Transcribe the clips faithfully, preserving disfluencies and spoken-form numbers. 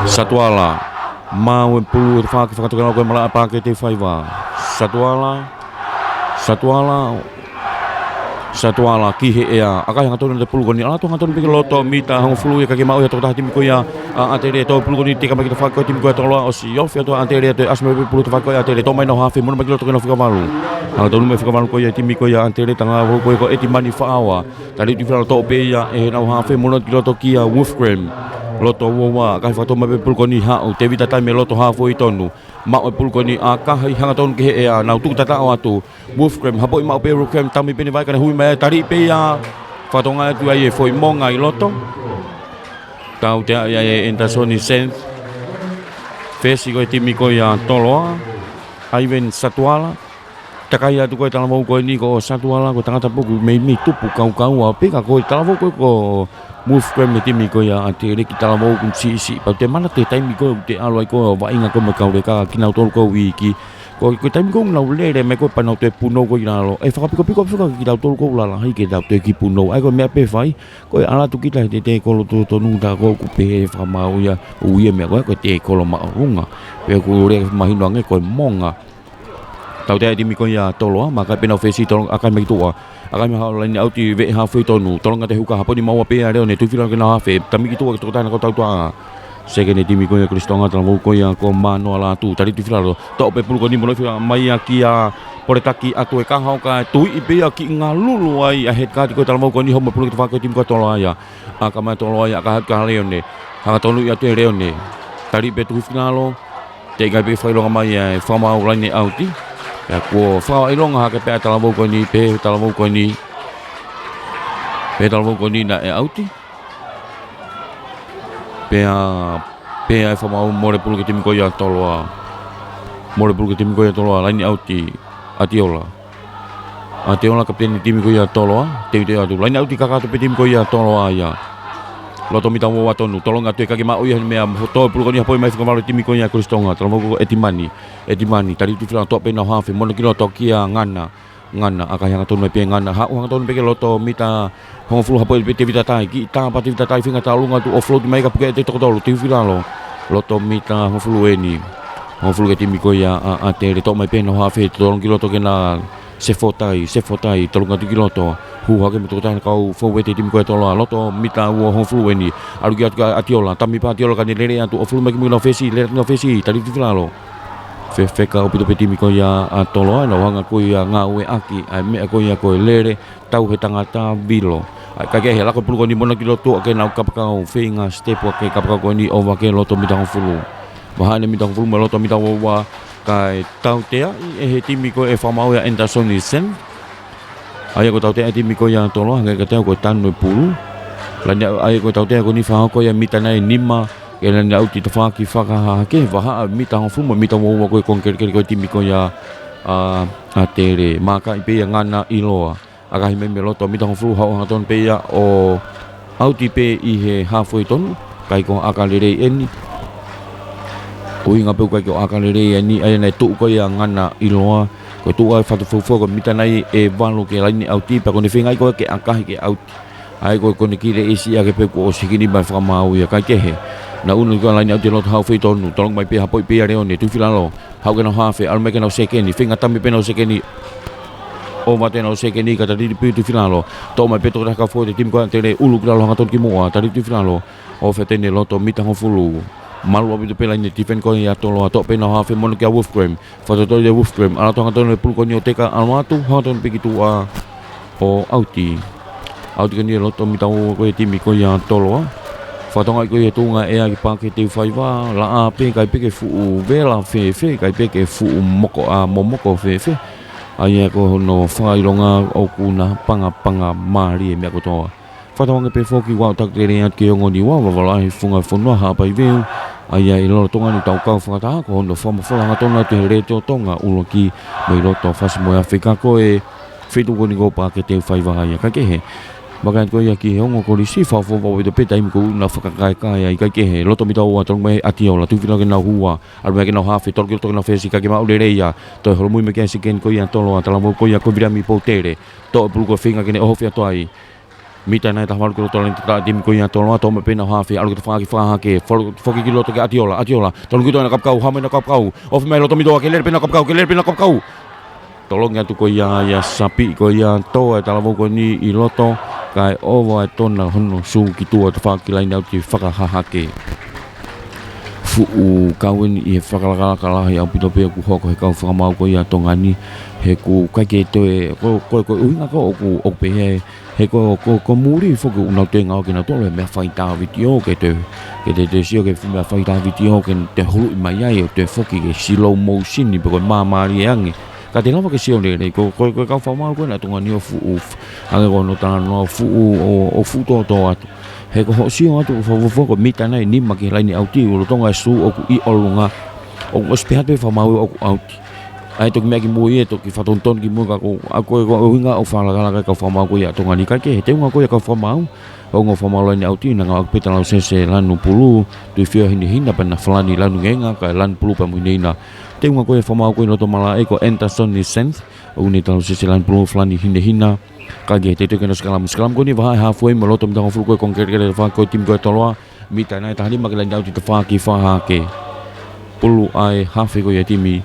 Satuala. Maʻu e pulu ʻe tafaʻaki fakatokanau ko e malaʻe paʻake te faiva. Satuala. Satuala. Satuala ki he ʻea. ʻAkahi hangatonu e pulu ko eni. ʻAlu atu hangatonu pē ki loto mita hongofulu ia ka ke maʻu ia tokotaha timi ko ia ʻa ʻAtele. Toʻo e pulu ko eni teka mai ki tafaʻaki ko e timi ko ia Toloa, ʻosi ofi atu ʻa ʻAtele ʻo toe ʻasi mai pē pulu tafaʻaki ko ia ʻAtele. Toʻo mai ʻenau hafe, mono mai ki loto ki heʻenau fika valu. Hangatonu mai fika valu ko ia timi ko ia ʻAtele, tangata ko ia ko ʻEtimani Faʻaoa. Talitui Filalo, toʻo pē ia ʻe heʻenau hafe, mono ki loto kia Wolfgram. Loto ua ua, ʻakahi fakatau mai pē pulu ko eni haʻu, Tevita Taimi loto hafoi tonu. Maʻu e pulu ko eni ʻakahi hangatonu ki he ʻea, nau tuku tataʻo atu. Wolfgram, hapoʻi maʻu pē Wolfgram, tami pē ni vai ka ne hui mai, tali pē ia. Fakatokangaʻi atu ai e foʻi monga ʻi loto. Tauteaʻi ai ʻe Anderson Sen. Fesi ko e timi ko ia Toloa. Ivan Satuala. Takai atu ko e talavou ko eni ko Satuala, ko e tangata pē ʻoku meimei tupu kaukaua pē ka ko e talavou ko ē ko Wolfgram e timi ko ia ʻAtele, kiʻi talavou ʻoku siʻisiʻi. Pea te manatu he taimi ko ē ʻoku te ʻalu ai ko ē ʻo vaʻinga ko ē mo e kau leka kinautolu ko ē ʻoku iiki. Ko, ko e taimi ko ē ʻoku nau lele mai ko ē pea nau toe punou ko ē ʻi lalo. ʻE fakapikopiko pē ko ē kinautolu ʻoku lalahi ke tau toe kiʻi punou. ʻA ia ko e meʻa pē ʻe fai, ko e ʻalu atu kita he tekolo totonu, tā ko ē ʻoku pehē fakamaau ia, ʻoku ʻi ai e meʻa ko ē ko e tekolo māʻolunga. Pea ʻoku lele mahino ange ko e monga. Tauteaʻi e timi ko ia Toloa, maʻu pē ʻenau fesi, tolonga ʻakahi mai ki tuʻa. ʻAkahi mai haʻu laine ʻauti, veʻe hafoi tonu, tolonga atu e huka, hapoʻi maʻu pē ʻe Leone, Tui Filalo ki heʻenau hafe, tami ki tuʻa ki he tokotaha naʻa nau tautea. Sekeni e timi ko ia Kolisi Tonga, talavou ko ia ko Manoa Lātū, Talitui Filalo, toʻo pē pulu ko eni, mono fika mai ia kia Poletaki atu e kaho ka tuiʻi pē ia, kiʻi ngalulu ai ʻa e head guard ko e talavou ko eni, haʻu mo e pulu ki tafaʻaki ko e timi ko ia Toloa ia. ʻAkahi mai Toloa ia, ʻakahi atu kia Leone, hangatonu ia atu ʻe Leone. Tali pē Tui Filalo, teʻeki ai pē ke fakaʻilonga mai ʻa e fakamaau laine ʻauti. Pea kuo fakaʻilonga hake pē ʻa e talavou ko eni, pehē ʻe he talavou ko eni. Pehē ʻe he talavou ko eni naʻe ʻauti. Pea, pea ʻe fakamaau, mole pulu ki he timi ko ia Toloa. Mole pulu ki he timi ko ia Toloa, laine ʻauti, ʻAtiola. ʻAtiola kapiteni timi ko ia Toloa, teuteu atu. Laine ʻauti kakato pē timi ko ia Toloa ia. Loto mita ua ua tonu, tolonga atu e kakai maʻu ia he meʻa, toʻo e pulu ko eni hapoʻi mai fika valu e timi ko ia Kolisi Tonga, talavou ko ʻEtimani, ʻEtimani, Talitui Filalo, toʻo pē ʻenau hafe, mono ki loto kia Ngana, Ngana, ʻakahi hangatonu mai pē Ngana, haʻu hangatonu pē ki loto mita hongofulu, hapoʻi pē Tevita Tai, kiʻi tā pē Tevita Tai, feinga tālunga atu ʻo float mai ka puke ʻe he toko tolu, Tui Filalo, loto mita hongofulu eni, hongofulu ki he timi ko ia ʻa, ʻAtele, toʻo mai pē ʻenau hafe, tolonga ki loto kia Sefotai, Sefotai, tolonga atu ki loto, hū hake mo e tokotaha naʻa nau fou ʻi he timi ko ia Toloa, loto mita ua hongofulu eni, ʻalu ki atu kia ʻAtiola, tami pē ʻAtiola ka ne lele atu ʻo float mai ki muʻa ki heʻenau fesi, lele atu ki heʻenau fesi, Talitui Filalo. Fefeka ʻaupito pē timi ko ia ʻa Toloa, nau hanga ko ia ʻo ngāueʻaki ʻa e meʻa ko ia ko e lele, tau he tangata vilo. ʻA ia, kae kehe, laka e pulu ko eni, mono ki loto ʻa e kau kapakau, feinga step ʻa e kau kapakau ko eni ʻo ʻave ki loto mita hongofulu. Vahaʻa eni mita hongofulu mo e loto mita ua ua, kae tauteaʻi ʻe he timi ko ē fakamaau ia Anderson Sen. ʻA ia ko e tautea e timi ko ia Toloa, hangē kiate au ko e tanu e pulu. Laine ʻa-, ʻa ia ko e tautea ko eni fakahoko ia mita nai nima, ke laine ʻauti tafaʻaki fakahahake, vahaʻa mita hongofulu mo e mita ua ua ko e konga kelekele ko e timi ko ia ʻa, ʻAtele. Maʻu pē ia Ngana ʻIloa. ʻAkahi mai mei loto mita hongofulu, haʻu hangatonu pē ia ʻo ʻauti pē ʻi he hafoi tonu, ʻikai ko ha ʻaka lelei eni. Ko e ʻuhinga pē ʻoku ʻikai ko ha ʻaka lelei eni, ʻa ia naʻe tuʻu ko ia Ngana ʻIloa, ko e tuʻu ai fatu fuafua ko e mita nai ʻe valu ki he laine ʻauti, pea ko ʻene feingaʻi ko ē ke ʻakahi ke ʻauti. ʻA ia ko e, ko ʻene kiʻi leʻesi ʻaki pē kuo ʻosi hikini mai fakamaau ia, kae kehe. Naʻa nau ʻunu ki he laine ʻauti loto hafoi tonu, tolonga mai pē hapoʻi pē ia Leone, Tui Filalo, haʻu ki heʻenau hafe, ʻalu mai ki heʻenau sekeni, feinga tami pē ʻenau sekeni. ʻOfa atu ʻenau sekeni ka talitui pē Tui Filalo. Toʻo mai pē tokotaha kau fou ʻa e timi ko ia ʻAtele, ʻulu ki lalo hangatonu ki muʻa, Talitui Filalo. ʻOfa atu eni loto mita hongofulu. Malu ʻaupito pē laine tifeni ko ia Toloa, toʻo pē ʻenau hafe, mono kia Wolfgram. Fakatotolo ʻe Wolfgram, ʻalu atu hangatonu e pulu ko eni ʻo teka, ʻalu atu hangatonu pē ki tuʻa ʻo ʻauti. ʻAuti ko eni e loto mita ua ko e timi ko ia Toloa. Fakatokangaʻi ko ia e tuʻunga ʻea ki he paʻake te faiva, laʻā pē, ʻikai pē ke fuʻu vela fēfē, ʻikai pē ke fuʻu moko, ʻa, momoko fēfē. ʻA ia ko hono fakaʻilonga ʻoku na pangapanga mālie meʻa kotoa. Fakatauange pē foki ʻoku ou takitele atu ki he ongo Niua, Vavalahi, Funga Fonua, Haʻapai Veu. ʻA ia ʻi lolotonga eni ʻetau kau fakataha, ko hono fakamafola hangatonu atu he Letiō Tonga ʻUluaki mei loto Fasi mo e Afi ka ko e feituʻu ko eni ko e paʻake te faiva ia, kae kehe. Maka atu ko ia ki he ongo kolisi, fakaʻofoʻofa ʻaupito pē taimi ko ē ʻoku na fakakaekae ai, kae kehe. Loto mita ua, tolonga mai ʻAtiola, Tui Filalo ki heʻenau hua, ʻalu mai ki heʻenau hafe, tolonga ki loto ki heʻenau fesi, kae ʻikai ke maʻu lelei ia. Toe holomui mai ki ai e sekeni ko ia Toloa, talavou ko ia ko Viliami Poutele. Toʻo e pulu ko e feinga ke ne ʻohofi atu ai. Mita nai taha valu ki loto laine taha timi ko ia Toloa, toʻo mai pē ʻenau hafe, ʻalu ki he tafaʻaki fakahahake, foki ki loto kia ʻAtiola, ʻAtiola, tolongi ki loto ʻena kapakau, hā mai ʻena kapakau, ofi mai loto mito, ʻa ke lele pē ʻena kapakau, ke lele pē ʻena kapakau. Tolongi atu ko ia ʻia Sapi, ko ia tō e talavou ko eni ʻi loto, kae ʻova e tona hono sū ki tuʻa tafaʻaki laine ʻauti fakahahake. Fuʻu kau eni ʻi he fakalakalaka lahi ʻaupito pē ʻoku hoko he kau fakamaau ko ia Tonga ni, he ʻoku ʻikai ke toe, ko, ko, ko e ʻuhinga ko ē ʻoku, ʻoku pehē, he ko, ko, ko muli foki ʻoku nau toe ngaohi kinautolu he meʻa fai tā vitiō ke te, ke te, te sio ki he fuʻu meʻa fai tā vitiō ke te huluʻi mai ai ʻo toe foki ke slow motion pe ko e māmālie ange. Ka te lava ke sio lelei, ko, ko, ko e kau fakamaau ko ena Tonga ni ʻoku fuʻu, hangē ko hono talanoa ʻoku fuʻu, ʻo, ʻoku fuʻu tōtō atu. He ko hoʻo sio atu ʻoku fuofua ko e mita nai nima ki he laine ʻauti, ʻoku lolotonga e sū ʻoku ʻi ʻolunga, ʻoku ʻosi pehē atu pē fakamaau ʻoku ʻauti. ʻA e toki meʻa ki mui ē, toki fatonutonu ki mui ka ko, ʻa ko e, ko e ʻuhinga ʻoku fakalakalaka e kau fakamaau ko ia Tonga ni, kae kehe, teunga ko ia kau fakamaau, ongo fakamaau laine ʻauti, naʻe ngāueʻaki pē Talausese Lanupulu, Tuʻifio Hinehina pea na Falani Lanungeinga, kae Lanupulu pea mo Hinehina. Teunga ko ia fakamaau ko ē ʻi loto malaʻe ko Anderson Nisent, ʻo ne Talausese Lanupulu, Falani Hinehina, kae kehe, teuteu ke nau sikalamu, sikalamu ko eni vahaʻa e haafe ʻi he loto mita hongofulu ko ē, konga kelekele tafaʻaki ko ē timi ko ia Toloa, mita nai taha nima ki he laine ʻauti tafaʻaki fakahahake. Pulu ʻa e hafe ko ia timi,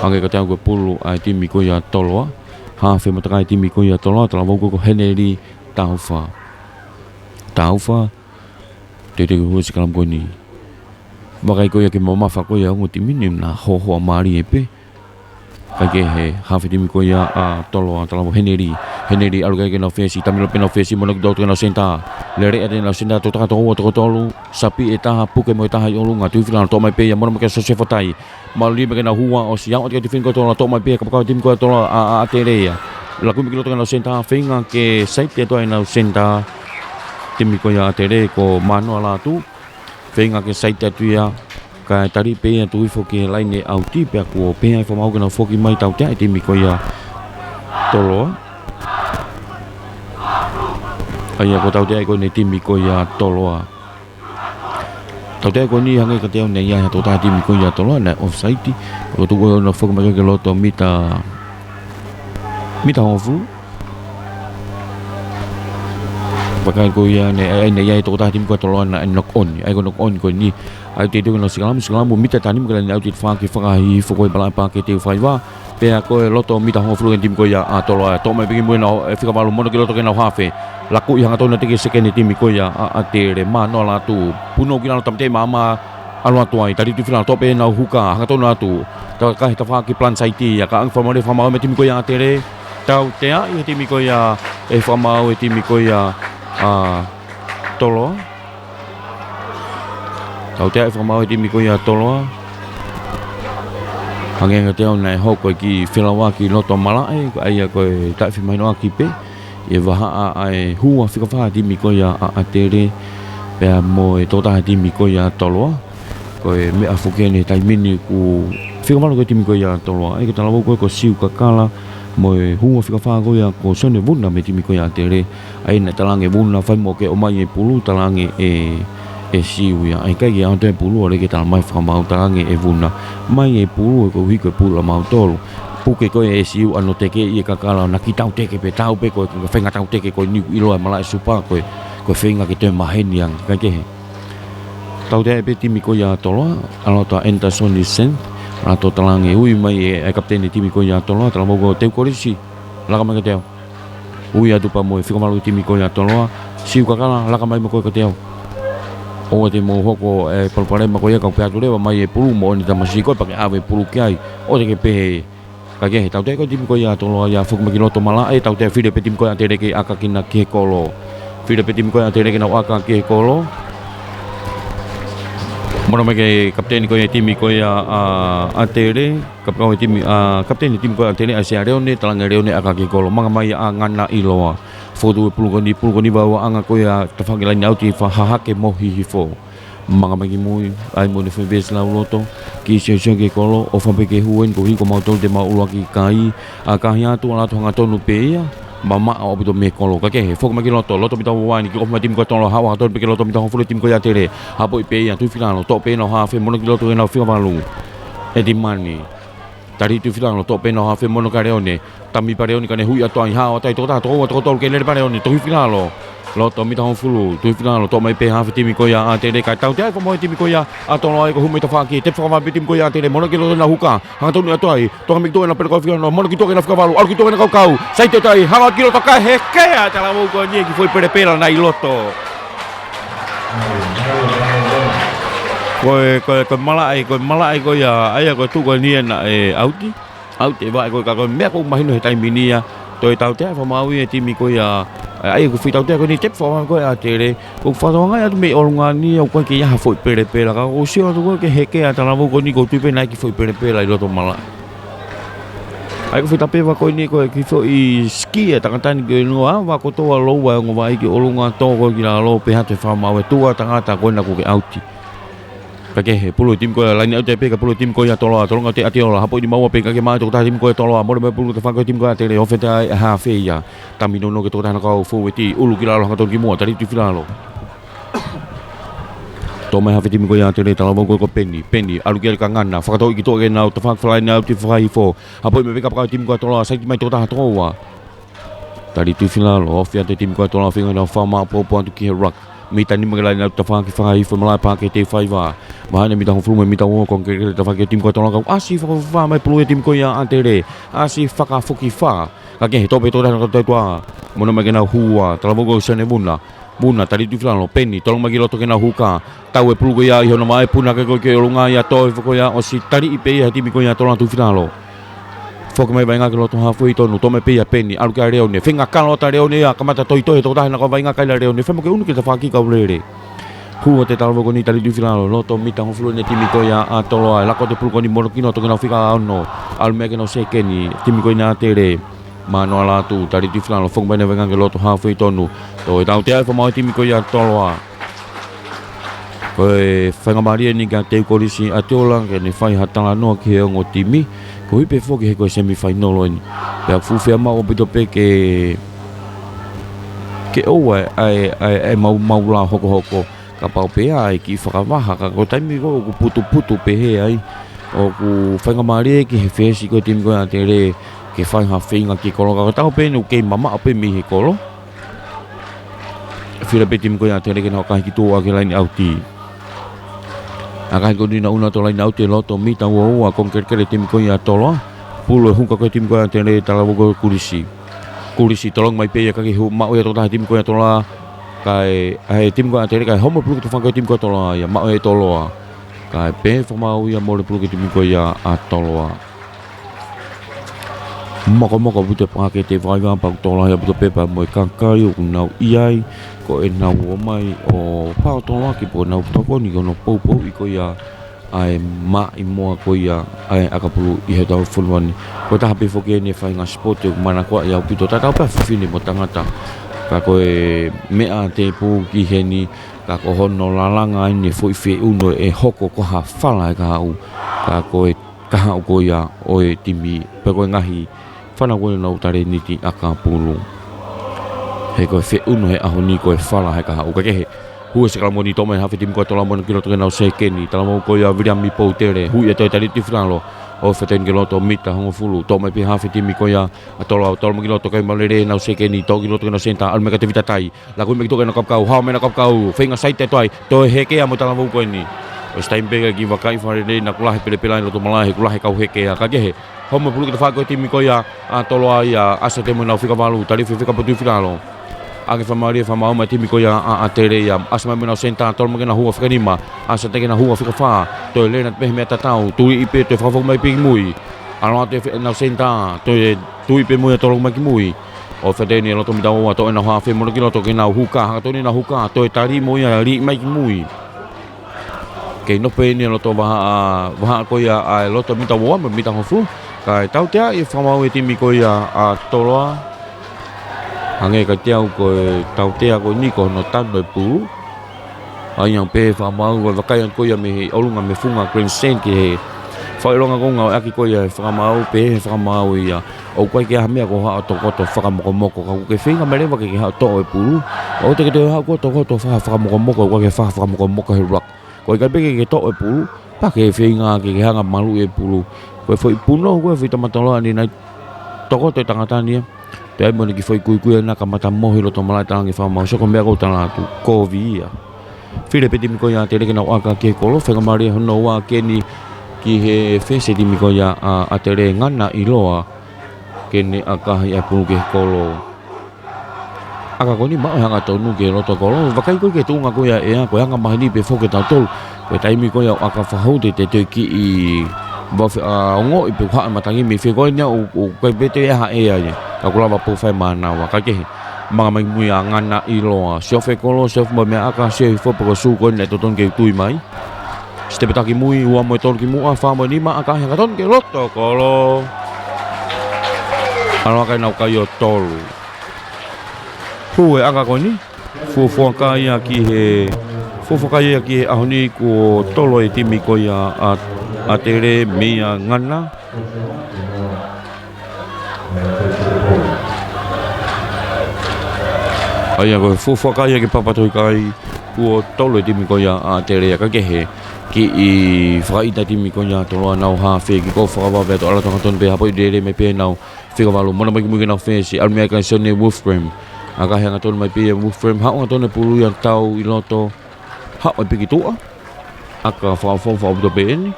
hangē kiate au ko e pulu ʻa e timi ko ia Toloa. Hafe matakai timi ko ia Toloa, talavou ko ē ko Heneli Taufa. Taufa, teuteu ke hū e sikalamu ko eni. Vakai ko ia ke mamafa ko ia ongo timi ni, na hohoʻa mālie pē. Kae kehe, hafe timi ko ia ʻa Toloa, talavou Heneli. Heneli ʻalu ki ai ke nau fesi, tamilo pē ʻenau fesi, mono ki loto ke nau senitā. Lele ʻa ʻenau senitā, toko taha, toko ua, toko tolu, Sapi e taha, puke mo e taha ʻi ʻolunga, Tuʻifila, toʻo mai pē ia, mono mai kia Sosefo Tai. Mālōlō mai ke nau hua, ʻosi aʻu atu ki he timi ko ia Toloa, toʻo mai pē ia, kapakau timi ko ia Toloa, ʻa, ʻa, ʻa Telea. Laku mai ki loto ke nau senitā, feinga ke saiti atu ai ʻenau senitā, timi ko ia ʻa Telea ko Manoa Lātū. Feinga ke saiti atu ia, kae tali pē ia tuʻu hifo ki he laine ʻauti, pea kuo pehē ʻe he fakamaau ke nau foki mai, tautea e timi ko ia Toloa. ʻA ia ko e tautea ko eni e timi ko ia Toloa. Tautea ko eni hangē kiate au naʻe ʻi ai ha toko taha timi ko ia Toloa naʻe offside. Ko e tuʻu ko ē ʻo nau foki mai ki loto mita, mita hongofulu. Vakai ko ia naʻe, ʻa ia naʻe ʻi ai e toko taha timi ko ia Toloa naʻe knock on. ʻA ia ko e knock on ko eni. ʻA ia teuteu ke nau sikalamu, sikalamu mita taha nima ki he laine ʻauti tafaʻaki fakahihifo ko ē malaʻe Pākete ʻo Faiva. Pea ko e loto mita hongofulu ʻa e timi ko ia ʻa Toloa. Toʻo mai pē ki mui ʻenau, e fika valu, mono ki loto ke nau hafe. Laku ʻi he hangatonu ʻa e teke sekeni timi ko ia ʻa, ʻa Telea, Manoa Lātū. Punou ki lalo, tāmateʻi maʻamaʻa, ʻalu atu ai, tali Tuʻifila, toʻo pē ʻenau huka, hangatonu atu. Tau ka he tafaʻaki plan saiti ia, ka ʻange fakamālō e fakamaau mei he timi ko ia ʻa Telea. Tautea ʻe he timi ko ia, e fakamaau e timi ko ia ʻa Toloa. Tautea e fakamaau e timi ko ia Toloa. Hangē kiate au naʻe hoko e kiʻi felauʻaki ʻi loto malaʻe, ʻa ia ko e taʻefimahinoʻaki pē. ʻI he vahaʻa ʻa e hua fika fā timi ko ia ʻa, ʻa Telea, pea mo e toko taha timi ko ia Toloa. Ko e meʻa foki eni he taimi ni ʻoku fika valu ko ē timi ko ia Toloa. ʻA ia ko e talavou ko ē ko Siu Kakala, mo e hua fika fā ko ia ko Sone Vuna mei he timi ko ia Telea. ʻA ia naʻe talaange Vuna fai mo ke ʻomai e pulu, talaange ʻe, ʻe Siu ia. ʻA ia ʻikai ke ʻaonga e pulu, ʻo lele ke talamai fakamaau, talaange ʻe Vuna mai e pulu, he koeʻuhi ko e pulu ʻa mautolu. Puke ko ē ʻe Siu ʻa hono teke ʻe Kakala, naʻe kiʻi tau teke pē, tau pē ko e, ko e feinga tau teke ko eni ʻoku ʻiloa e malaʻe Supa ko e, ko e feinga ke toe maheni ange, kae kehe. Tautea pē timi ko ia Toloa, ʻalu atu ʻa Anderson Nisent, ʻalu atu ʻo talaange, ui mai e, e kapiteni timi ko ia Toloa, talavou ko Teu Kolisi, laka mai kiate au. Ui atu pea mo e fika valu timi ko ia Toloa, Siu Kakala, laka mai mo koe kiate au. ʻOua te mou hoko e palopalema ko ia ka u pehē atu leva mai e pulu mo ʻene tamasiʻi ko ē pea ke ʻave e pulu ki ai. ʻOua te ke pehē. Kae kehe, tautea ko ē timi ko ia Toloa ia foki mai ki loto malaʻe, tautea, fili pē timi ko ia Telea ke ʻakakina ki he kolo. Fili pē timi ko ia Telea ke nau ʻaka ki he kolo. Mono mai ki he kapiteni ko ia timi ko ia ʻa, ʻa Telea, kapakau e timi, ʻa, kapiteni timi ko ia Telea, ʻa Sea Leone, talaange ʻe Leone ʻaka ki he kolo. Manga mai ʻa Ngana ʻIloa. Fotu e pulu ko eni, pulu ko eni vauaʻanga ko ia tafaʻaki laine ʻauti fakahahake mo hihifo. Manga mai ki mui, ʻai mo ʻene foʻi vesi lauloto, kiʻi siosio ki he kolo, ʻofa pē ke hū eni koeʻuhi ko mautolu te mau ʻuluaki kai, ʻa ka hia atu ʻalu atu hangatonu pē ia, mamaʻo ʻaupito mei he kolo. Kae kehe, foki mai ki loto, loto mita ua eni, kiʻi ʻofa mai timi ko ia Toloa, haʻu hangatonu pē ki loto mita hongofulu timi ko ia Telea, hapoʻi pē ia, Tuʻifila, toʻo pē ʻenau hafe, mono ki loto ke nau fika valu. ʻEtimani. Tali Tuʻifilalo, toʻo pē ʻe he hafe mo hono kia Leone. Tami pē ʻa Leone ka ne hui atu ai, hao atu ai, toko taha, toko ua, toko tolu, kei lele pē ʻa Leone. Tuʻifilalo. Loto mita hongofulu, Tuʻifilalo, toʻo mai pē ʻe he hafe timi ko ia ʻa ʻAtele, kae tautea e fakamāuʻi ʻe he timi ko ia ʻa Toloa, ko e hū mai tafaʻaki, tepu fakavave pē timi ko ia ʻa ʻAtele, mo hono kiʻi loto ʻenau huka. Hangatonu atu ai, toka mei tuʻa ʻenau pele ko e fika ono, mo hono kiʻi tuʻa ʻenau fika valu, ʻalu kiʻi tuʻa ʻenau kau kau, sai te tai, hao atu ki loto kae hekea ʻa e talavou ko eni ʻi he kiʻi foʻi pelepela naʻe ʻi loto. Ko e, ko e, ko e malaʻe, ko e malaʻe ko ia, ʻa ia ko e tuʻu ko eni ʻe naʻe ʻauti. ʻAuti e vaʻe ko ē, ka ko e meʻa ʻoku mahino he taimi ni ia, toe tautea e fakamāuʻi ʻe he timi ko ia, ʻa ia ko e foʻi tautea ko eni, tepu fakavave ko ē ʻa ʻAtele, ʻoku fakatokangaʻi atu mei ʻolunga ni ia, ʻoku ʻikai ke ʻi ai ha foʻi pelepela, ka ʻoku ou sio atu ko ē ki he hekea ʻa e talavou ko eni, ʻoku ou tui pē naʻe ʻi ai e kiʻi foʻi pelepela ʻi loto malaʻe. ʻA ia ko e foʻi tapeva ko eni ko e kiʻi foʻi ski ʻa e tangata ni ko eni, ʻo ʻave kotoa ʻa e ongo vaʻe ki ʻolunga, tō ko ē ki lalo, pehē atu e fakamāuʻi ʻe tuʻu ʻa e tangata ko ena kuo ke ʻauti. Kae kehe, pulu e timi ko ia, laine ʻauti pē ka pulu e timi ko ia ʻa Toloa, Toloa ʻauti ʻa Tiola, hapo ni maua pē ka ke maʻu e toko taha timi ko ia ʻa Toloa, mole mai pulu tafaʻaki ko e timi ko ia ʻa ʻAtele, ʻo feta ai ʻa e hafe ia. Tami nounou ki he toko taha ʻenau kau fōueti, ʻulu ki lalo, hangatonu ki muʻa, Tali Tuʻifilalo. Toʻo mai hafe timi ko ia ʻa ʻAtele, talavou ko ē ko Peni, Peni, ʻalu ki ai ka ngana, fakatau ʻi ki tuʻa ke nau tafaʻaki fakalaine ʻauti fakahihifo. Hapo mai pē kapakau timi ko ia ʻa Toloa, sai mai toko taha, toko ua. Tali Tuʻifilalo, ofi atu e timi ko ia ʻa Toloa, feinga ke nau fakamaʻopoʻopo atu ki he ruck. Mita nima ke laine ʻauti tafaʻaki fakahihifo malaʻe pea ke toe faiva. Mahalo ʻe mita hongofulu mo e mita ua, kongkelekele tafaʻaki e timi ko ia ʻa Toloa, ka ʻoku ʻasi fakafokifā mai pulu e timi ko ia ʻa ʻAtele. ʻAsi fakafokifā. Kae kehe, toʻo pē toko taha ʻenau kau tautua. Mo nau mai ke nau hua, talavou ko Sione Vuna. Vuna, Tali Tuʻifilalo, Peni, tolonga mai ki loto ke nau huka. Tau e pulu ko ia ʻi hono vaʻe, puna hake ko ē ki ʻolunga ia, toe foki ko ia, ʻosi taliʻi pē ia ʻe he timi ko ia ʻa Toloa, Tuʻifilalo. Foki mai vaʻinga ki loto hafe ʻi tonu, toʻo mai pē ia ʻe Peni, ʻalu kia Leone, feinga kalo atu ʻa Leone ia, kamata toitoi he toko taha ʻenau kau vaʻinga, kaila ʻe Leone, fai mo ke unu ki he tafaʻaki kau lele. Hū atu e talavou ko eni, Tali Tuʻifilalo, loto mita hongofulu ʻene timi ko ia ʻa Toloa, ʻe lako atu e pulu ko eni mo hono kiʻi loto ke nau fika ono, ʻalu mai ke nau sekeni, timi ko ena ʻa ʻAtele. Mano ala atu, Tali Tuʻifilalo, foki mai ʻene vaʻinga ki loto hafe ʻi tonu. Toe tautea e fakamāuʻi ʻe he timi ko ia ʻa Toloa. Ko e faingamālie eni kia Teu Kolisi ʻa Tiola, ke ne fai ha talanoa ki he ongo timi. Koeʻuhi pē foki he ko e semifinal eni. Pea fuʻu fiemaʻu ʻaupito pē ke, ke ʻoua ʻe, ʻe, ʻe, ʻe mau, mau lao hokohoko. Kapau pē ʻe ʻi ai e kiʻi fakavaha, ka ko e taimi ko ē ʻoku putuputu pehē ai, ʻoku faingamālie ki he fesi ko e timi ko ia ʻa ʻAtele ke fai ha feinga ki he kolo, ka ko e taha pē eni ʻoku kei mamaʻo pē mei he kolo. Fila pē timi ko ia ʻa ʻAtele ke nau ʻakahi ki tuʻa ki he laine ʻauti. ʻAkahi ko eni ʻenau ʻunu atu e laine ʻauti ʻi loto mita ua ua, kongkelekele timi ko ia ʻa Toloa. Pulu e huka ko e timi ko ia ʻa ʻAtele, talavou ko Kulisi. Kulisi, tolonga mai pē ia kae hū, maʻu ia toko taha timi ko ia ʻa Toloa. Kae, ʻa e timi ko ia ʻa ʻAtele, kae homo pulu ki he tafaʻaki ko e timi ko ia ʻa Toloa ia, maʻu ʻe Toloa. Kae pehē fakamāuʻi ia mole pulu ki he timi ko ia ʻa Toloa. Mokomoko ʻaupito e paketi fakaiva pea ʻoku tokolahi ʻaupito pē pea mo e kakai ʻoku nau ʻi ai, ko ʻenau ō mai ʻo pau toloaki pē ʻenau tokoni ki hono poupouʻi ko ia ʻa e maʻimoa ko ia ʻa e ʻakapulu ʻi hotau fonua ni. Ko e taha pē foki eni e faʻahinga sipoti ʻoku manakoaʻi ʻaupito tatau pē fefine mo tangata. Ka ko e meʻa tēpū ki heni, ka ko hono lalanga eni e foʻi feʻunu ʻe hoko ko ha fala ʻe kahaʻu. Ka ko e kahaʻu ko ia ʻo e timi, pe ko e ngaahi fānau ko ē ʻoku nau talēniti ʻakapulu. He ko e feʻunu he ʻaho ni ko e fala he kahaʻu. Kae kehe, hū e sekalamoni, toʻo mai hafe timi ko ia ʻa Toloa mo hono kiʻi loto ke nau sekeni. Talavou ko ia ʻa Viliami Poutele, hū ia toe Tali Tuʻifilalo. ʻO fetaini ki loto mita hongofulu, toʻo mai pē hafe timi ko ia ʻa Toloa, tolonga mai ki loto kae maʻu lelei ʻenau sekeni, toʻo ki loto ke nau senitā, ʻalu mai kia Tevita Tai. Laku mai ki tuʻa ke nau kapakau, hao mai ʻenau kapakau, feinga sai te toai, toe hekea mo e talavou ko eni. ʻOsi taimi pē ke kiʻi vakai fakalelei naʻa kuo lahi e pelepela ʻi loto malaʻe, he kuo lahi e kau hekea, kae kehe. Homo pulu ki he tafaʻaki ko e timi ko ia ʻa Toloa ia, ʻasi atu mo ʻenau fika valu, Tali Fefeka pea mo Tuʻifilalo. ʻAki fakamālie fakamāuʻi mai e timi ko ia ʻa ʻAtele ia, ʻasi mai mo ʻenau senitā, tolonga mai ke nau hua, fika nima, ʻasi atu ke nau hua, fika fā, toe lele atu pē he meʻa tatau, tuiʻi pē, toe fakafoki mai pē ki mui. ʻAlu atu ʻenau senitā, toe tuiʻi pē mo ia, tolonga mai ki mui. ʻO fetaini ʻi loto mita ua ua, toʻo ʻenau hafe mo hono kiʻi loto ke nau huka, hangatonu ʻenau huka, toe tali mo ia, liʻi mai ki mui. Kei nofo pē eni ʻi loto vahaʻa, vahaʻa ko ia ʻa e loto mita ua ua mo e mita hongofulu, kae tauteaʻi e fakamāuʻi e timi ko ia ʻa Toloa. Hangē kiate au ko e tautea ko eni ko hono tanu e pulu. ʻA ia ʻoku pehē fakamāuʻi, ʻoku vakai atu ko ia mei he ʻolunga mei he funga grandstand ki he fakaʻilonga ko ia ʻo e ʻaki ko ia e fakamāuʻi, pehē he fakamāuʻi ia, ʻoku ʻikai ke ʻi ai ha meʻa ko haʻo tokoto fakamokomoko, ka ʻoku ke feinga mai leva ke ke haʻu ʻo toʻo e pulu. ʻOua te ke toe haʻu koe ʻo tokoto fai ha fakamokomoko, ʻoku ʻikai ke fai ha fakamokomoko he ruck. Ko e ʻikai pē ke ke toʻo e pulu, pea ke feinga ke ke hanga ʻo maluʻi e pulu. Ko e foʻi punou, ko e foʻi tama toloa ni naʻe tokoto e tangata ni ia. Toe ai mo ʻene kiʻi foʻi kuikui ʻa ena ka mata mohi loto malaʻe, talaange fakamaau, sio ko e meʻa ʻoku ou tala atu, kovi ia. Fili pē timi ko ia ʻa ʻAtele ke nau ʻaka ki he kolo, fengamālie hono ua ʻa Keni ki he fesi timi ko ia ʻa ʻAtele, ngana ʻiloa ke ne ʻakahi ʻa e pulu ki he kolo. ʻAka ko eni maʻu e hangatonu ki he loto kolo, vakai ko ē ki he tuʻunga ko ia ʻea, ko e anga maheni pē foki ʻa tautolu. Ko e taimi ko ia ʻoku ʻaka fakahū te te toe kiʻi vafe, ʻa, ongoʻi pe ʻoku haʻu e matangi mei fē, ko eni ʻoku, ʻoku ʻikai pē toe ʻi ai ha ʻea ia. Ka ʻoku lava pē ʻo fai e mānava, kae kehe. Manga mai ki mui ʻa ngana ʻiloa. Sio fē kolo, sio fē mo e meʻa ʻaka, sio fē pe ko Sū ko eni naʻe totonu ke tui mai. Sitepe taha ki mui, ua mo e tolu ki muʻa, fā mo e nima, ʻakahi hangatonu ki he loto kolo. ʻAlu ʻa ʻaka ʻenau kai ʻo tolu. Hū e ʻaka ko eni. Fuofua kai ia ki he, fuofua kai ia ki he ʻaho ni, kuo tolo e timi ko ia ʻa, ʻAtele mei a ngana. ʻA ia ko e fuofua kai ia ki he papa tohi kai, kuo tolo e timi ko ia ʻa ʻAtele, kae kehe, kiʻi fakaʻita e timi ko ia ʻa Toloa ʻenau hafe, kiʻi kau fakavave atu, ʻalu atu hangatonu pē, hapoʻi lele mai pē ʻenau fika valu, mona mai ki mui ki heʻenau fesi, ʻalu mai ʻa Kaisone Wolfgram. ʻAkahi hangatonu mai pē ia Wolfgram, haʻu hangatonu e pulu ia ʻo tau ʻi loto, haʻu ai pē ki tuʻa. ʻAka fakaʻofoʻofa ʻaupito pē eni.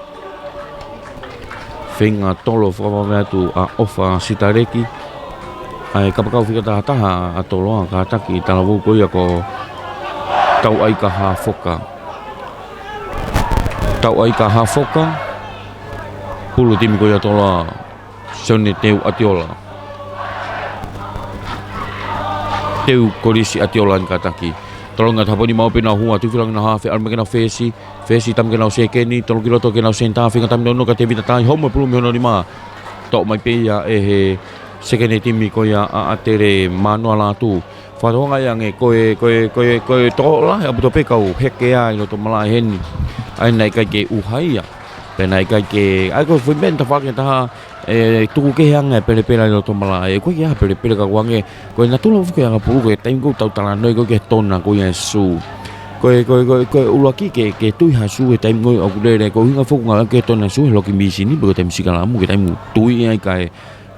Feinga tolo fakavave atu ʻa ʻOfa Sitaleki. ʻA e kapakau fika taha taha ʻa Toloa, kātaki, talavou ko ia ko Tauʻaika Hafoka. Tauʻaika Hafoka. Pulu timi ko ia Toloa. Sione Teu ʻAtiola. Teu Kolisi ʻAtiola ʻeni kātaki. Tolongi atu hapoʻi nima ʻo pē ʻenau hua, tuʻu fila ki heʻenau hafe, ʻalu mai ki heʻenau fesi, fesi tama ki heʻenau sekeni, tolo ki loto ki heʻenau senitā, feinga tama nounou kia Tevita Tai, homo e pulu mei hono nima. Toʻo mai pē ia ʻe he sekeni timi ko ia ʻa ʻAtele, Manoa Lātū. Fakatokanga ia ange, ko e, ko e, ko e, ko e tokolahi ʻaupito pē kau hekea ʻi loto malaʻe heni. ʻA ia naʻe ʻikai ke ʻuha ia. Pea naʻe ʻikai ke, ʻa ia ko e foʻi meʻa ʻeni tafaʻaki ʻe taha, ʻe tuku kehe ange e pelepela ʻi loto malaʻe. ʻOku ʻikai ke ʻi ai ha pelepela ka ʻoku ange, ko e natula foki ʻa e anga pulu ko e taimi ʻoku tau talanoa ko ē ki he tona ko ia e sū. Ko e, ko e, ko e, ko e ʻuluaki ke, ke tui ha sū he taimi ko ē ʻoku lele, ko e ʻuhinga foki ʻoku ngāueʻaki e tona sū he loki mīsini, pe ko e taimi sikalamu, ko e taimi ʻoku tui ai kae,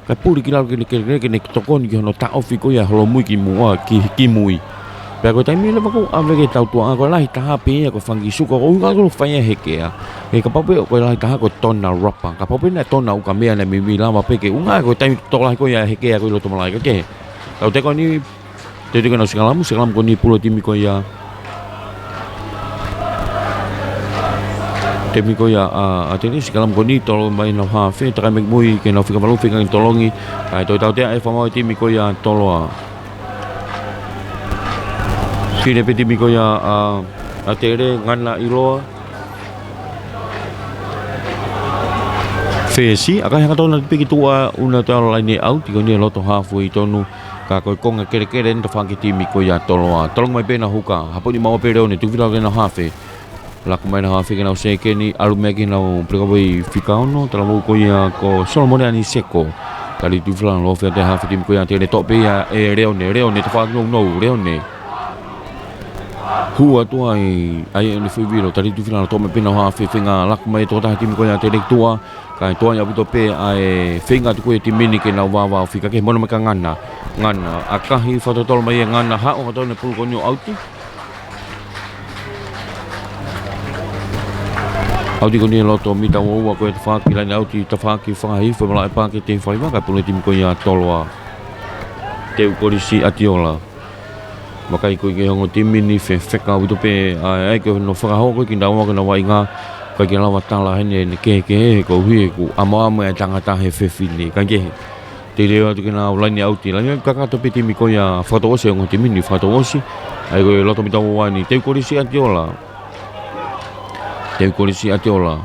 kae puli ki lalo ke ne, ke ne, ke ne tokoni ki hono taʻofi ko ia e holomui ki muʻa, ki, ki mui. Pea ko e taimi leva ʻoku ʻave ki he tautuʻa, ko e lahi taha pē ia ko e fanga kiʻi suka, ko e ʻuhinga ʻoku fai ai e hekea. He kapau pē ko e lahi taha ko e tona rapa. Kapau pē naʻe tona ukamea naʻe meimei lava pē ke ʻuhinga ko e taimi tokolahi ko ia e hekea ko ē ʻi loto malaʻe, kae kehe. Tautefito ko eni, teuteu ki heʻenau sikalamu, sikalamu ko eni pulu timi ko ia. Timi ko ia ʻa, ʻAtele, sikalamu ko eni tolo mai heʻenau hafe, takai mai ki mui ki heʻenau fika valu, feinga ke tolongi. ʻA ia toe tautea e fakamaau e timi ko ia Toloa. Fili pē timi ko ia ʻa, ʻAtele, ngana ʻiloa. Fesi, ʻakahi hangatonu atu pē ki tuʻa, ʻoua toe ʻalu laine ʻauti, ko eni e loto hafu ʻi tonu, ka ko e konga kelekele ʻeni tafaʻaki e timi ko ia Toloa. Tolongi mai pē ʻenau huka, hapoʻi nima ʻo pē Leone, tuʻu fila ki heʻenau hafe. Laku mai ʻenau hafe ki heʻenau sekeni, ʻalu mai ki heʻenau pelekāpoi fika ono, talavou ko ia ko Solomone Aniseko. Tali tuʻu fila, lōfea atu e hafe timi ko ia ʻAtele, toʻo pē ia ʻe Leone, Leone, tafaʻaki nounou, Leone. Hū atu ai, ʻa ia ʻene foʻi vilo, tali tuʻu fila, toʻo mai pē ʻenau hafe, feinga laku mai e tokotaha timi ko ia ʻAtele ki tuʻa, kae tuai ʻaupito pē ʻa e feinga atu ko ē e timi ni ke nau vāvā ʻo fika kehe, mona mai kia Ngana. Ngana, ʻakahi fakatotolo mai ʻe Ngana, haʻu hangatonu e pulu ko eni ʻo ʻauti. ʻAuti ko eni ʻi loto mita ua ua, ko e tafaʻaki laine ʻauti, tafaʻaki fakahifo e malaʻe pāketi faiva, kae pulu e timi ko ia Toloa. Teu Kolisi ʻAtiola. Vakai ko ē ki he ongo timi ni, fefeka ʻaupito pē, ʻa ia ko hono fakahoko ʻe kinaua ko ʻenau vaʻinga, ʻikai ke lava tala heni ʻene kehekehe, koeʻuhi ko e ʻamuʻamu e tangata he fefine, kae kehe. Te u lea atu ki heʻenau laine ʻauti, laine ʻauti kakato pē timi ko ia Fakatouʻosi, ongo timi ni Fakatouʻosi. ʻA ia ko e loto mita ua ua ʻeni, Teu Kolisi ʻAtiola. Teu Kolisi ʻAtiola.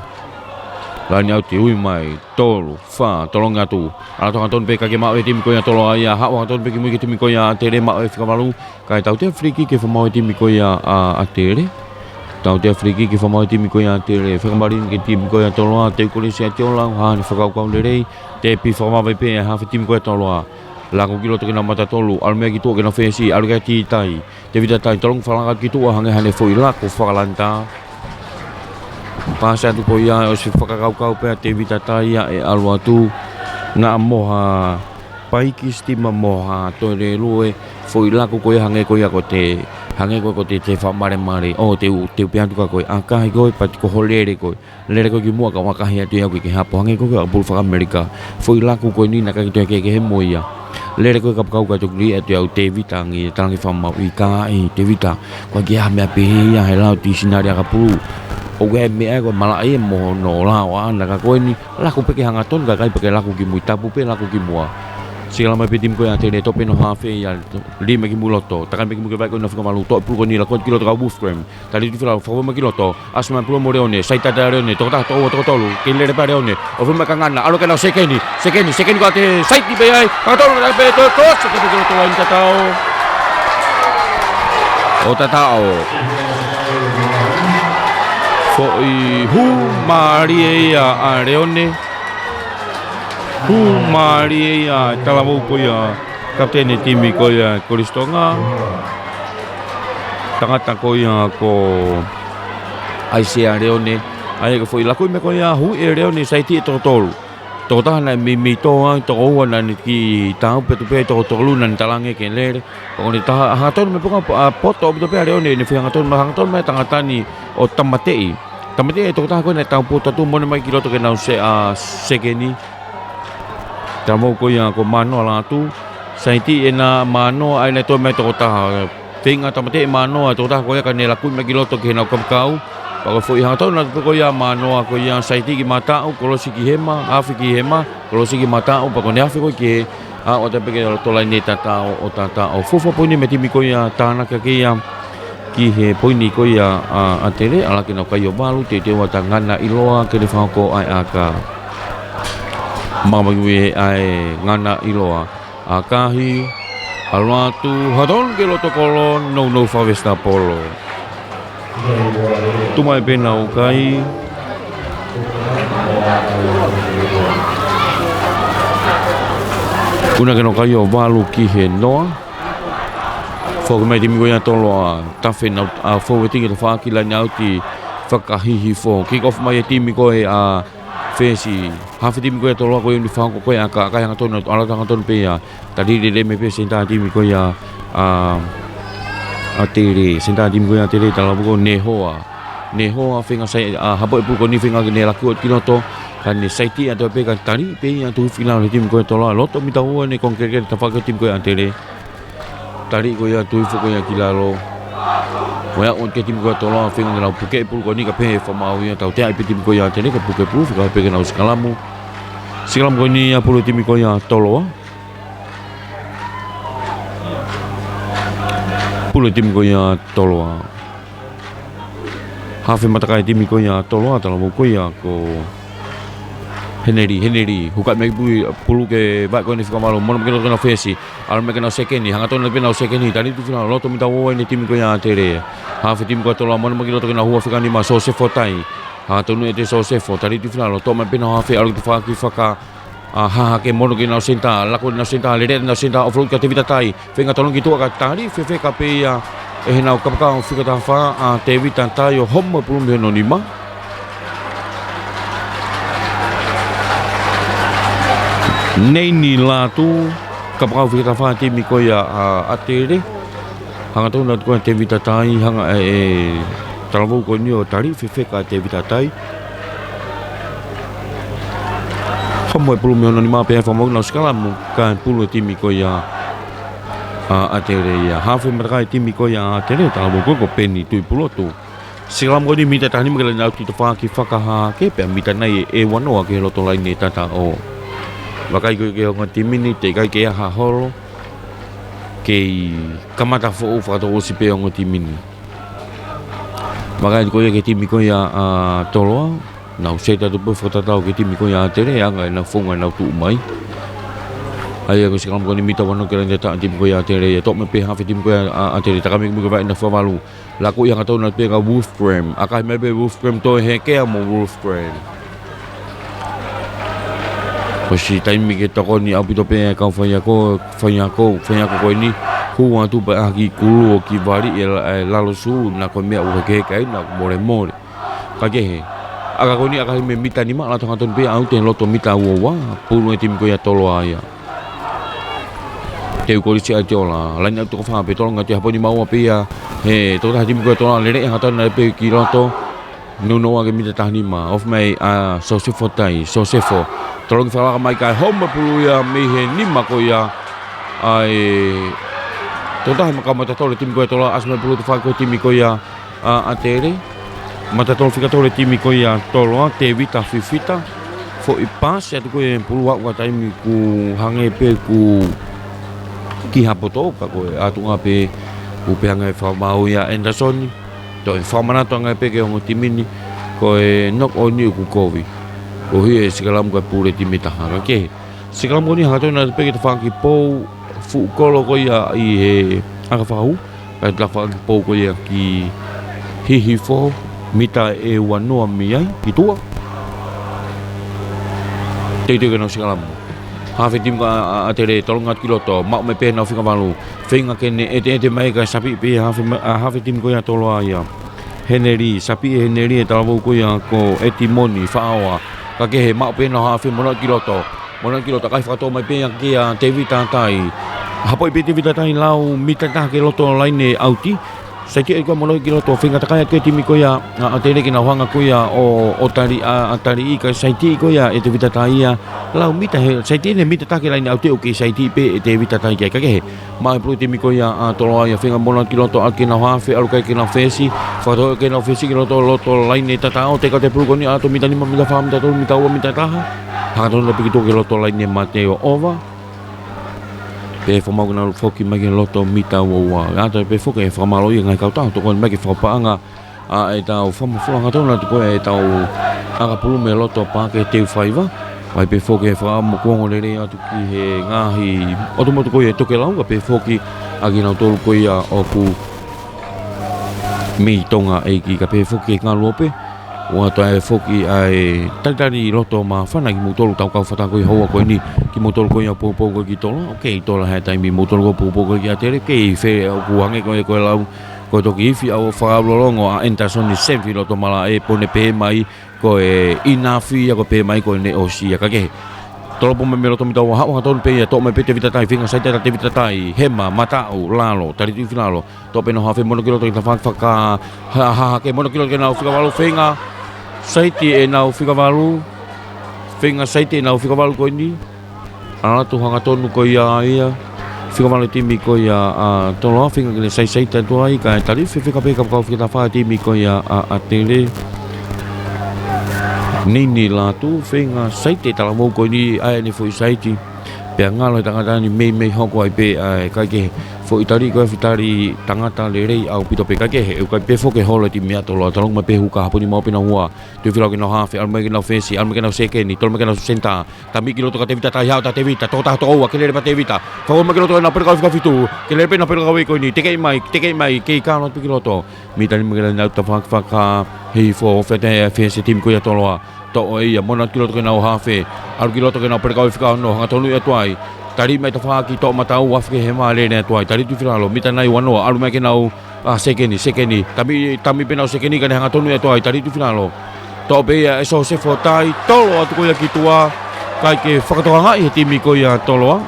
Laine ʻauti ui mai, tolu, fā, tolongi atu. ʻAlu atu hangatonu pē kae ʻikai ke maʻu e timi ko ia Toloa ia, haʻu hangatonu pē ki mui ki he timi ko ia ʻAtele, maʻu e fika valu. Kae tautea free kick ke fakamaau e timi ko ia ʻa, ʻAtele. Tautea free kick ke fakamaau e timi ko ia ʻAtele. Fakamalini ki he timi ko ia Toloa, Teu Kolisi ʻAtiola, hā haʻane fakakaukau lelei. Tepi fakavave pē ʻe he hafe timi ko ia Toloa. Laku ki loto ki heʻenau mata tolu, ʻalu mai ki tuʻa ki heʻenau fesi, ʻalu kia Titai. Tevita Tai, tolongi fakalaka ki tuʻa, hangē haʻane foʻi laku fakalanitā. Pasi atu ko ia ʻosi fakakaukau pē ʻa Tevita Tai ia ʻe ʻalu atu. Naʻa mo ha paiki sitima mo ha toelelue, foʻi laku ko ia hangē ko ia ko te, hangē ko ia ko te, te faʻa malemale. ʻO te u, te u pehē atu kia koe, ʻakahi koe, pea ko ho lele koe. Lele koe ki muʻa kae ʻakahi atu ia koe ki he hapo, hangē ko ia ko e pulu faka-Amelika. Foʻi laku ko eni naʻe ʻikai ke toe kehekehe mo ia. Lele koe kapakau ka toki lī atu au Tevita ange, talange fakamaau ʻi ka ʻi Tevita. Ko e kiʻi meʻa pehē ia he lau ti sinari aka pulu. ʻOku ʻi ai e meʻa ko e malaʻia mo hono lao ʻaʻana ka ko eni, laku pē ke hangatonu ka ʻikai pē ke laku ki mui, tapu pē laku ki muʻa. Sila mai pē timi ko ia ʻa ʻAtele, toʻo pē hono hafe ia, lī mai ki mui loto, takai mai ki mui ke vaʻe ko ena fika malu, toʻo pulu ko eni laku ki loto ka Wolfgram. Tali tu fila, fakafoʻou mai ki loto, ʻasi mai pulu mo Leone, sai tata Leone, tokotaha, tokoua, tokotolu, kei lele pē Leone, ʻo fai mai ka ngana, ʻalu ki he ʻenau sekeni, sekeni, sekeni ko ʻAtele, sai ti pē ai, ka tolu, ka pē, to, to, se te pē ki loto ai tatao. ʻO tatao. Foʻi hū mālie ia ʻa Leone. Hū mālie ia ʻa e talavou ko ia, kapiteni timi ko ia Kolisi Tonga. Tangata ko ia ko ʻAisea Leone. ʻA ia ko e foʻi laku meʻa ko ia, hū ʻe Leone, sai ti ʻe tokotolu. Tokotaha naʻe mimito ai, tokoua naʻa ne kiʻi tāupe atu pē, tokotolu naʻa ne talange ke lele. Ko ʻene taha, hangatonu mai pē ko ē, poto ʻaupito pē ʻa Leone, ne fai hangatonu mai, hangatonu mai tangata ni ʻo tāmateʻi. Tāmateʻi e tokotaha ko ē naʻe tāupe atu, mono mai ki loto ki heʻenau se, ʻa, sekeni. Talavou ko ia ko Manoa Lātū, sai ti ʻena Manoa, ʻa ia naʻe toe mai tokotaha. Feinga tāmateʻi Manoa, tokotaha ko ia ka ne laku mai ki loto ki heʻenau kapakau. Pea ko e foʻi hangatonu atu pē ko ia Manoa ko ia, sai ti ki mataʻu, kolosi ki hema, hafe ki hema, kolosi ki mataʻu, pea ko ʻene hafe ko ē ki he, ʻa, ʻo tapu pē ki loto laine tatao, ʻo tatao. Fuofua poini mei he timi ko ia Tānaki ʻa ia ki he poini ko ia ʻa ʻAtele, ʻalu ki heʻenau kai ʻo valu, teuteu atu ʻa Ngana ʻIloa ke ne fakahoko ʻa e ʻaka. Māmani ue ʻa e Ngana ʻIloa. ʻAkahi, ʻalu atu, hangatonu ki loto kolo, nounou fakavesitapolo. Tuʻu mai pē ʻenau kai. ʻUna ki heʻenau kai ʻo valu ki he noa. Foki mai timi ko ia Toloa, tafe ʻenau, ʻa, fōueti ki he tafaʻaki, laine ʻauti fakahihifo. Kick off mai e timi ko ia ʻa Fesi. Hafe timi ko ia Toloa ko e ʻunufaʻu ko ia ʻa e ʻaka, ʻaka hangatonu, ʻalu hangatonu pē ia. Tali lelei mai pē senitā timi ko ia ʻa, ʻAtele. Senitā timi ko ia ʻAtele, talavou ko Nehoa. Nehoa feinga sai, ʻa, hapo e pulu ko eni feinga ke ne laku atu ki loto. Ka ne sai ti atu pē ka tali pē ia tuʻu fila ʻo e timi ko ia Toloa. Loto mita ua ʻene kongikeke tafaʻaki timi ko ia ʻAtele. Tali ko ia tuʻu foki ko ia ki lalo. Ko ia ʻoku ʻi ai e timi ko ia Toloa feinga ke nau puke e pulu ko eni ka pehē ʻe he fakamaau ia tautea ai pē timi ko ia ʻAtele ke puke pulu, fika pē ke nau sikalamu. Sikalamu ko eni ʻa e pulu timi ko ia Toloa. Pulu timi ko ia Toloa. Hafe matakai timi ko ia Toloa, talavou ko ia ko Heneli, Heneli, huka mai pulu, pulu ke vaʻe ko eni fika malu, mono mai ki loto ki heʻenau fesi, ʻalu mai ki heʻenau sekeni, hangatonu pē ʻenau sekeni, tali tuʻu fila, loto mita ua ʻene timi ko ia ʻAtele. Hafe timi ko ia Toloa, mono mai ki loto ki heʻenau hua fika nima, Sosefo Tai. Hangatonu ʻe Sosefo, tali tuʻu fila, loto mai pē ʻenau hafe, ʻalu ki he tafaʻaki faka, ʻa, hahake, mono ki heʻenau senitā, laku ʻenau senitā, lele ʻenau senitā, offload kia Tevita Tai. Feinga tolongi tuʻa ka tali fefeka pē ia ʻe heʻenau kapakau fika taha fā ʻa Tevita Tai ʻo homo e pulu mei hono nima. Neini Lātū, kapakau fika taha fā timi ko ia ʻa ʻAtele. Hangatonu atu ko ia Tevita Tai, hanga ʻe he talavou ko eni ʻo tali fefeka Tevita Tai. Homo e pulu mei hono nima pea fakamaau ke nau sikalamu, ka pulu e timi ko ia ʻa ʻAtele ia. Hafe matakai timi ko ia ʻAtele, talavou ko ia ko Peni Tuʻipulotu. Sikalamu ko eni mita taha nima ki he laine ʻauti tafaʻaki fakahahake pea mita nai ʻe ua noa ki he loto laine tataʻo. Vakai ko ia ki he ongo timi ni, teʻeki ai ke ʻi ai ha holo. Kei kamata foʻou fakatouʻosi pē ongo timi ni. Vakai ko ia ki he timi ko ia ʻa Toloa. Nau set atu pē fakatatau ki he timi ko ia ʻAtele, anga ʻenau founga ʻenau tuʻu mai. ʻA ia ko e sikalamu ko eni mita ua noa ki he laine tataʻo timi ko ia ʻAtele, ia toʻo mai pē hafe timi ko ia ʻa ʻAtele, takai mai ki mui ke vaʻe ʻenau fika valu. Laku ia hangatonu atu pē kia Wolfgram. ʻAkahi mai pē Wolfgram, toe hekea mo Wolfgram. Ko e siʻi taimi ke tokoni ʻaupito pē ʻa e kau faiako, faiako, faiako ko eni. Hū atu pē ʻaki kulu ʻo kivali ʻe la-, ʻe lalo sū, naʻa ko e meʻa ʻoku hekeheke ai, naʻa molemole. Ka kehe, ʻAka ko eni, ʻaka ʻi he mita nima, ʻalu atu hangatonu pē ia ʻaute loto mita ua ua, pulu e timi ko ia Toloa ia. Teu Kolisi ʻAitiola, laine ʻalu toko fā pē, tolonga atu ia, hapo ni maua pē ia he tokotaha timi ko ia Toloa, lele hangatonu pē ki loto. Nounou ake mita taha nima, ofi mai ʻa Sosefo Tai, Sosefo. Tolongi fakalaka mai kae homa pulu ia mei he nima ko ia ʻa e tokotaha maka matatolu timi ko ia Toloa, ʻasi mai pulu atu fā ko e timi ko ia ʻa ʻAtele. Matatolu fika tolu timi ko ia Toloa, Tevita Fifita. Foʻi paasi atu ko e pulu ʻa ua taimi kuo hangē pē kuo kiʻi hapoto, ka ko e ʻatunga pē kuo pehē ange ʻe he fakamaau ia Anderson. Toe fakamanatu ange pē ki he ongo timi ni, ko e knock on ʻoku kovi. Koeʻuhi e sikalamu ko e pulu e timi ʻe taha, ka kehe. Sikalamu ko eni hangatonu atu pē ki he tafaʻaki pou, fuʻu kolo ko ia ʻi he ʻakafau, ka e tafaʻaki pou ko ia ki Hihifo, mita ʻe ua noa mei ai, ki tuʻa. Teuteu ke nau sikalamu. Hafe timi ko ia ʻa ʻAtele, tolonga atu ki loto, maʻu mai pē ʻenau fika valu. Feinga ke ne ʻeteʻete mai kae sapiʻi pē hafe ma-, ʻa hafe timi ko ia Toloa ia. Heneli, sapiʻi ʻe Heneli e talavou ko ia ko Etimoni Faʻaoa. Ka kehe, maʻu pē ʻenau hafe, monūʻia ki loto. Monūʻia ki loto, kai fakatō mai pē ia kia Tevita Tai. Hapoʻi pē Tevita Tai lau mita taha ki loto laine ʻauti. Saiti ʻe ko e monūʻia ki loto, feinga takai atu e timi ko ia ʻa ʻAtele ke nau hanga ko ia ʻo, ʻo tali, ʻa, ʻa tali ʻi ka saiti ko ia ʻe Tevita Tai ia. Lau mita he, saiti ʻene mita taha ki laine ʻauti ʻoku kei saiti pē ʻe Tevita Tai ki ai ka kehe. Maʻu e pulu timi ko ia ʻa Toloa ia, feinga monūʻia ki loto ʻaki ʻenau hafe, ʻalu kai ki heʻenau fesi, fakatō ki heʻenau fesi ki loto, loto laine tataʻo, teka te pulu ko eni ʻalu atu mita nima, mita fā, mita tolu, mita ua, mita taha. Hangatonu pē ki tuʻa ki loto laine mate ʻo ova. Pea fakamaau ke nau foki mai ki loto mita ua ua. ʻAlu atu pē foki e fakamālō ia ngaahi kautaha tokoni mai ki he fakapaʻanga ʻa ʻetau fakamolemole hangatonu atu ko ē ʻetau ʻakapulu mei loto Paʻake Teufaiva. ʻAi pē foki e fakamokuongo lelei atu ki he ngaahi ʻotu motu ko ē tokelau, ka pehē foki ʻa kinautolu ko ia ʻoku mei Tonga ʻEiki, ka pehē foki ki he ngaluope. ʻOatu ai foki ʻa e talitali loto māfana kimoutolu tau kau fata ko ē houa ko eni, kimoutolu ko ia poupou ko ē ki Toloa, ʻoku kei Toloa he taimi, moutolu ko ē poupou ko ē ki ʻAtele, kei fē ʻoku hangē ko ē ko e lau, ko e toki ifi ʻa e fakaʻaulolongo ʻa Anderson Senfi loto mala e pone pē mai, ko e ʻinafi ia ko e pē mai ko e ne ʻosi ia ka kehe. Tolopo mai mei loto mita ua, haʻu hangatonu pē ia, toʻo mai pē Tevita Tai, feinga saiti ʻa Tevita Tai, hema, mataʻu, lalo, tali tuʻi filalo, toʻo pē ʻenau hafe, monūʻia ki loto ki he tafaʻaki faka-, ha-, ha-, hake, monūʻia ki loto ki heʻenau fika valu, feinga saiti ʻenau fika valu, feinga saiti ʻenau fika valu ko eni. ʻAlu atu hangatonu ko ia ia. Fika valu timi ko ia ʻa Toloa, feinga ke ne saisaiti atu ai, kae tali fefeka pē kapakau fika taha fā timi ko ia ʻa, ʻa ʻAtele. Nini Latu, feinga saiti e talavou ko eni ʻa ʻene foʻi saiti. Pea ngalo e tangata ni meimei hoko ai pē ʻa e kai ke foʻi tali ko e fitali tangata lelei ʻaupito pē ka kehe, ʻe ʻikai pē foki e holo e timi ʻa Toloa, tolongi mai pē huka, hapo ni maʻu pē ʻenau ua. Tuʻi filalo ki heʻenau hafe, ʻalu mai ki heʻenau fesi, ʻalu mai ki heʻenau sekeni, tolo mai ki heʻenau senitā. Tami ki loto kia Tevita Tai, haʻu atu ʻa Tevita, tokotaha toko ua, kelele pē ʻa Tevita. Fakahū mai ki loto ʻenau pelekau fika fitu, kelele pē ʻenau pelekau ko eni, tekeʻi mai, tekeʻi mai, kei kalo atu ki loto. Mita nima ki laine ʻauti tafaʻaki fakahihifo, fete e fesi timi ko ia Toloa. Toʻo ʻe ia, monūʻia ki loto ki heʻenau hafe. ʻAlu ki loto ki heʻenau pelekau fika ono, hangatonu ia atu ai. Tali mai tafaʻaki toʻomataʻu, afe ki he hema, lele atu ai. Tali tuʻi filalo, mita nai ua noa, ʻalu mai ki heʻenau ʻa sekeni, sekeni. Tami, tami pē ʻenau sekeni, kae hangatonu ia atu ai, tali tuʻi filalo. Toʻo pē ia ʻe Sosefo Tai, tolo atu ko ia ki tuʻa, kae kei fakatokangaʻi he timi ko ia Toloa.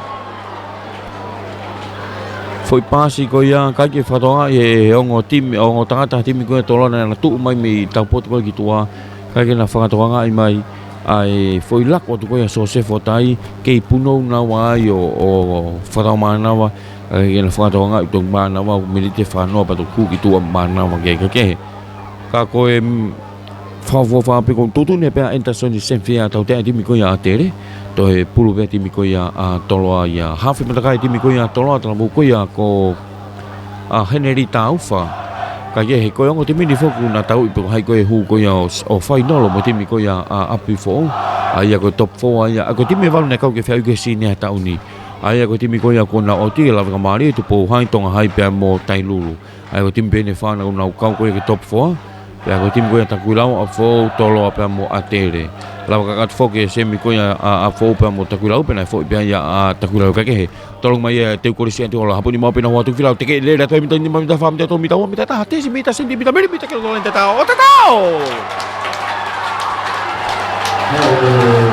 Foʻi paasi ko ia, kae kei fakatokangaʻi he, he ongo timi, ongo tangata timi ko ia Toloa naʻa na tuʻu mai mei taupotu ko ia ki tuʻa, kae kei na fakatokangaʻi mai, ʻa e foʻi lako atu ko ia Sosefo Tai, kei punou naua ai ʻo, ʻo fakatau mānava, kae kei na fakatokangaʻi toki mānava, ʻo miniti ʻe fāngofulu pea toki hū ki tuʻa mānava ki ai ka kehe. Ka ko e, mm, fakaʻofoʻofa pē ko e tuʻutuʻuni pē ʻa Anderson Senfi ʻa e tautea timi ko ia ʻa ʻAtele, toe pulu pē timi ko ia ʻa Toloa ia. Hafe matakai timi ko ia ʻa Toloa, talavou ko ia ko ʻa Heneli Taufa. Kae kehe ko e ongo timi ni foki naʻa tau ʻi pē ko hai ko e hū ko ia ʻo, ʻo fainolo mo e timi ko ia ʻa ʻApifoʻou. ʻA ia ko e top four ʻa ia. ʻA ko e timi ʻe valu naʻe kau ki he feʻauhi ko ē he sini ʻa e taʻu ni. ʻA ia ko e timi ko ia ko Naʻoti, Laveka Mālie, Tupou Hai, Tonga Hai pea mo Tailulu. ʻA ia ko e timi pē ʻe fā naʻa nau kau ko ia ki he top four. Pea ko e timi ko ia Takuilau, ʻApifoʻou, Toloa pea mo ʻAtele. Lava kakato foki e semi ko ia ʻa, ʻApifoʻou pea mo Takuilau, pea naʻe foʻi pē ia ʻa Takuilau ka kehe. Tolongi mai ia Teu Kolisi ʻAitiola, hapo ni maʻu pē ʻenau ua, tuʻi filalo, tekeʻi lelei atu ai mita nima, mita fā, mita tolu, mita ua, mita taha, tesi mita, sentimita, milimita, ki loto laine tataʻo, ʻo tataʻo!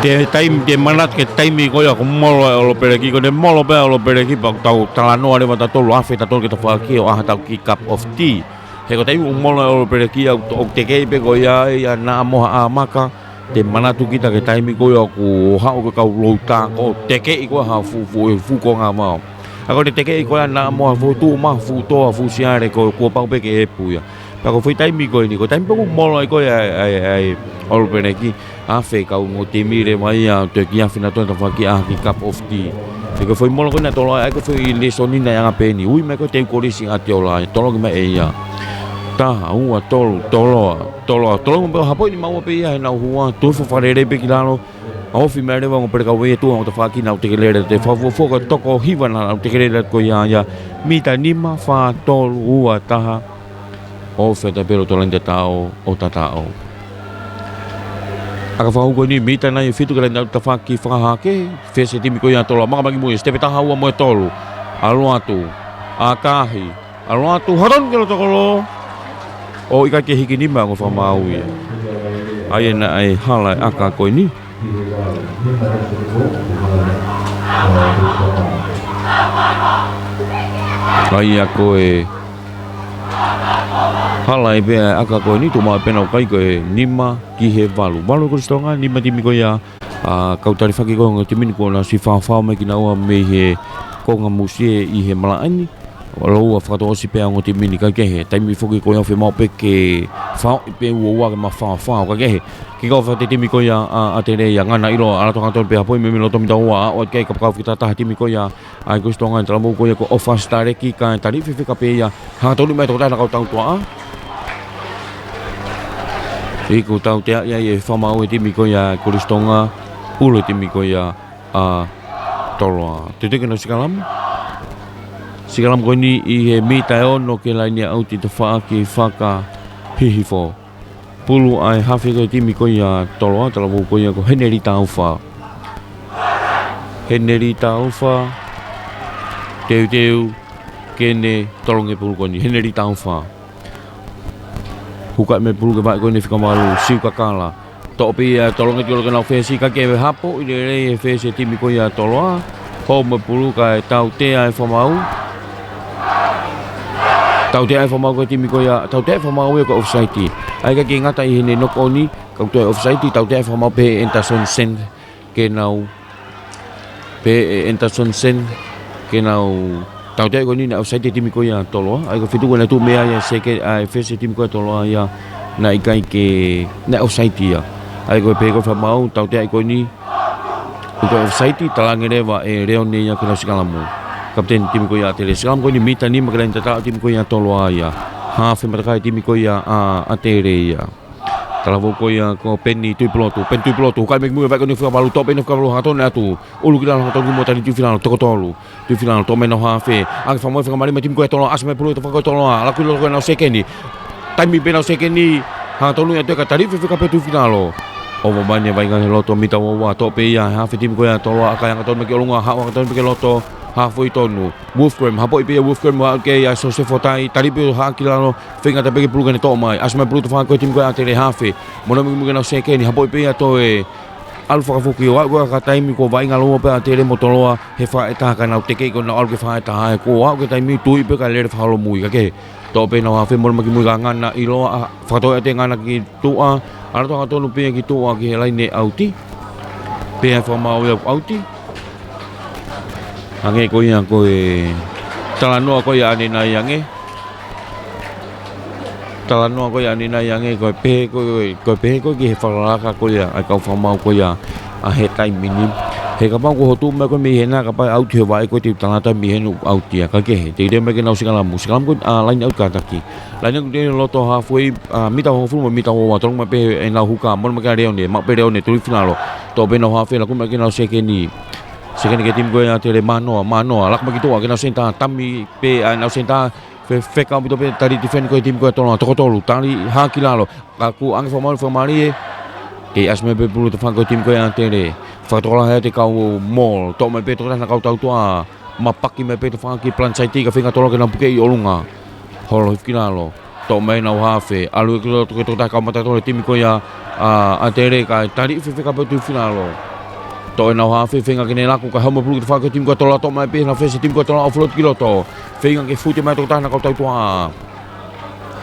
Te taimi, te manatu ki he taimi ko ia ʻoku molo ai ʻa e ʻOlopeleki, ko ʻene molo pē ʻa e ʻOlopeleki, pea tau talanoa leva tautolu, afe tautolu ki he tafaʻaki ʻo ʻai haʻatau kiʻi cup of tea. He ko e taimi ʻoku molo ai ʻa e ʻOlopeleki, ʻoku, ʻoku tekeʻi pē ko ia ʻa Naʻa mo Haʻamaka, te manatu kita ki he taimi ko ia ʻoku haʻu ko e kau lou tā ko ē, tekeʻi ko ē ha fuʻu, fuʻu, fuʻu konga vao. ʻA ko ʻene tekeʻi ko ia ʻa Naʻa mo ha fuʻu tuʻu mai, fuʻu toa, fuʻu siale ko ē, kuo pau pē ke ʻepu ia. Pea ko e foʻi taimi ko eni, ko e taimi pē ʻoku molo ai ko ia ʻa e, ʻa e, ʻa e ʻOlopeleki, afe kau ongo timi leva ia, toe kiʻi afe nautolu he tafaʻaki ʻo ʻai ha kiʻi cup of tea. He ko e foʻi molo ko eni ʻa Toloa, ʻa ia ko e foʻi lēsoni naʻe ʻi ai pē eni. Ui mai ko e teu kolisi ʻa Toloa, toloki mai ʻe ia. Taha, ua, tolu, Toloa, Toloa, Toloa, pea hapoʻi ni maua pē ia heʻenau hua, toe fakalele pē ki lalo, ʻa ofi mai leva ongo pelekau ia tuʻu ongo tafaʻaki, nau tekelele, te fakafuofua ko e toko hiva naʻa nau tekelele ko ia ia, mita nima, fā, tolu, ua, taha, ʻo feta pē loto laine tataʻo, ʻo tataʻo. ʻAka fakahū ko eni, mita nai fitu ki he laine tafaʻaki fakahake, fesi timi ko ia Toloa, maka mai ki mui, sitepe taha, ua mo e tolu, ʻalu atu, ʻakahi, ʻalu atu, hatonu ki loto kolo, ʻo ʻikai ke hiki nima ongo fakamaau ia. ʻA ia naʻe hala e ʻaka ko eni. ʻA ia ko e hala ʻe pea ʻaka ko eni, tuʻu mai pē ʻenau kai ko e nima ki he valu. Valu e Kolisi Tonga, nima timi ko ia ʻa e kau talifaki ko ē ongo timi ni kuo nau ʻosi faofao mai kinaua mei he konga musie ʻi he malaʻe ni. Lōua fakatouʻosi pē ʻa e ongo timi ni, kae kehe, taimi foki ko ia ʻoku fiemaʻu pē ke faoʻi pē uaua ke mafaofao, kae kehe. Kick off ʻa e timi ko ia ʻa, ʻa ʻAtele ia, ngana ʻiloa, ʻalu atu hangatonu pē, hapoʻi mei loto mita ua, ʻa, ʻo ʻikai ke kapakau fika taha timi ko ia ʻa e Kolisi Tonga, talavou ko ia ko ʻOfa Sitaleki, kae taliʻi fefeka pē ia, hangatonu mai tokotaha ʻenau kau tautuaʻa. Iku tautea ia ʻe he fakamaau e timi ko ia Kolisi Tonga, pulu e timi ko ia ʻa Toloa. Teuteu ke nau sikalamu. Sikalamu ko eni ʻi he mita ʻe ono ki he laine ʻauti tafaʻaki fakahihifo. Pulu ʻa e hafe ko e timi ko ia Toloa, talavou ko ia ko Henelita Ufa. Henelita Ufa. Teuteu ke ne tolongi e pulu ko eni. Henelita Ufa. Huka mai e pulu ki he vaʻe ko eni fika valu, Siu Kakala. Toʻo pē ia, tolongi ki loto ke nau fesi, kae kehe, hapoʻi lelei e fesi e timi ko ia Toloa. Hou mo e pulu kae tautea e fakamaau. Tautea e fakamaau ko e timi ko ia, tautea e fakamaau ia ko e offside. ʻA ia ʻikai ke ngata ʻi heʻene knock on, ka ʻoku toe offside, tautea e fakamaau pē ʻe Anderson Sen ke nau, pē ʻe Anderson Sen ke nau tautea ko eni naʻe offside e timi ko ia Toloa. ʻA ia ko e feituʻu ko ē naʻe tuʻu mei ai e seke, ʻa e fesi e timi ko ia Toloa ia naʻe ʻikai ke, naʻe offside ia. ʻA ia ko e pehē ko e fakamaau, tautea ko eni, ʻoku offside, talaange leva ʻe Leone ia ke nau sikalamu. Kapiteni timi ko ia ʻAtele, sikalamu ko eni mita nima ki he laine tataʻo timi ko ia Toloa ia. Hafe matakai timi ko ia ʻa, ʻAtele ia. Talavou ko ia ko Peni Tuʻipulotu, Peni Tuʻipulotu, huka mai ki mui, vaʻe ko eni fika valu, toʻo pē ʻene fika valu, hangatonu atu. ʻUlu ki lalo, hangatonu ki muʻa, tali Tuʻifilalo, toko tolu. Tuʻifilalo, toʻo mai ʻenau hafe. ʻAki fakamaau, fakamālie mai timi ko ia Toloa, ʻasi mai pulu ʻi he tafaʻaki ko ia Toloa, ʻalu ʻaki loto ko ʻenau sekeni. Taimi pē ʻenau sekeni, hangatonu ia toe ka tali fefeka pē Tuʻifilalo. ʻOua mai ʻene vaʻinga he loto mita ua ua, toʻo pē ia, hafe timi ko ia Toloa, ʻalu ʻaki hangatonu mai ki ʻolunga, haʻu hangatonu mai ki loto, hafoʻi tonu. Wolfgram, hapoʻi pē ia Wolfgram, ʻalu ki ai ʻa Sosefo Tai, tali pē ʻo haʻu ki lalo, feinga atu pē ki he pulu ke ne toʻo mai. ʻAsi mai pulu tafaʻaki ko e timi ko ia ʻAtele, hafe. Mono mai ki mui ke nau sekeni, hapoʻi pē ia toe ʻalu fakafoki, ʻo aʻu ko ia ki he taimi ko e vaʻinga lōua pē ʻa ʻAtele mo Toloa he faʻahi ʻe taha, ka nau tekeʻi ko ʻenau ʻalu ki he faʻahi ʻe taha, ʻe ko e aʻu ki he taimi tuʻi pē kae lele fakaholomui, kae kehe. Toʻo pē ʻenau hafe, mono mai ki mui ka ngana ʻiloa, ʻa, fakatoʻo atu e ngana ki tuʻa, ʻalu atu hangatonu pē ia ki tuʻa ki he laine ʻauti. Pehē ʻe he fakamaau ia ʻoku ʻauti. Hangē ko ia ko e talanoa ko ia ʻanenai ange. Talanoa ko ia ʻanenai ange ko e pehē ko e, ko e pehē ko e ki he fakalaka ko ia ʻa e kau fakamaau ko ia ʻa he taimi ni. He kapau ko hoʻo tuʻu mai ko ē mei hena kapau ʻe ʻauti he vaʻe ko ē te u talata mei heni ʻoku ʻauti ia, kae kehe. Teuteu mai ke nau sikalamu. Sikalamu ko e, ʻa, laine ʻauti kātaki. Laine ʻauti loto halfway, ʻa, mita hongofulu mo e mita ua ua, tolongi mai pē ʻenau huka, mono mai ki ai Leone, maʻu pē Leone, Tuʻifilalo. Toʻo pē ʻenau hafe, laku mai ke nau sekeni. Sekeni ki he timi ko ia ʻAtele, Manoa, Manoa, laku mai ki tuʻa ke nau senitā, tami pē ʻa ʻenau senitā, fe-, fekau ʻaupito pē tali tifeni ko e timi ko ia Toloa, toko tolu, tali haʻu ki lalo. Ka kuo ʻange fakamaau, fakamālie. Kei ʻasi mai pē pulu tafaʻaki ko e timi ko ia ʻAtele. Fakatokolahi atu e kau maul, toʻo mai pē tokotaha ʻenau kau tautuaʻa. Mapaki mai pē tafaʻaki palanisite kae feinga Toloa ke nau puke ʻi ʻolunga. Holo hifo ki lalo. Toʻo mai ʻenau hafe. ʻAlu ki loto ki he tokotaha kau mataʻitohi e timi ko ia ʻa ʻAtele kae tali fefeka pē ʻe Tuʻifinalo. Toʻo ʻenau hafe, feinga ke ne laku, kae homo pulu ki tafaʻaki timi ko ia Toloa, toʻo mai pē ʻenau fesi timi ko ia Toloa, ʻo float ki loto. Feinga ke fute mai tokotaha naʻa kau tautuaʻa.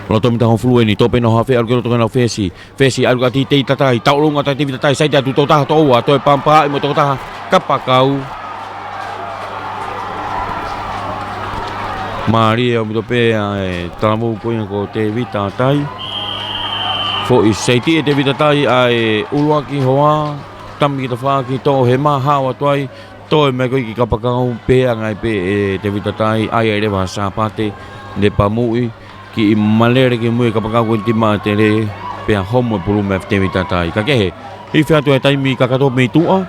Loto mita hongofulu eni, toʻo pē ʻenau hafe, ʻalu ki loto ki heʻenau fesi. Fesi, ʻalu kia Tevita Tai, tauʻolunga atu ʻa Tevita Tai, saiti atu tokotaha toʻo ua, toe pampa ʻi mo tokotaha kapakau. Mālie ʻaupito pē ʻa e talavou ko ia ko Tevita Tai. Foʻi saiti ʻe Tevita Tai ʻa e ʻuluaki hoa, tami ki tafaʻaki, toʻo hema, hao atu ai, toe mai ko ia ki kapakau, pehē ange ai pē ʻe Tevita Tai, ʻai ai leva ha Sāpate, ne pamuʻi, kiʻi malele ki mui e kapakau ko e timi ʻa ʻAtele, pea homo e pulu mei ai ʻe Tevita Tai. Ka kehe, hifo atu e taimi kakato mei tuʻa,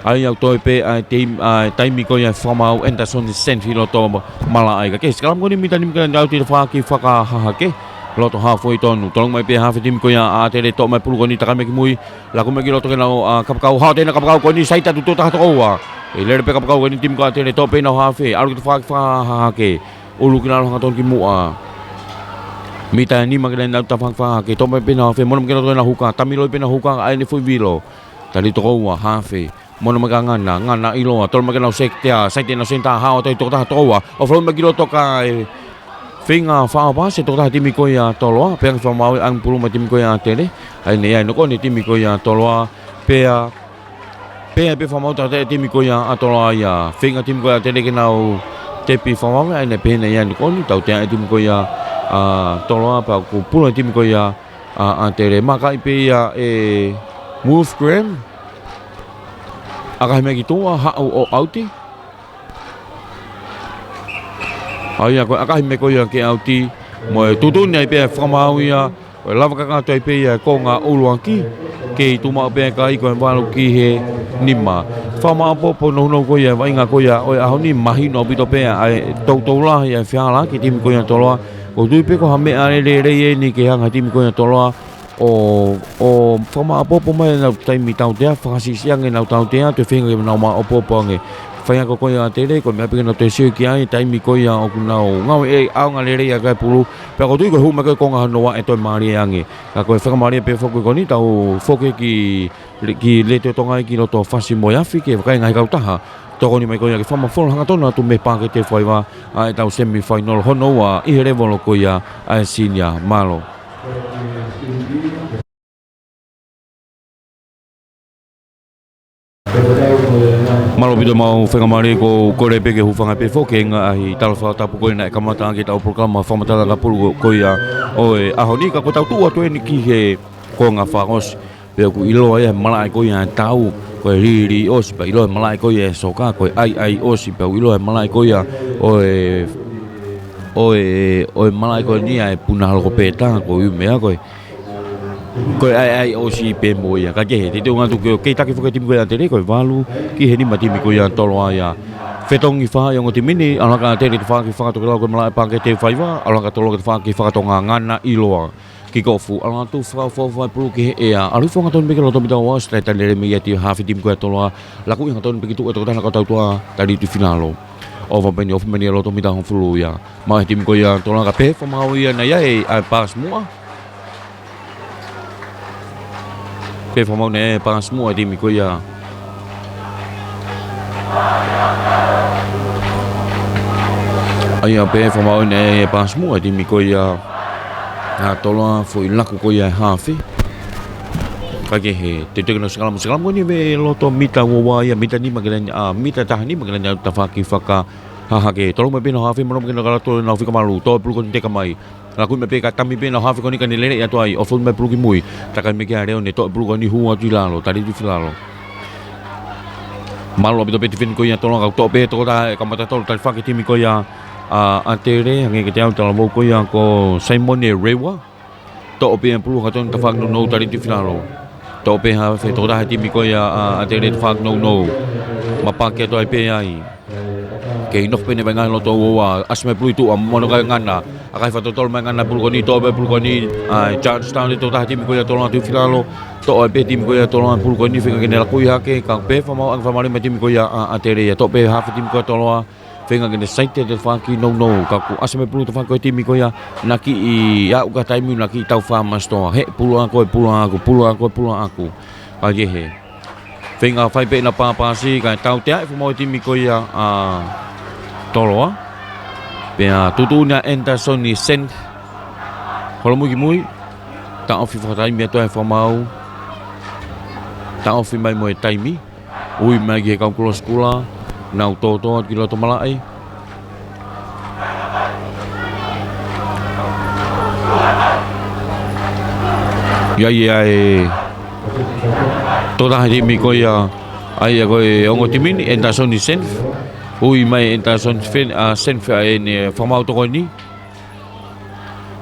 ʻa ia ʻoku toe pē ʻa e teim-, ʻa e taimi ko ia ʻa e fakamaau Anderson Sent ʻi loto ma-, malaʻe. Ka kehe, sikalamu ko eni mita nima ki he laine ʻaut ʻi tafaʻaki fakahahake, loto halfway tonu. Tolonga mai pē hafe timi ko ia ʻa ʻAtele, toʻo mai pulu ko eni, takai mai ki mui, laku mai ki loto ki heʻenau, ʻa, kapakau, hao atu ʻenau kapakau ko eni, saiti atu tokotaha toʻo ua. ʻE lele pē kapakau ko eni timi ko ia ʻAtele, toʻo pē ʻenau hafe, ʻalu ki tafaʻaki fakahahake. Ulu ki lalo hangatonu ki muʻa. Mita ʻe nima ki he laine ʻaut ʻi tafaʻaki fakahahake, toʻo mai pē ʻenau hafe, mono mai ki loto ʻenau huka, tami loi pē ʻenau huka, ʻai ʻene foʻi vilo. Tali tokoua, hafe, mono mai kia Ngana, Ngana ʻiloa, tolo mai ki heʻenau sekitea, saiti ʻenau senitā, hao atu ai tokotaha tokoua, ʻo float mai ki loto kae feinga faʻa paasi e tokotaha timi ko ia Toloa, pea ke fakamaau ʻa e pulu mei he timi ko ia ʻAtele, ʻa ia naʻe ʻi ai hono ko eni e timi ko ia Toloa, pea Pea pē fakamaau tautea e timi ko ia ʻa Toloa ia. Feinga timi ko ia ʻAtele ke nau tepi fakamaau, ʻa ia naʻe pehē naʻe ʻi ai hono ko eni, tautea e timi ko ia ʻa Toloa pea kuo pulu e timi ko ia ʻa ʻAtele. Makaʻi pē ia ʻe Wolf Graham. ʻAkahi mai ki tuʻa, haʻu ʻo ʻauti. ʻA ia ko e ʻakahi mai ko ia ke ʻauti, mo e tuʻutuʻuni ai pē ʻa e fakamaau ia, ʻo lava kakato ai pē ia e konga ʻuluaki, kei tuʻu maʻu pē ʻa e kai ko e valu ki he nima. Fakamaʻopoʻopo nounou ko ia, vaʻinga ko ia ʻo e ʻaho ni, mahino ʻaupito pē ʻa e toutou lahi ʻa e fehālaaki e timi ko ia Toloa. ʻOku ou tui pē ko ha meʻa lelei eni ke hanga he timi ko ia Toloa ʻo, ʻo fakamaʻopoʻopo mai ʻenau taimi tautea, fakasiʻisiʻi ange ʻenau tautea, toe feinga ke nau maʻopoʻopo ange. Faiako ko ia ʻAtele, ko e meʻa pē ke nau toe sio ki ai, taimi ko ia ʻoku nau ngāueʻi ʻaonga lelei ʻa e kai pulu, pea ʻoku ou tui ko e hū mai ko e konga hono ua ʻe toe mālie ange. Ka ko e fakamālie pē foki ko eni ʻetau foki ki, ki Letiō Tonga ki loto Fasi mo e Afi, ke vakai e ngaahi kautaha tokoni mai ko ia ke fakamafola hangatonu atu mei he Paketi Faiva ʻa ʻetau semifinal hono ua ʻi he levolo ko ia ʻa e senior. Mālō. Mālō ʻaupito, mau faingamālie, ko e kole pē ke u hūfanga pē foki he ngaahi tala fakatapu ko ia naʻe kamata ʻaki ʻetau polokalama fakamatala ʻakapulu ko ia ʻo e ʻaho ni, ka ko ʻetau tuʻu atu eni ki he konga fakaʻosi. Pea ʻoku ʻiloa ia he malaʻe ko ia e tau, ko e liliʻosi, pea ʻiloa he malaʻe ko ia e soka, ko e ʻaiʻaiʻosi, pea ʻoku ʻiloa he malaʻe ko ia ʻo e, ʻo e, ʻo e malaʻe ko eni ʻa e puna loko pē tā, ko e ʻū meʻa ko ē. Ko e ʻaiʻaiʻosi pē mo ia. Ka kehe, te u ʻoatu ke, kei taki foki e timi ko ia ʻAtele, ko e valu ki he nima timi ko ia Toloa ia. Fetongi faʻahi ongo timi ni, ʻalu hake ʻAtele ki tafaʻaki fakatokelau ko e malaʻe Paketi Faiva, ʻalu hake Toloa ki tafaʻaki fakatonga, Ngana ʻiloa. Kikofu, ʻalu atu fakaʻofoʻofa e pulu ki he ʻea, ʻalu hifo hangatonu pē ki loto mita ua ʻosi, taʻe tali lelei mei he hafe timi ko ia Toloa, laku ʻi hangatonu pē ki tuʻa e tokotaha naʻa kau tautuaʻa, tali Tuʻifinalo. ʻOfa pē eni, ʻofa pē eni e loto mita hongofulu ia. Maʻu ʻe he timi ko ia Toloa, ka pehē fakamaau ia naʻe ʻi ai ʻa e paasi muʻa. Pehē fakamaau naʻe ʻi ai e paasi muʻa e timi ko ia. ʻA ia pehē fakamaau naʻe ʻi ai e paasi muʻa e timi ko ia ʻa Toloa, foʻi laku ko ia e hafe. Ka kehe, te u teʻeki ke nau sikalamu, sikalamu ko eni mei loto mita ua ua ia, mita nima ki he laine, ʻa, mita taha nima ki he laine ʻaut ʻi tafaʻaki fakahahake. Tolonga mai pē ʻenau hafe, mono mai pē ʻenau kalato, ʻenau fika malu, toʻo e pulu ko eni teka mai. Laku mai pē kae tami pē ʻenau hafe ko eni kae ne lele atu ai, ʻo float mai pulu ki mui. Takai mai kia Leone, toʻo e pulu ko eni, hū atu ʻi lalo, tali Tuʻifinalo. Mālō ʻaupito pē tifeni ko ia Toloa, ka toʻo pē tokotaha e kamata tolu, tali hifo ki he timi ko ia ʻa ʻAtele, hangē kiate au talavou ko ia ko Saimone Rewa. Toʻo pē e pulu hangatonu tafaʻaki nounou, tali Tuʻifinalo. Toʻo pē hafe tokotaha e timi ko ia ʻa ʻAtele tafaʻaki nounou. Mapaki atu ai pē ai. Kei nofo pē ʻene vaʻinga ʻi loto ua ua, ʻasi mai pulu ʻi tuʻa, mono kia Ngana. ʻAkahi fakatotolo mai Ngana e pulu ko eni, toʻo pē e pulu ko eni, ʻa e Georgetown e tokotaha e timi ko ia Toloa, Tuʻifinalo. Toʻo ai pē e timi ko ia Toloa e pulu ko eni, feinga ke ne lakuʻi hake, ka pehē fakamaau ange fakamaau mai e timi ko ia ʻa ʻAtele ia, toʻo pē hafe e timi ko ia Toloa. Feinga ke ne saiti e tafaʻaki nounou, ka kuo ʻasi mai e pulu tafaʻaki ko e timi ko ia, naʻe kiʻi aʻu ki ha taimi naʻe kiʻi tau fā masitoa. He pulu ʻaʻaku, e pulu ʻaʻaku, pulu ʻaʻaku, e pulu ʻaʻaku. Ka kehe. Feinga fai pē ʻena pāpasi, kae tautea e fakamaau e timi ko ia ʻa Toloa. Pea tuʻutuʻuni ʻa Anderson Sen. Holo mui ki mui. Taʻofi fakataimi atu e fakamaau. Taʻofi mai mo e taimi. Ui mai ki he kau kolosi kula, nau tōtō atu ki loto malaʻe. ʻI ai ʻa e tokotaha timi ko ia, ʻa ia ko e ongo timi ni, Anderson Sen. Ui mai Anderson Fen-, ʻa Sen ʻa ʻene fakamaau tokoni.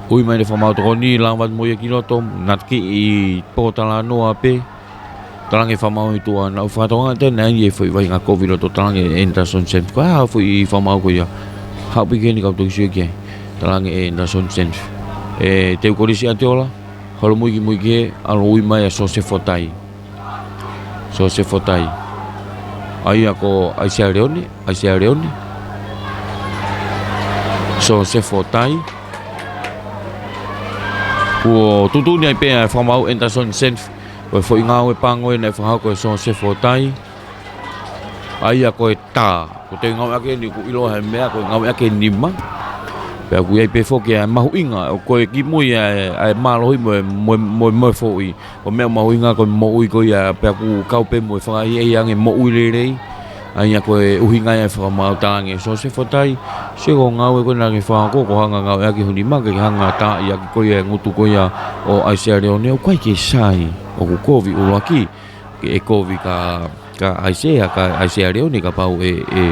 Ui mai ʻene fakamaau tokoni, lava atu mo ia ki loto, naʻe kiʻi pōtalanoa pē. Talaange e fakamaau ʻi tuʻa, naʻa ku fakatokangaʻi ʻe au naʻe ʻi ai e foʻi vaʻinga kovi ʻi loto, talaange ʻe Anderson Sen. Ko e hā e foʻi fakamaau ko ia? Haʻu pē ki heni kau toki sio ki ai. Talaange ʻe Anderson Sen. ʻE teu kolisi ʻa Toloa, holo mui ki mui ki he, ʻalu ui mai ʻa Sosefo Tai. Sosefo Tai. ʻA ia ko ʻAisea Leone, ʻAisea Leone. Sosefo Tai. Kuo tuʻutuʻuni ai pē ʻa e fakamaau ʻe Anderson Sen. Ko e foʻi ngāue pango ʻena ʻe fakahoko ʻe Sosefo Tai. ʻA ia ko e tā. Ko e ngāueʻaki ʻeni ʻoku ʻiloa he meʻa ko e ngāueʻaki e nima. Pea ʻoku ʻi ai pē foki ʻa e mahuʻinga, ʻoku ʻi ai ki mui ʻa e, ʻa e mālohi mo e, mo e, mo e, mo e foʻi. Ko e meʻa mahuʻinga ko e moʻui ko ia, pea ʻoku kau pē mo e fakaʻehiʻehi ange moʻui lelei. ʻA ia ko e ʻuhinga ia e fakamaau, talaange ʻe Sosefo Tai, sio ko e ngāue ko ē naʻa ke fakahoko, ko e hanga ʻo ngāueʻaki ho nima ke hanga ʻo taaʻi ʻaki ko ia e ngutu ko ia ʻo ʻAisea Leone, ʻoku ʻikai ke sai, ʻoku kovi ʻuluaki, ke ʻe kovi kia, kia ʻAisea, kia ʻAisea Leone kapau ʻe, ʻe,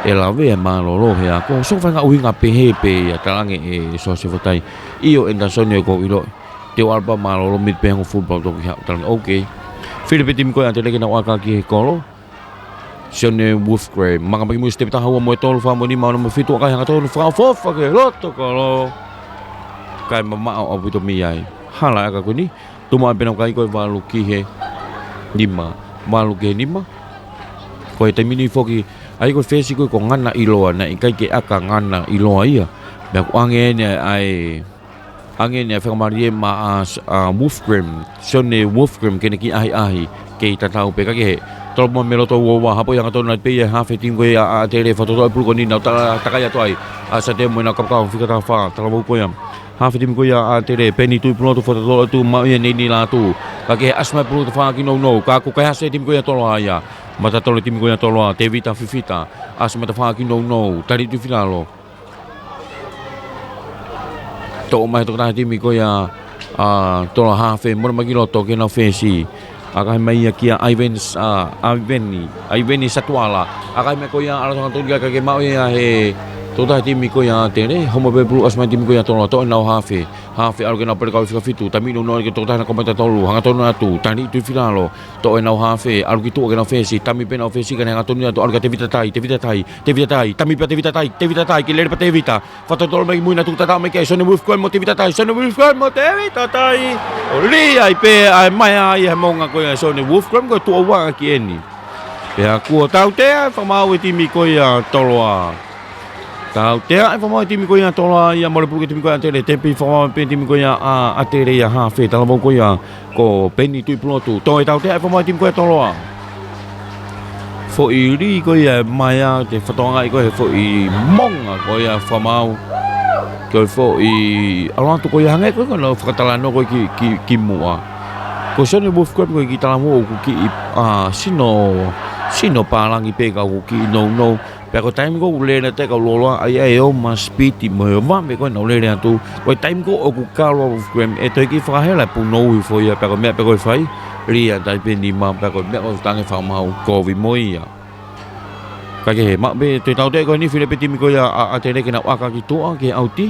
ʻe lavea e mālōlō he ako. So, faʻahinga ʻuhinga pehē pē ia, talaange ʻe Sosefo Tai. ʻIo Anderson, ʻoku ou ʻiloʻi. Te u ʻalu pē ʻo mālōlō miniti pē hongofulu pea u toki haʻu, talaange. Okay. Fili pē timi ko ia ʻa ʻAtele ke nau ʻaka ki he kolo. Sione Wolfgram, maka mai ki mui, sitepu taha ua mo e tolu, fā mo e nima, ono mo e fitu, ʻakahi, hangatonu, fakaʻofoʻofa ki he loto kolo. Kae mamaʻo ʻaupito mei ai. Hala e ʻaka ko eni. Tuʻu maʻu pē ʻenau kai ko e valu ki he nima. Valu ki he nima. Ko e taimi ni foki, ʻa ia ko e fesi ko ē ko Nganaʻiloa, naʻe ʻikai ke ʻaka Nganaʻiloa ia. Pea ʻoku ʻange ʻeni ʻa e, ʻange ʻeni ʻa e faingamālie maʻa, ʻa Wolfgram, Sione Wolfgram, ke ne kiʻi ʻahiʻahi, kei tatau pē. Ka kehe, tolopo mai mei loto ua ua, hapoʻi hangatonu atu pē ia ʻe he hafe timi ko ia ʻa ʻAtele, fakatotoʻo e pulu ko eni, nau tala-, takai atu ai ʻa Sateu mo ʻenau kapakau, fika taha fā, talavou ko ia. Hafe timi ko ia ʻa ʻAtele, Peni Tuʻipulotu, fakatotoʻo atu, maʻu ia ʻe Neini Lātū. Ka kehe, ʻasi mai e pulu tafaʻaki nounou, ka kuo kaihase e timi ko ia ʻa Toloa ia. Matatolu e timi ko ia ʻa Toloa, Tevita Fifita, ʻasi mai e tafaʻaki nounou, Taliʻi Tuʻifilalo. Toʻo mai he tokotaha e timi ko ia ʻa Toloa, hafe, mole mai ki loto ki heʻenau fesi. ʻAkahi mai ia kia ʻAiveni, ʻa, ʻAiveni, ʻAiveni Satuala. ʻAkahi mai ko ia, ʻalu atu hangatonu ki ai, ka ke maʻu ia ʻe he tokotaha e timi ko ia ʻa ʻAtele. Homo pē pulu, ʻasi mai e timi ko ia ʻa Toloa, toʻo ʻenau hafe. Hafe, ʻalu ki heʻenau pelekau ʻe fika fitu, tami nounou ki he tokotaha ʻe nima, ko e mata tolu, hangatonu atu, Taliʻi Tuʻifilalo. Toʻo ʻenau hafe, ʻalu ki tuʻa ki heʻenau fesi, tami pē ʻenau fesi, ka ne hangatonu atu, ʻalu kia Tevita Tai, Tevita Tai, Tevita Tai, tami pē Tevita Tai, Tevita Tai, ke lele pē Tevita. Fakatotolo mai ki mui, naʻe tuku tataʻo mai ki ai ʻa Sione Wolfgram mo Tevita Tai, Sione Wolfgram mo Tevita Tai. ʻO lī ai pē ʻa e maea ia he moʻunga ko ia ʻa Sione Wolfgram, ko e tuʻo ua ʻaki ʻeni. Pea kuo tautea e fakamaau e timi ko ia ʻa Toloa. Tautea e fakamaau e timi ko ia ʻa Toloa ia, mole pulu ki he timi ko ia ʻa ʻAtele, tepi fakamaau pē timi ko ia ʻa ʻAtele ia, hafe, talavou ko ia ko Peni Tuʻipulotu. Toe tautea e fakamaau e timi ko ia ʻa Toloa. Foʻi lī ko ia e maea, te u fakatokangaʻi ko e foʻi moʻunga ko ia e fakamaau. Ko e foʻi ʻalu atu ko ia hangē ko e, ko ʻenau fakatalanoa ko ē ki, ki, ki muʻa. Ko Sione Wolfgram ko e kiʻi talavou ʻoku kiʻi, ʻa, sino, sino pālangi pē ka ʻoku kiʻi nounou. Pea ko e taimi ko ē ʻoku lele atu ai e kau lōloa, ʻa ia ʻe ō mai e sipiti mo e vave ko ē ʻenau lele atu. Ko e taimi ko ē ʻoku kalo ʻa Wolfgram, ʻe toe kiʻi fakahela e punou hifo ia, pea ko e meʻa pē ko ē ʻe fai, lī atu ai pē nima, pea ko e meʻa ko ē ʻoku talaange e fakamaau, kovi mo ia. Ka kehe, maʻu pē toe tautea ko eni, fili pē timi ko ia ʻa, ʻa ʻAtele ke nau ʻaka ki tuʻa, ki he ʻauti.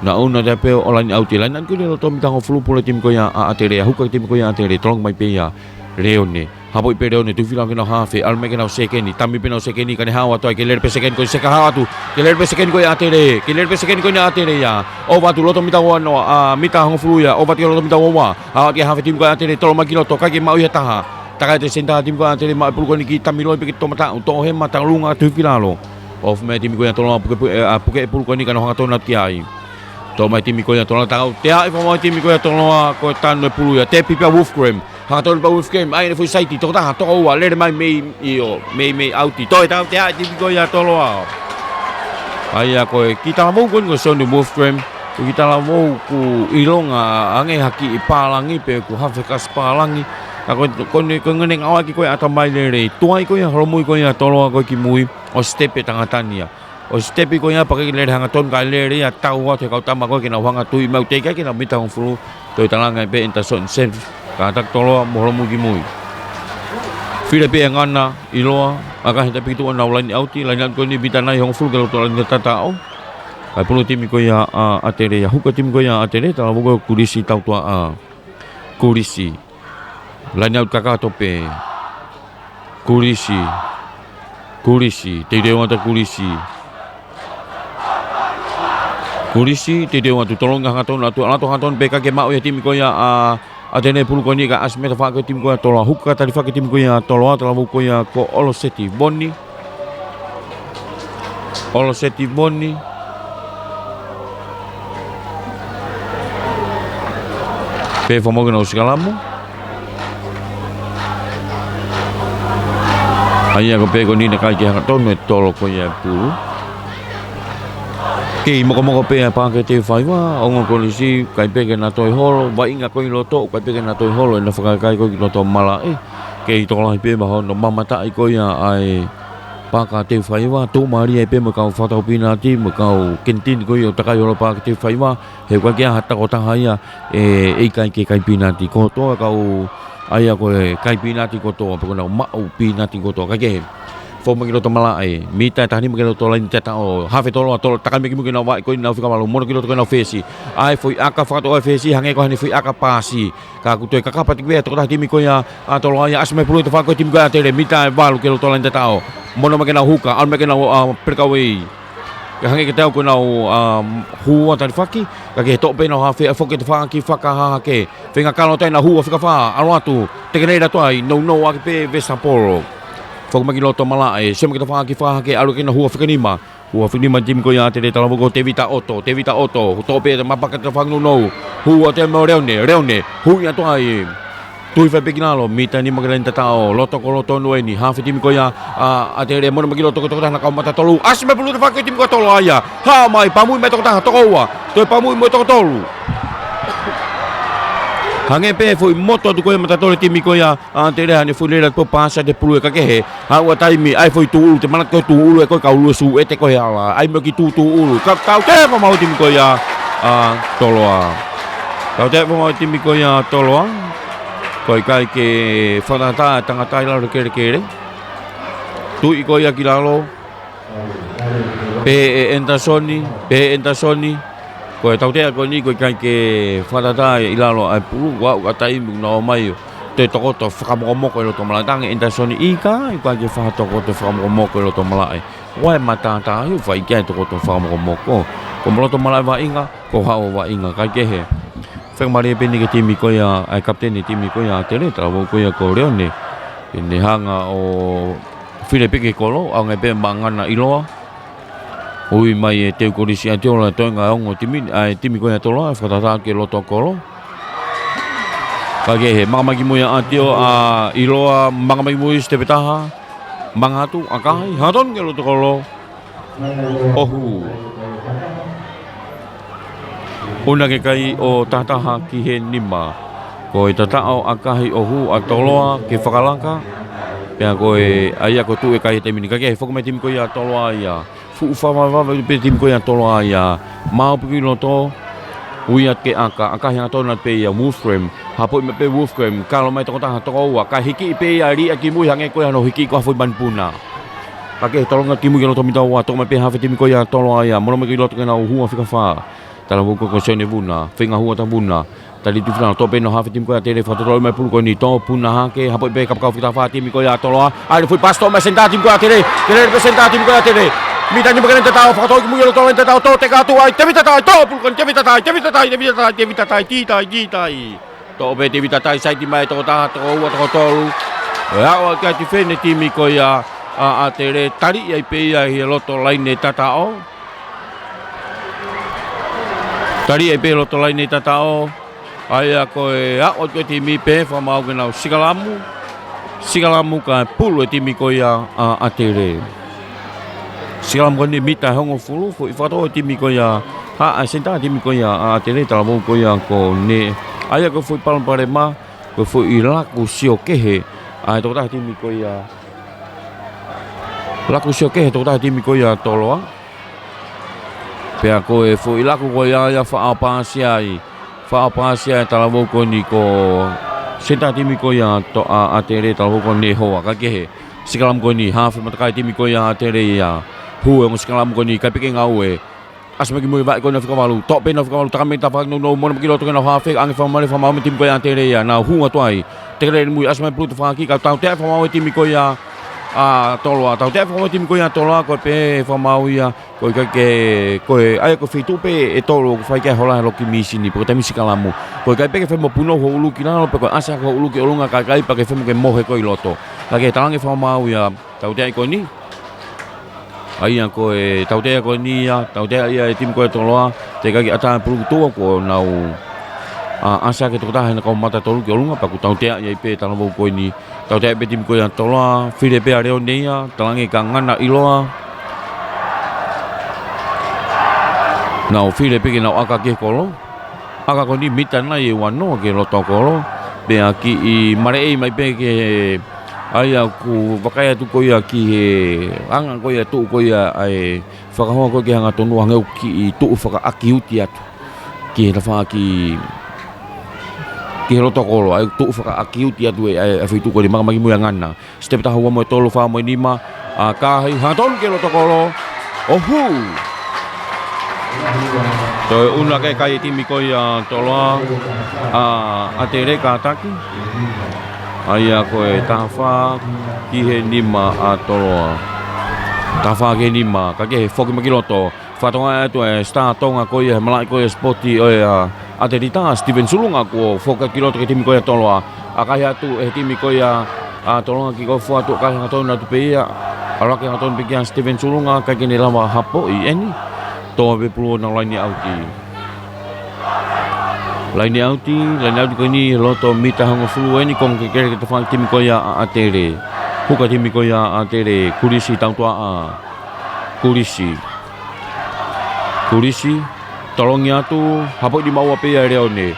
Nau ʻunu atu ai pē ʻo laine ʻauti, laine atu ki loto mita hongofulu, pulu e timi ko ia ʻa, ʻa ʻAtele, ʻa huka e timi ko ia ʻa ʻAtele, tolongi mai pē ia Leone. Hapoʻi pē Leone, Tuʻifilalo ki heʻenau hafe, ʻalu mai ki heʻenau sekeni, tami pē ʻenau sekeni, ka ne hao atu ai, ke lele pē sekeni ko ē, seka hao atu, ke lele pē sekeni ko ia ʻa ʻAtele, ke lele pē sekeni ko ia ʻa ʻAtele ia. ʻOva atu loto mita ua noa, ʻa, mita hongofulu ia, ʻova atu ki loto mita ua ua, hao atu ki he hafe timi ko ia ʻa ʻAtele, tolo mai ki loto, ʻikai ke maʻu ia ʻe ha taha. Takai atu e senitā timi ko ia ʻa ʻAtele, maʻu e pulu ko eni ki Tamiloi pe ki Tomataʻu, toʻo hema, talu ʻolunga, Tuʻifilalo. Off mai timi ko ia Toloa, puke, puke, ʻa, puke e pulu ko eni ka nau hangatonu atu ki ai. Toʻo mai timi ko ia Toloa, tau, teaʻi fakamau timi ko ia Toloa, ko e tanu e pulu ia, tepi pea Wolfgram. Hangatonu pea Wolfgram, ʻai ʻene foʻi saiti, tokotaha, tokoua, lele mai mei, ʻio, mei, mei ʻauti. Toe tau, teaʻi timi ko ia Toloa. ʻA ia ko e kiʻi talavou ko eni ko Sonny Wolfgram. Ko e kiʻi talavou ʻoku ʻilonga ange ha kiʻi pālangi pe ʻoku hafe kasi pālangi. Ka ko, ko eni, ko e ngaahi ngāueʻaki ko e ʻatamai lelei. Tuai ko ia, holomui ko ia Toloa ko ē ki mui, ʻo sitepi e tangata ni ia. ʻO sitepi ko ia pea ʻikai ke lele hangatonu kae lele ia tau atu he kau tama ko ē ke nau hanga tui mai ʻo teʻeki ai ke nau mita hongofulu, toe talanga pē ʻe Anderson Sen, kātaki Toloa mo holomui ki mui. Fili pē ʻe ngana, ʻiloa, ʻakahi, taʻe piki tuʻu ʻa nau laini ʻauti, laini ʻauti ko eni mita nai hongofulu ki loto laini tataʻo. Kae pulu timi ko ia ʻa ʻAtele ia, huka timi ko ia ʻa ʻAtele, talavou ko Kulisi Tautuaʻa. Kulisi. Laini ʻauti kakato pē. Kulisi. Kulisi. Teuteu atu Kulisi. Kulisi, teuteu atu Toloa hangatonu atu, ʻalu atu hangatonu pē kae ʻikai ke maʻu ia timi ko ia ʻa ʻAtele pulu ko eni ka ʻasi mai tafaʻaki timi ko ia Toloa. Huka talifaki timi ko ia Toloa, talavou ko ia ko ʻOloseti Voni. ʻOloseti Voni. Pea fakamau ke nau sikalamu. ʻA ia ko e pē ko eni naʻe ʻikai ke hangatonu e tolo ko ia e pulu. Kei mokomoko pē ʻa e Paʻake Teufaiva, ongo Kolisi, ʻikai pē ke na toe holo, vaʻinga ko ē ʻi loto, ʻikai pē ke na toe holo, ʻena fakaʻikaiʻi ko ē ki loto malaʻe. Kei tokolahi pē mo hono mamataʻi ko ia ʻa e Paʻake Teufaiva, tuʻumālie pē mo e kau fakatau pīnati, mo e kau kenitini ko ia ʻoku takai holo Paʻake Teufaiva, he ʻoku ʻikai ke ʻi ai ha tokotaha ia ʻe, ʻe ʻikai ke kai pīnati kotoa, kau ʻa ia ko e kai pīnati kotoa, pe ko ʻenau maʻu pīnati kotoa, kae kehe. Foki mai ki loto malaʻe, mita ʻe taha nima ki loto laini tataʻo, hafe Toloa, Toloa, takai mai ki mui ke nau vaʻe ko ē ʻenau fika valu, mono ki loto ko ē ʻenau fesi. ʻAi foʻi ʻaka fakatoʻo e fesi, hangē ko haʻane foʻi ʻaka pasi. Ka kuo toe kakaha pē tiki pē ʻa e tokotaha timi ko ia ʻa Toloa ia, ʻasi mai pulu ʻi tafaʻaki ko ē timi ko ia ʻAtele, mita ʻe valu ki loto laini tataʻo. Mono mai ke nau huka, ʻalu mai ke nau, ʻa, pelekauei. Ke hangē ke tau ko ʻenau, ʻa, hua talifaki, kae kehe toʻo pē ʻenau hafe, ʻai foki ki tafaʻaki fakahahake. Feinga kalo atu ai ʻenau hua fika fā, ʻalu atu, teke nei la tuai, nounou ʻaki pē vesapolo. Foki mai ki loto malaʻe, sio mai ki tafaʻaki fakahahake, ʻalu ki heʻenau hua fika nima. Hua fika nima timi ko ia ʻAtele, talavou ko Tevita ʻOto, Tevita ʻOto, toʻo pē ʻa e mapa ki tafaʻaki nounou. Hua atu mo Leone, Leone, hui atu ai. Tui fai pē ki lalo, mita nima ki laini tataʻo, loto kolo tonu eni, hafe timi ko ia ʻa ʻAtele, mono mai ki loto ko e tokotaha ʻena kau mata tolu. ʻAsi mai pulu ʻi tafaʻaki ko ē timi ko ia Toloa ia. Haʻu mai, pamui mai tokotaha, tokoua. Toe pamui mo e tokotolu. Hangē pē foʻi moto atu ko ia mata tolu timi ko ia ʻAtele, haʻane foʻi lele atu pasi atu e pulu ʻe kakehe. Haʻu ʻa e taimi, ʻai foʻi tūʻulu, te manatu ko e tūʻulu ʻe ko e kau lue sū ʻete ko e hala. ʻAi mo e kiʻi tūtūʻulu. Ka, tauteʻe fakamau timi ko ia ʻa Toloa. Tauteʻe fakamau timi ko ia ʻa Toloa. ʻOku ʻikai ke fakatātā e tangata ʻi lalo kelekele. Tuʻi ko ia ki lalo. Pehē ʻe Anderson, pehē ʻe Anderson. Ko e tautea ko eni, ʻoku ʻikai ke fakatātā ʻi lalo ʻa e pulu, ʻoku ʻi ai e taimi ʻoku nau ō mai ʻo toe tokoto fakamokomoko ʻi loto malaʻe. Talaange ʻe Anderson, ʻikai, ʻoku ʻikai ke fakatokoto fakamokomoko ʻi loto malaʻe. ʻOku ʻi ai e matātahi ʻoku fai ki ai e tokoto fakamokomoko. Ko e mo loto malaʻe vaʻinga, ko haʻo vaʻinga, kae kehe. Fakamālie pē eni ki he timi ko ia, ʻa e kapiteni timi ko ia ʻAtele, talavou ko ia ko Leone. Ke ne hanga ʻo fili pē ki he kolo, ʻaonga pē maʻa ngana ʻiloa. Ui mai e teu Kolisi ʻAtiola, toenga ongo timi, ʻa e timi ko ia Toloa, fakatātā ki loto kolo. Kae kehe, manga mai ki mui ʻa ʻAtio, ʻa ʻiloa, manga mai ki mui sitepe taha. Manga atu, ʻakahi, hangatonu ki loto kolo. ʻOhu. Una ke kai ʻo tahataha ki he nima. Ko e tataʻo ʻakahi ʻohu ʻa Toloa ke fakalaka. Pea ko e, ʻa ia ko e tuʻu e kai he taimi ni kae kehe foki mai timi ko ia Toloa ia. Fuʻu fakavavevave pē timi ko ia Toloa ia. Maʻu pē ki loto. Ui atu ke ʻaka, ʻakahi hangatonu atu pē ia Wolfgram. Hapoʻi mai pē Wolfgram. Kalo mai tokotaha tokoua. Kae hiki pē ia liʻaki mui hangē ko ia hano hiki ko ha foʻi manupuna. Kae kehe tolonga ki mui ki loto mita ua, toʻo mai pē hafe timi ko ia Toloa ia, mono mai ki loto ke nau hua fika fā. Talavou ko Sione Vuna, feinga hua atu Vuna. Tali tuʻu finangalo, toʻo pē ʻenau hafe timi ko ia ʻAtele, fakatotolo mai pulu ko eni, toʻo puna hake, hapoʻi pē kapakau fika fā timi ko ia Toloa. ʻAi foʻi pasi toʻo mai senitā timi ko ia ʻAtele, ke lele pē senitā timi ko ia ʻAtele. Mita nima ki laini tataʻo, fakatau ki mui ki loto laini tataʻo, toʻo teka atu ai, Tevita Tai, toʻo pulu ko eni, Tevita Tai, Tevita Tai, Tevita Tai, Tevita Tai, Tevita Tai. Toʻo pē Tevita Tai, saiti mai tokotaha, tokoua, tokotolu. ʻE aʻu atu ki he tifeni timi ko ia ʻa ʻAtele, taliʻi ai pē ia ʻi he loto laine tataʻo. Taliʻi ai pē loto laine tataʻo. ʻA ia ko e aʻu atu e timi pē, fakamaau ke nau sikalamu. Sikalamu kae pulu e timi ko ia ʻa ʻAtele. Sikalamu ko eni mita hongofulu, foʻi fakatō e timi ko ia, ha, ʻa e senitā timi ko ia ʻa ʻAtele, talavou ko ia ko Ne. ʻA ia ko e foʻi palopalema, ko e foʻi laku sio kehe ʻa e tokotaha timi ko ia. Laku sio kehe tokotaha timi ko ia Toloa. Pea ko e foʻi laku ko ia ia faʻa paasi ai. Faʻa paasi ai talavou ko eni ko senitā timi ko ia to ʻa ʻAtele, talavou ko Ne Hoa, kae kehe. Sikalamu ko eni, hafe matakai timi ko ia ʻAtele ia. Hū e ongo sikalamu ko eni, kae peke ngāue. ʻAsi mai ki mui vaʻe ko ena fika valu. Toʻo pē ena fika valu, taka mai tafaʻaki nounou, mono mai ki loto ke nau hafe, ange fakamālie, fakamālie e timi ko ia ʻAtele ia. Nau hū atu ai. Tekele eni mui, ʻasi mai pulu tafaʻaki, ka tautea fakamālie e timi ko ia ʻa Toloa. Tautea fakamālie e timi ko ia ʻa Toloa, ko e pehē fakamālie ia. Ko e ʻikai ke, ko e, ʻa ia ko e feituʻu pē ʻe tolu ʻoku fai ki ai e hola he loki mīsini, pe ko e taimi sikalamu. Ko e ʻikai pē ke fai mo punou ho ʻulu ki lalo, pe ko e ʻasi hake ho ʻulu ki ʻolunga, ka ʻikai pē ke fai mo ke mohe koe ʻi loto. Ka ke talaange fakamālie ia, tautea ko eni. ʻA ia ko e tautea ko eni ia, tautea ia e timi ko ia Toloa, teʻeki ke ʻatā e pulu ki tuʻa kuo nau, ʻa, ʻasi hake tokotaha ʻena kau mata tolu ki ʻolunga, pea kuo tautea ia ai pē talavou ko eni. Tautea pē timi ko ia Toloa, fili pē ʻa Leone ia, talaange ka ngana ʻiloa. Nau fili pē ke nau ʻaka ki he kolo. ʻAka ko eni mita nai ʻe uanoa ki he loto kolo. Pea kiʻi maleʻei mai pē ki he, ʻa ia ʻoku vakai atu ko ia ki he anga ko ia tuʻu ko ia ʻa e fakahoa ko ia ki he hangatonu, hangē ʻoku kiʻi tuʻu fakaʻakiuti atu ki he tafaʻaki, ki he loto kolo, ʻa e tuʻu fakaʻakiuti atu e, ʻa e, ʻa e feituʻu ko eni, maka mai ki mui ʻa ngana. Sitepu taha, ua mo e tolu, fā mo e nima, ʻa, ka hei hangatonu ki he loto kolo, ʻo hū. Toe ʻunu hake e kai e timi ko ia Toloa, ʻa, ʻAtele, kātaki. ʻA ia ko e taha fā ki he nima ʻa Toloa. Taha fā ki he nima, kae kehe, foki mai ki loto. Fakatokangaʻi atu e star Tonga ko ia he malaʻe ko ia sipoti ʻo e, ʻa, ʻAtelita, Steven Sulunga, kuo foki ki loto ki he timi ko ia Toloa. ʻAkahi atu e timi ko ia ʻa Toloa, kick off atu, ʻakahi hangatonu atu pē ia. ʻAlu hake hangatonu pē kia Steven Sulunga, ʻikai ke ne lava hapoʻi eni. Tō pē pulu ʻo nau laine ʻauti. Laine ʻauti, laine ʻauti ko eni loto mita hongofulu eni, konga kelekele ki he tafaʻaki timi ko ia ʻa ʻAtele. Huka timi ko ia ʻa ʻAtele, Kulisi Tautuaʻa. Kulisi. Kulisi, tolongi atu, hapoʻi nima ua pē ia ʻe Leone.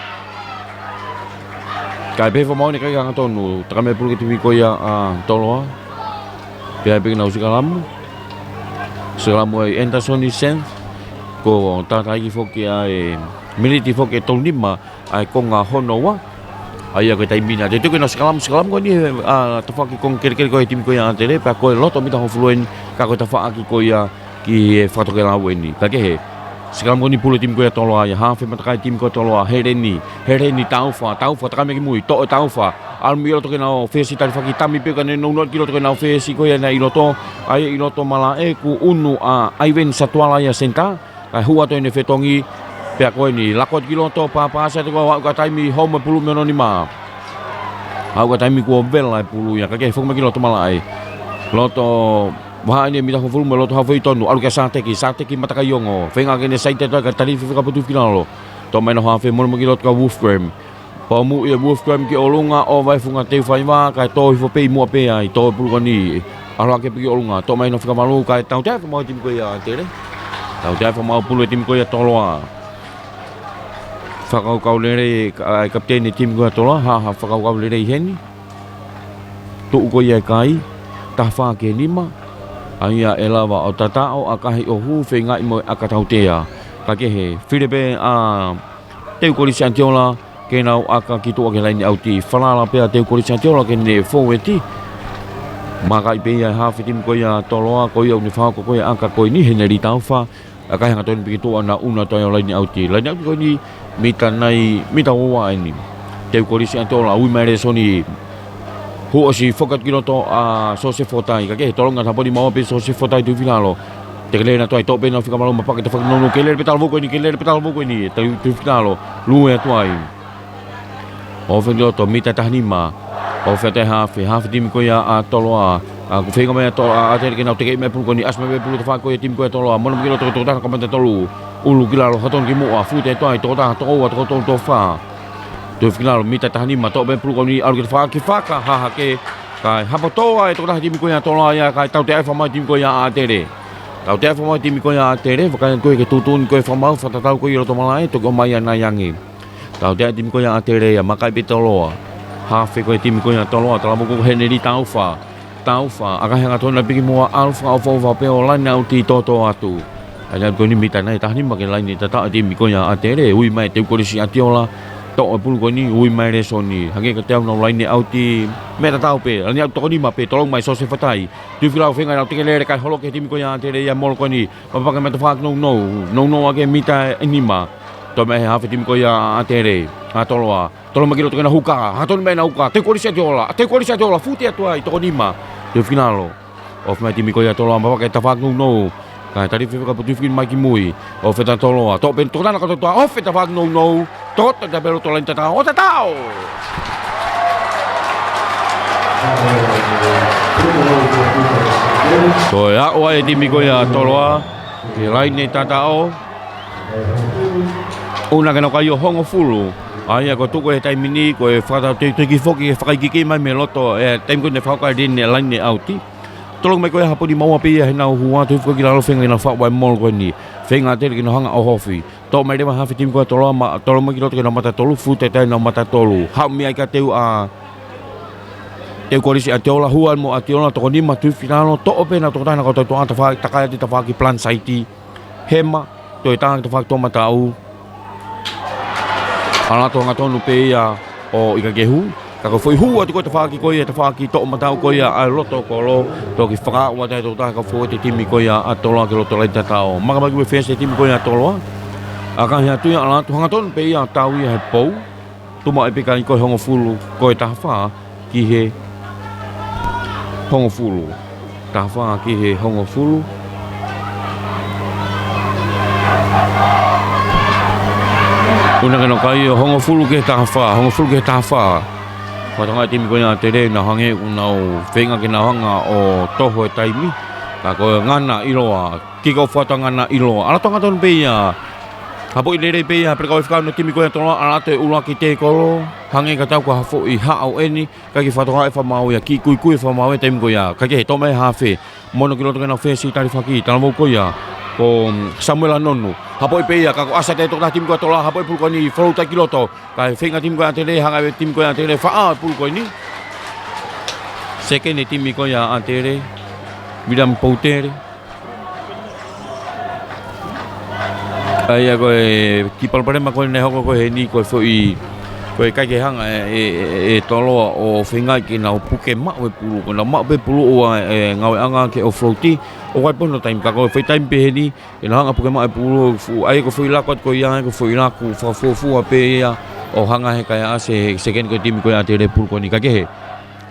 Kae pehē fakamālie ʻikai ke hangatonu, taka mai pulu ki he timi ko ia ʻa Toloa. Pea pē ke nau sikalamu. Sikalamu ai Anderson Sen, kuo tātāiki foki ʻa e miniti foki ʻe tolu nima ʻa e konga hono ua. ʻA ia ko e taimi na. Te tuku ʻena sikalamu, sikalamu ko eni, ʻa, tafaʻaki konga kelekele ko e timi ko ia ʻAtele, pea ko e loto mita hongofulu eni, ka ko e tafaʻaki ko ia ki he fakatokelau eni. Kae kehe, sikalamu ko eni pulu e timi ko ia Toloa, ʻa ia hafe matakai timi ko ia Toloa, Heleni, Heleni Taufa, Taufa, taka mai ki mui, toʻo ʻe Taufa, ʻalu mei loto ke nau fesi, talifaki tami pē ka ne nounou ki loto ke nau fesi, ko ia ʻena ʻi loto, ʻa ia ʻi loto malaʻe, kuo ʻunu ʻa ʻAiveni Satuala ia senitā, kae hū atu ʻene fetongi, pea ko eni, lako ki loto, pāpā ʻasi atu ko ē, aʻu ki he taimi, hou mo e pulu mei hono nima. Aʻu ki he taimi kuo vela e pulu ia, kae kehe foki mai ki loto malaʻe. Loto, vahaʻa eni e mita hongofulu mo e loto haʻu foʻi tonu, ʻalu kia Sateki, Sateki Matakaiongo, feinga ke ne saiti atu ai ka tali fefeka putu ki lalo. Toʻo mai ʻe hono hafe, mono mai ki loto kia Wolfgram. Pau muʻi ʻe Wolfgram ki ʻolunga, ʻova e funga teu faiva, kae tō hifo pē ʻi muʻa pē ai, tō e pulu ko eni. ʻAlu hake pē ki ʻolunga, toʻo mai ʻe hono fika valu, kae tautea fakamālie e timi ko ia ʻAtele. Tautea fakamālie pulu e timi ko ia Toloa. Fakakaukau lelei ʻa e kapiteni e timi ko ia Toloa, ha, ha fakakaukau lelei heni. Tuʻu ko ia e kai, taha fā ki he nima. ʻA ia ʻe lava ʻo tataʻo, ʻakahi ʻo hū, feingaʻi mo e ʻaka tautea. Kae kehe, fili pē ʻa Teu Kolisi Atiola, ke nau ʻaka ki tuʻa ki he laine ʻauti, falala pē ʻa Teu Kolisi Atiola ki heʻene fōueti. Makaʻi pē ia e hafe timi ko ia Toloa, ko ia ʻoku ne fakahoko ko ia e ʻaka ko eni, Heneli Taufa, ʻakahi hangatonu pē ki tuʻa naʻa ʻunu atu ai ʻo laine ʻauti. Laine ʻauti ko eni, mita nai, mita ua eni. Teu Kolisi Atiola, ui mai Lēsoni, hū ʻosi foki atu ki loto ʻa Sosefo Tai, kae kehe tolongi atu hapoʻi nima ua pē Sosefo Tai Tuʻifinalo. Tekele ʻena toe, toʻo pē ʻena fika valu, mapaki tafaʻaki nounou, kelele pē talavou ko eni, kelele pē talavou ko eni, Tui, Tuʻifinalo, lue atu ai. ʻOfa ki loto, mita taha nima, ʻofa atu e hafe, hafe timi ko ia ʻa Toloa, ʻOku feinga mai ʻa ʻAtele ke nau tekeʻi mai e pulu ko eni, ʻasi mai e pulu tafaʻaki ko ia e timi ko ia ʻa Toloa. Mono mai ki loto, tokotaha kamata tolu. ʻUlu ki lalo, ha tonu ki muʻa, fuʻu teʻe toʻa, tokotaha, tokoua, tokoua, tokotaha. Tufi ki lalo, mita taha nima, toʻo mai e pulu ko eni, ʻalu ki tafaʻaki fakahahake. Kae hapo toʻa e tokotaha e timi ko ia ʻa Toloa ia, kae tauteaʻi fakamaau e timi ko ia ʻa ʻAtele. Tauteaʻi fakamaau e timi ko ia ʻa ʻAtele, vakai ko ē ke tuʻutuʻuni ko ē fakamaau, fakatatau ko ē ʻi loto malaʻe, toki ʻomai ʻanai ange. Tauteaʻi e timi ko ia ʻa ʻAtele ia, makai pē Toloa. Hafe ko ē e timi ko ia ʻa Toloa, talavou ko Heneli Taufa. Taufa, ʻakahi hangatonu pē ki muʻa, ʻalu fakaʻofoʻofa pē ʻo laine ʻauti, tōtō atu. Laine ʻauti ko eni mita nai taha nima ki he laine tataʻo e timi ko ia ʻa ʻAtele, ui mai Teukolisi ʻAtiola. Toʻo e pulu ko eni, ui mai Lēsoni. Hangē ko e teau nau laine ʻauti, meʻa tatau pē, laine ʻauti toko nima pē, tolongi mai Siosefa Tai. Tufi ki lalo, feinga nau teke lele kae holo ki he timi ko ia ʻa ʻAtele ia e molo ko eni. Papaka mai tafaʻaki nounou, nounou ʻaki e mita ʻe nima. Toʻo mai ʻe he hafe e timi ko ia ʻa ʻAtele, ʻa Toloa. Tolongi mai ki loto ke nau huka, ha tonu mai nau huka, Teukolisi ʻAtiola, Teukolisi ʻAtiola, fuʻu teʻe atu ai, toko nima. Tufi ki lalo. Ofi mai e timi ko ia ʻa Toloa, papaka e tafaʻaki nounou. Kae tali fefeka putu fiki mai ki mui. Ofi atu ʻa Toloa, toʻo pē tokotaha ʻa Toloa, ofi e tafaʻaki nounou. Toto ta pē loto laine tataʻo, ʻo tataʻo. Toe aʻu ai e timi ko ia ʻa Toloa ki he laine tataʻo. ʻUna ke nau kai ʻo hongofulu. ʻA ia ko e tuku e taimi ni, ko e fakatau teuteu ki foki, ke fakaʻikiki mai mei loto, e taimi ko ē ne fakahoko ai e laine ʻauti. Tolongi mai ko ē, hapo ni maua pē ia heʻenau hū atu, hifo ki lalo, feinga ke nau faʻu ʻa e molo ko eni. Feinga ʻAtele ke nau hanga ʻo ofi. Toʻo mai leva hafe e timi ko ia ʻa Toloa, ma-, tolongi mai ki loto ke nau mata tolu, fuʻu teʻe taha ʻenau mata tolu. Haʻu mei ai ka teu ʻa Teukolisi ʻAtiola, hua mo ʻAtiola, toko nima, tufi ki lalo, toʻo pē ʻenau tokotaha ʻenau kau tautoʻa, tafaʻaki, takai atu tafaʻaki plan saiti. Hema, toe tā ki tafaʻaki toʻomataʻu. ʻAlu atu hangatonu pē ia ʻo ʻikai ke hū. Ka ko e foʻi hū atu ko ē tafaʻaki ko ia, tafaʻaki toʻomataʻu ko ia ʻa e loto kolo, toki fakaaʻu atu ai e tokotaha ka foʻi e timi ko ia ʻa Toloa ki loto laine tataʻo. Makamaka mai ki he fesi e timi ko ia ʻa Toloa. ʻAkahi atu ia, ʻalu atu hangatonu pē ia ʻo tau ia he pou. Tuʻu maʻu pē kae ko e hongofulu, ko e taha fā ki he hongofulu. Taha fā ki he hongofulu. ʻUna ke nau kai ʻo hongofulu ki he taha fā, hongofulu ki he taha fā. Fakatokangaʻi e timi ko ia ʻa ʻAtele, nau hangē ʻoku nau feinga ke nau hanga ʻo toho e taimi. Ka ko e ngana ʻiloa, kiko fata ngana ʻiloa. ʻAlu atu hangatonu pē ia. Hapoʻi lelei pē ia, pele kau e fekau ʻa e timi ko ia ʻa Toloa, ʻalu atu e ʻuluaki tēkolo, hangē ka tau ko ha foʻi haʻu eni, ʻikai ke fakatokangaʻi e fakamaau ia, kiʻi kuikui e fakamaau ia he taimi ko ia, kae kehe, toʻo mai e hafe, mono ki loto ke nau fesi, talifaki, talavou ko ia, ko, mm, Samuela Nonu, hapoʻi pē ia, ka ko e ʻasi atu e tokotaha e timi ko ia ʻa Toloa, hapoʻi e pulu ko eni, follow taki loto, kae feinga e timi ko ia ʻa ʻAtele, hanga e timi ko ia ʻa ʻAtele, faʻa e pulu ko eni. Sekeni e timi ko ia ʻa ʻAtele, William Poutele. ʻA ia ko e kiʻi palopalema ko ē naʻe hoko ko ē heni ko e foʻi, ko e ʻikai ke hanga ʻe, ʻe, ʻe, ʻe Toloa ʻo feingaʻi ke nau puke maʻu e pulu, ko ʻenau maʻu pē pulu ʻoku ʻi ai e ngāueʻanga ke offload, ʻoku ʻi ai pē hono taimi, ka ko e foʻi taimi pē heni, ke nau hanga ʻo puke maʻu e pulu, fuʻu, ʻa ia ko e foʻi laku atu ko ia, ko e foʻi laku fakafuofua pē ia, ʻo hanga he kae ʻasi he sekeni ko ē e timi ko ia ʻa ʻAtele e pulu ko eni kae kehe.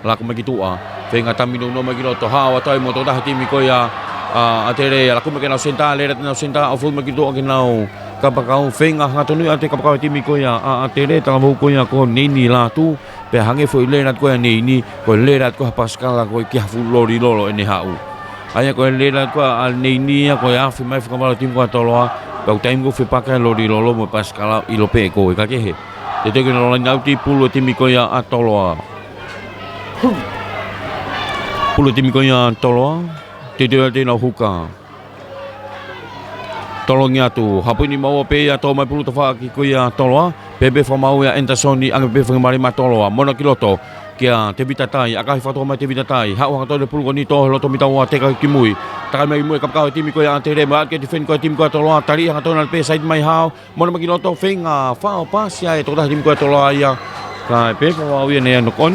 Laku mai ki tuʻa, feinga tami nounou mai ki loto, hao atu ai mo e tokotaha e timi ko ia ʻa, ʻa ʻAtele, laku mai ki heʻenau senitā, lele atu ʻenau senitā, ʻo fou mai ki tuʻa ki heʻenau kapakau, feinga hangatonu atu e kapakau e timi ko ia ʻa, ʻa ʻAtele, talavou ko ia ko Neini Lātū, pea hangē foʻi lele atu ko ē ʻa Neini, ko e lele atu ko ē ha pasikala ko ē ki ha fuʻu loli lolo ʻene haʻu. ʻA ia ko e lele atu ko ē ʻa Neini ia ko e afe mai fakavalu e timi ko ia ʻa Toloa, pea ʻoku taimi ko ē ʻoku fepaki ai e loli lolo mo e pasikala ʻilo pē ʻe koe kae kehe. Teuteu ke nau laine ʻauti, pulu e timi ko ia ʻa Toloa. Pulu e timi ko ia ʻa Toloa. Teuteu atu ʻenau huka. Tolongi atu. Hapoʻi ni maua pē ia, toʻo mai e pulu tafaʻaki ko ia ʻa Toloa. Pehē pē fakamaau ia ʻa Anderson, ʻange pē fanga mali maʻa Toloa. Mono ki loto. Kia Tevita Tai, ʻakahi fakatoka mai Tevita Tai. Haʻu hangatonu e pulu ko eni, tō he loto mita ua, teka ki mui. Takai mai ki mui e kapakau e timi ko ia ʻa ʻAtele, mo e ʻalu ki he tifeni ko ē e timi ko ia ʻa Toloa. Tali hangatonu pē saiti mai hao. Mono mai ki loto, feinga faʻo pasi ai e tokotaha e timi ko ia ʻa Toloa ia. Kae pehē fakamaau ia naʻe ʻi ai e knock on.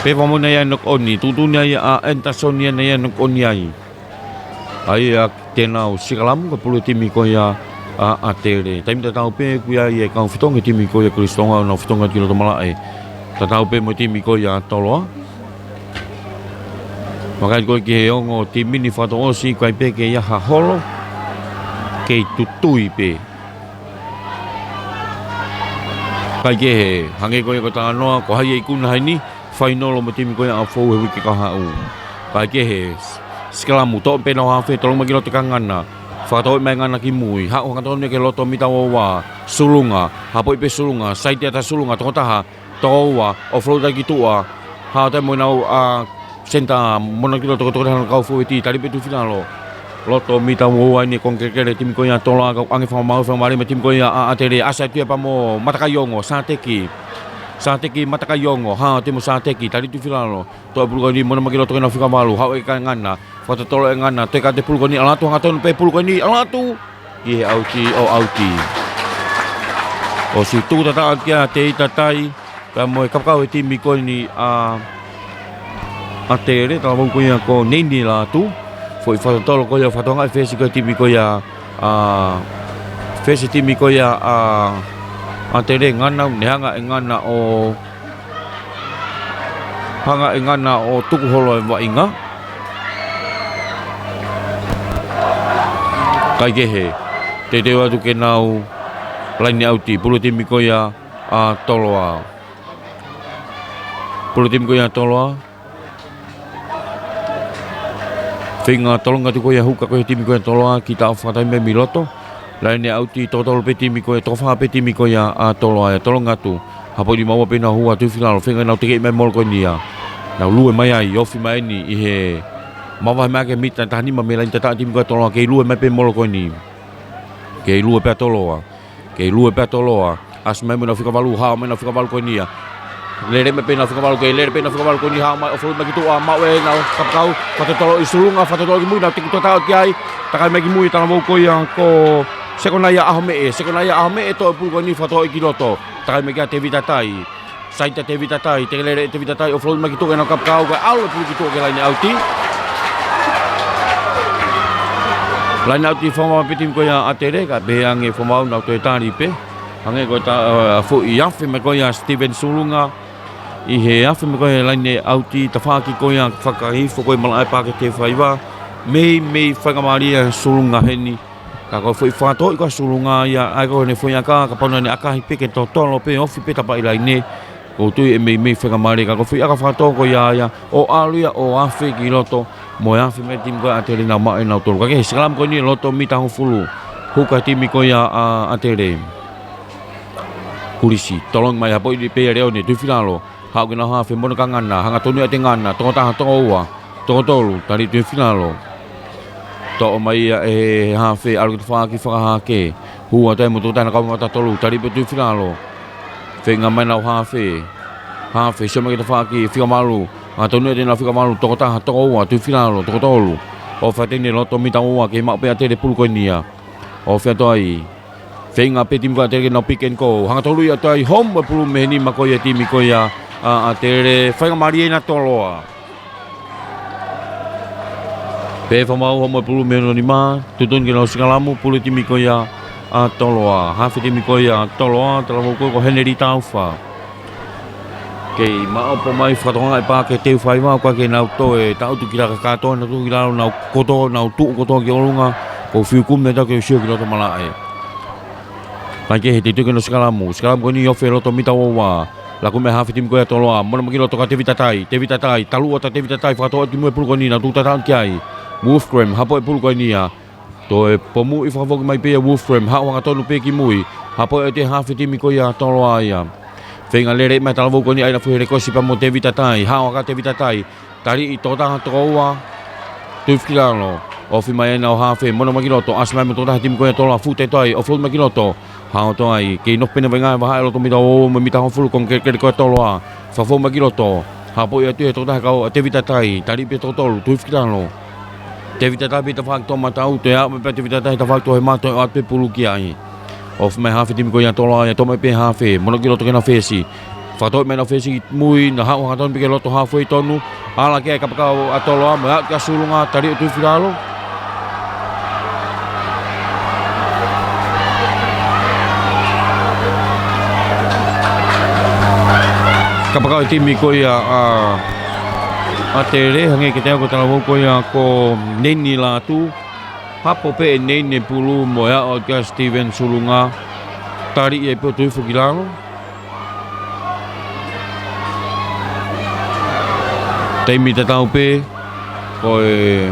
Pehē fakamaau naʻe ʻi ai e knock on. Tuʻutuʻuni ai ʻa Anderson ia naʻe ʻi ai e knock on ai. ʻA ia te nau sikalamu, ko e pulu e timi ko ia ʻa, ʻa ʻAtele. Taimi tatau pē ʻoku ʻi ai e kau fetongi e timi ko ia ʻa Kolisi Tonga ʻo nau fetongi ki loto malaʻe. Tatau pē mo e timi ko ia ʻa Toloa. Vakai ko ē ki he ongo timi ni fakatouʻosi, ʻikai pē ke ʻi ai ha holo, kei tutui pē. Kae kehe, hangē ko ia ko e talanoa, ko hai e ikuna heni, fainolo mo e timi ko ia ʻa Fou he uike kahaʻu. Kaikehe, sikalamu, toʻo pē ʻenau hafe, tolongi mai ki loto ki he ngana. Fakatō mai e ngana ki mui, haʻu hangatonu ki he loto mita ua ua, Sulunga, hapoʻi pē Sulunga, saiti ʻa Sulunga, toko taha, toko ua, ʻo float ki tuʻa, haʻu atu ai mo ʻenau, ʻa, senitā, mona ki loto, toko taha ʻenau kau fōueti, tali pē tuʻu finalo. Loto mita ua ua eni, kongekele timi ko ia ʻa Toloa, kau ʻange fakamaau, fakamālie mo e timi ko ia ʻa, ʻa ʻAtele, ʻasi atu ia pea mo Matakaiongo, Sateki. Sateki, Matakaiongo, haʻu atu mo Sateki, tali tuʻu finalo. Toʻo e pulu ko eni, mona mai ki loto ki heʻenau fika valu, haʻu e ka ngana, fakatotolo e ngana, toe ka ʻoatu e pulu ko eni, ʻalu atu hangatonu pē pulu ko eni, ʻalu atu ki he ʻauti, ʻo ʻauti. ʻOsi tuku tataʻo ki ai ʻa Tevita Tai, pea mo e kapakau e timi ko eni ʻa, ʻa ʻAtele, talavou ko ia ko Neini Lātū. Foʻi fakatotolo ko ia, fakatokangaʻi e fesi ko e timi ko ia ʻa, fesi timi ko ia ʻa, ʻa ʻAtele, ngana, ne hanga e ngana ʻo, hanga e ngana ʻo tuku holo e vaʻinga. Kaikehe, teuteu atu ke nau laine ʻauti, pulu e timi ko ia ʻa Toloa. Pulu e timi ko ia ʻa Toloa. Feinga tolongi atu ko ia huka ko ia e timi ko ia ʻa Toloa, ki taʻo fakataimi mai mei loto. Laine ʻauti, toko tolu pē timi ko ia, toko fā pē timi ko ia ʻa Toloa, ʻe tolongi atu. Hapoʻi nima ua pē ʻenau hū atu finalo, feinga ke nau tekeʻi mai e molo ko eni ia. Nau lue mai ai, ofi mai eni ʻi he mavahe mai ki he mita taha nima mei he laine tataʻo e timi ko ia ʻa Toloa, kei lue mai pē e molo ko eni. Kei lue pē ʻa Toloa. Kei lue pē ʻa Toloa. ʻAsi mai mo ʻenau fika valu, haʻu mai ʻenau fika valu ko eni ia. Lele mai pē ʻenau fika valu, kei lele pē ʻenau fika valu ko eni, haʻu mai, ʻo float mai ki tuʻa, maʻu ʻenau kapakau, fakatotolo ʻi Sulunga, fakatotolo ki mui, nau tiki tataʻo ki ai, takai mai ki mui, talavou ko ia ko Sekonaia ʻAhomeʻe, Sekonaia ʻAhomeʻe, toʻo e pulu ko eni, fakatotolo ki loto, takai mai kia Tevita Tai. Saiti ʻa Tevita Tai, tekelele ʻe Tevita Tai, ʻo float mai ki tuʻa ki heʻenau kapakau, kae ʻalu e pulu ki tuʻa ki he laine ʻauti. Laine ʻauti fakamaau pē timi ko ia ʻa ʻAtele, kae pehē ange fakamaau, nau toe tali pē. Hangē ko e ta-, ʻa, foʻi afe mai ko ia ʻa Steven Sulunga. ʻI he afe mai ko ia e laine ʻauti, tafaʻaki ko ia fakahifo ko ia malaʻe paʻake T five. Meimei faingamālie ʻa Sulunga heni. Ka ko e foʻi fakatotolo ko ia ʻa Sulunga ia, ʻa ia ko ʻene foʻi ʻaka, kapau naʻa ne ʻakahi pē ke totolo pē, ofi pē tapaʻi laine. ʻOku ou tui ʻe meimei faingamālie, ka ko e foʻi ʻaka fakatotolo ko ia ia, ʻo ʻalu ia ʻo afe ki loto, mo e afe mai e timi ko ia ʻa ʻAtele, nau maʻu ʻenau tolu. Kaikehe, sikalamu ko eni loto mita hongofulu, huka e timi ko ia ʻa, ʻa ʻAtele. Kulisi, tolongi mai, hapoʻi pē ia ʻe Leone, tuʻu finalo. Haʻu ki heʻenau hafe, mona kia Ngana, hangatonu ʻiate Ngana, toko taha, toko ua, toko tolu, tali tuʻu finalo. Toʻo mai ia ʻe he hafe, ʻalu ki he tafaʻaki fakahahake. Hū atu ai mo e toko taha ʻenau kau mata tolu, tali pē tuʻu finalo. Feinga mai ʻenau hafe. Hafe, sio mai ki he tafaʻaki fika valu. Hangatonu ʻiate kinautolu fika valu, toko taha, toko ua, tuʻu finalo, toko tolu. ʻOfa atu eni loto mita ua, kei maʻu pē ʻe ʻAtele e pulu ko eni ia. ʻOfa atu ai. Feinga pē timi ko ia ʻa ʻAtele ke nau pick and go. Hangatonu ia ʻo toe homo e pulu mei he nima ko ia e timi ko ia ʻa, ʻa ʻAtele, faingamālie ʻa Toloa. Pehē fakamaau, homo e pulu mei hono nima, tuʻutuʻuni ke nau sikalamu, pulu e timi ko ia ʻa Toloa. Hafe timi ko ia ʻa Toloa, talavou ko ia ko Henelita Ufa. Kei maʻopoʻopo mai fakatokangaʻi e paʻake T five, ʻoku ʻikai ke nau toe taʻutu ki lalo kātoa, nau tuʻu ki lalo, nau kotoa, nau tuʻu kotoa ki ʻolunga, ʻoku ou fiu kumi atu ke u sio ki loto malaʻe. Kaikehe, teuteu ke nau sikalamu, sikalamu ko eni ofi e loto mita ua ua. Laku mai e hafe timi ko ia ʻa Toloa, mona mai ki loto kia Tevita Tai, Tevita Tai, talu atu ʻa Tevita Tai, fakatotolo ki mui e pulu ko eni, nau tuʻu tataʻo ki ai. Wolfgram, hapo e pulu ko eni ia. Toe pomuʻi fakafoki mai pē ia Wolfram, haʻu hangatonu pē ki mui. Hapo ʻe he hafe timi ko ia ʻa Toloa ia. Feinga lele mai e talavou ko eni ʻa ia naʻe fuhi lekosi pea mo Tevita Tai, haʻu ʻa Tevita Tai. Tali ʻi toko taha toko ua. Tuʻu ki lalo. Ofi mai ʻenau hafe, mona mai ki loto, ʻasi mai mo e toko taha e timi ko ia ʻa Toloa, fuʻu teto ai, ʻo float mai ki loto. Haʻu atu ai, kei nofo pē ʻene vaʻinga he vahaʻa e loto mita ua ua mo e mita hongofulu, kongekele ko ia ʻa Toloa. Fakafou mai ki loto. Hapoʻi atu ʻe he toko taha e kau ʻa Tevita Tai, tali pē toko tolu, tuʻu ki lalo. Tevita Tai pē tafaʻaki toʻomataʻu, toe aʻu mai pē ʻa Tevita Tai tafaʻaki toʻohema, toe ʻoatu pē pulu ki ai. Ofi mai e hafe timi ko ia ʻa Toloa ia, toʻo mai pē e hafe, mona ki loto ke nau fesi. Fakatotolo mai ʻenau fesi ki mui, nau haʻu hangatonu pē ki loto hafe tonu. Ala ki ai e kapakau ʻa Toloa, mo e aʻu kia Sulunga, tali ʻo tuʻu ki lalo. Kapakau e timi ko ia ʻa, ʻa ʻAtele, hangē kiate au ko e talavou ko ia ko Neini Lātū. Hapo pē ʻe Neini e pulu mo e aʻu kia Steven Sulunga. Tali ia pē ʻo tuʻu hifo ki lalo. Taimi tatau pē, ko e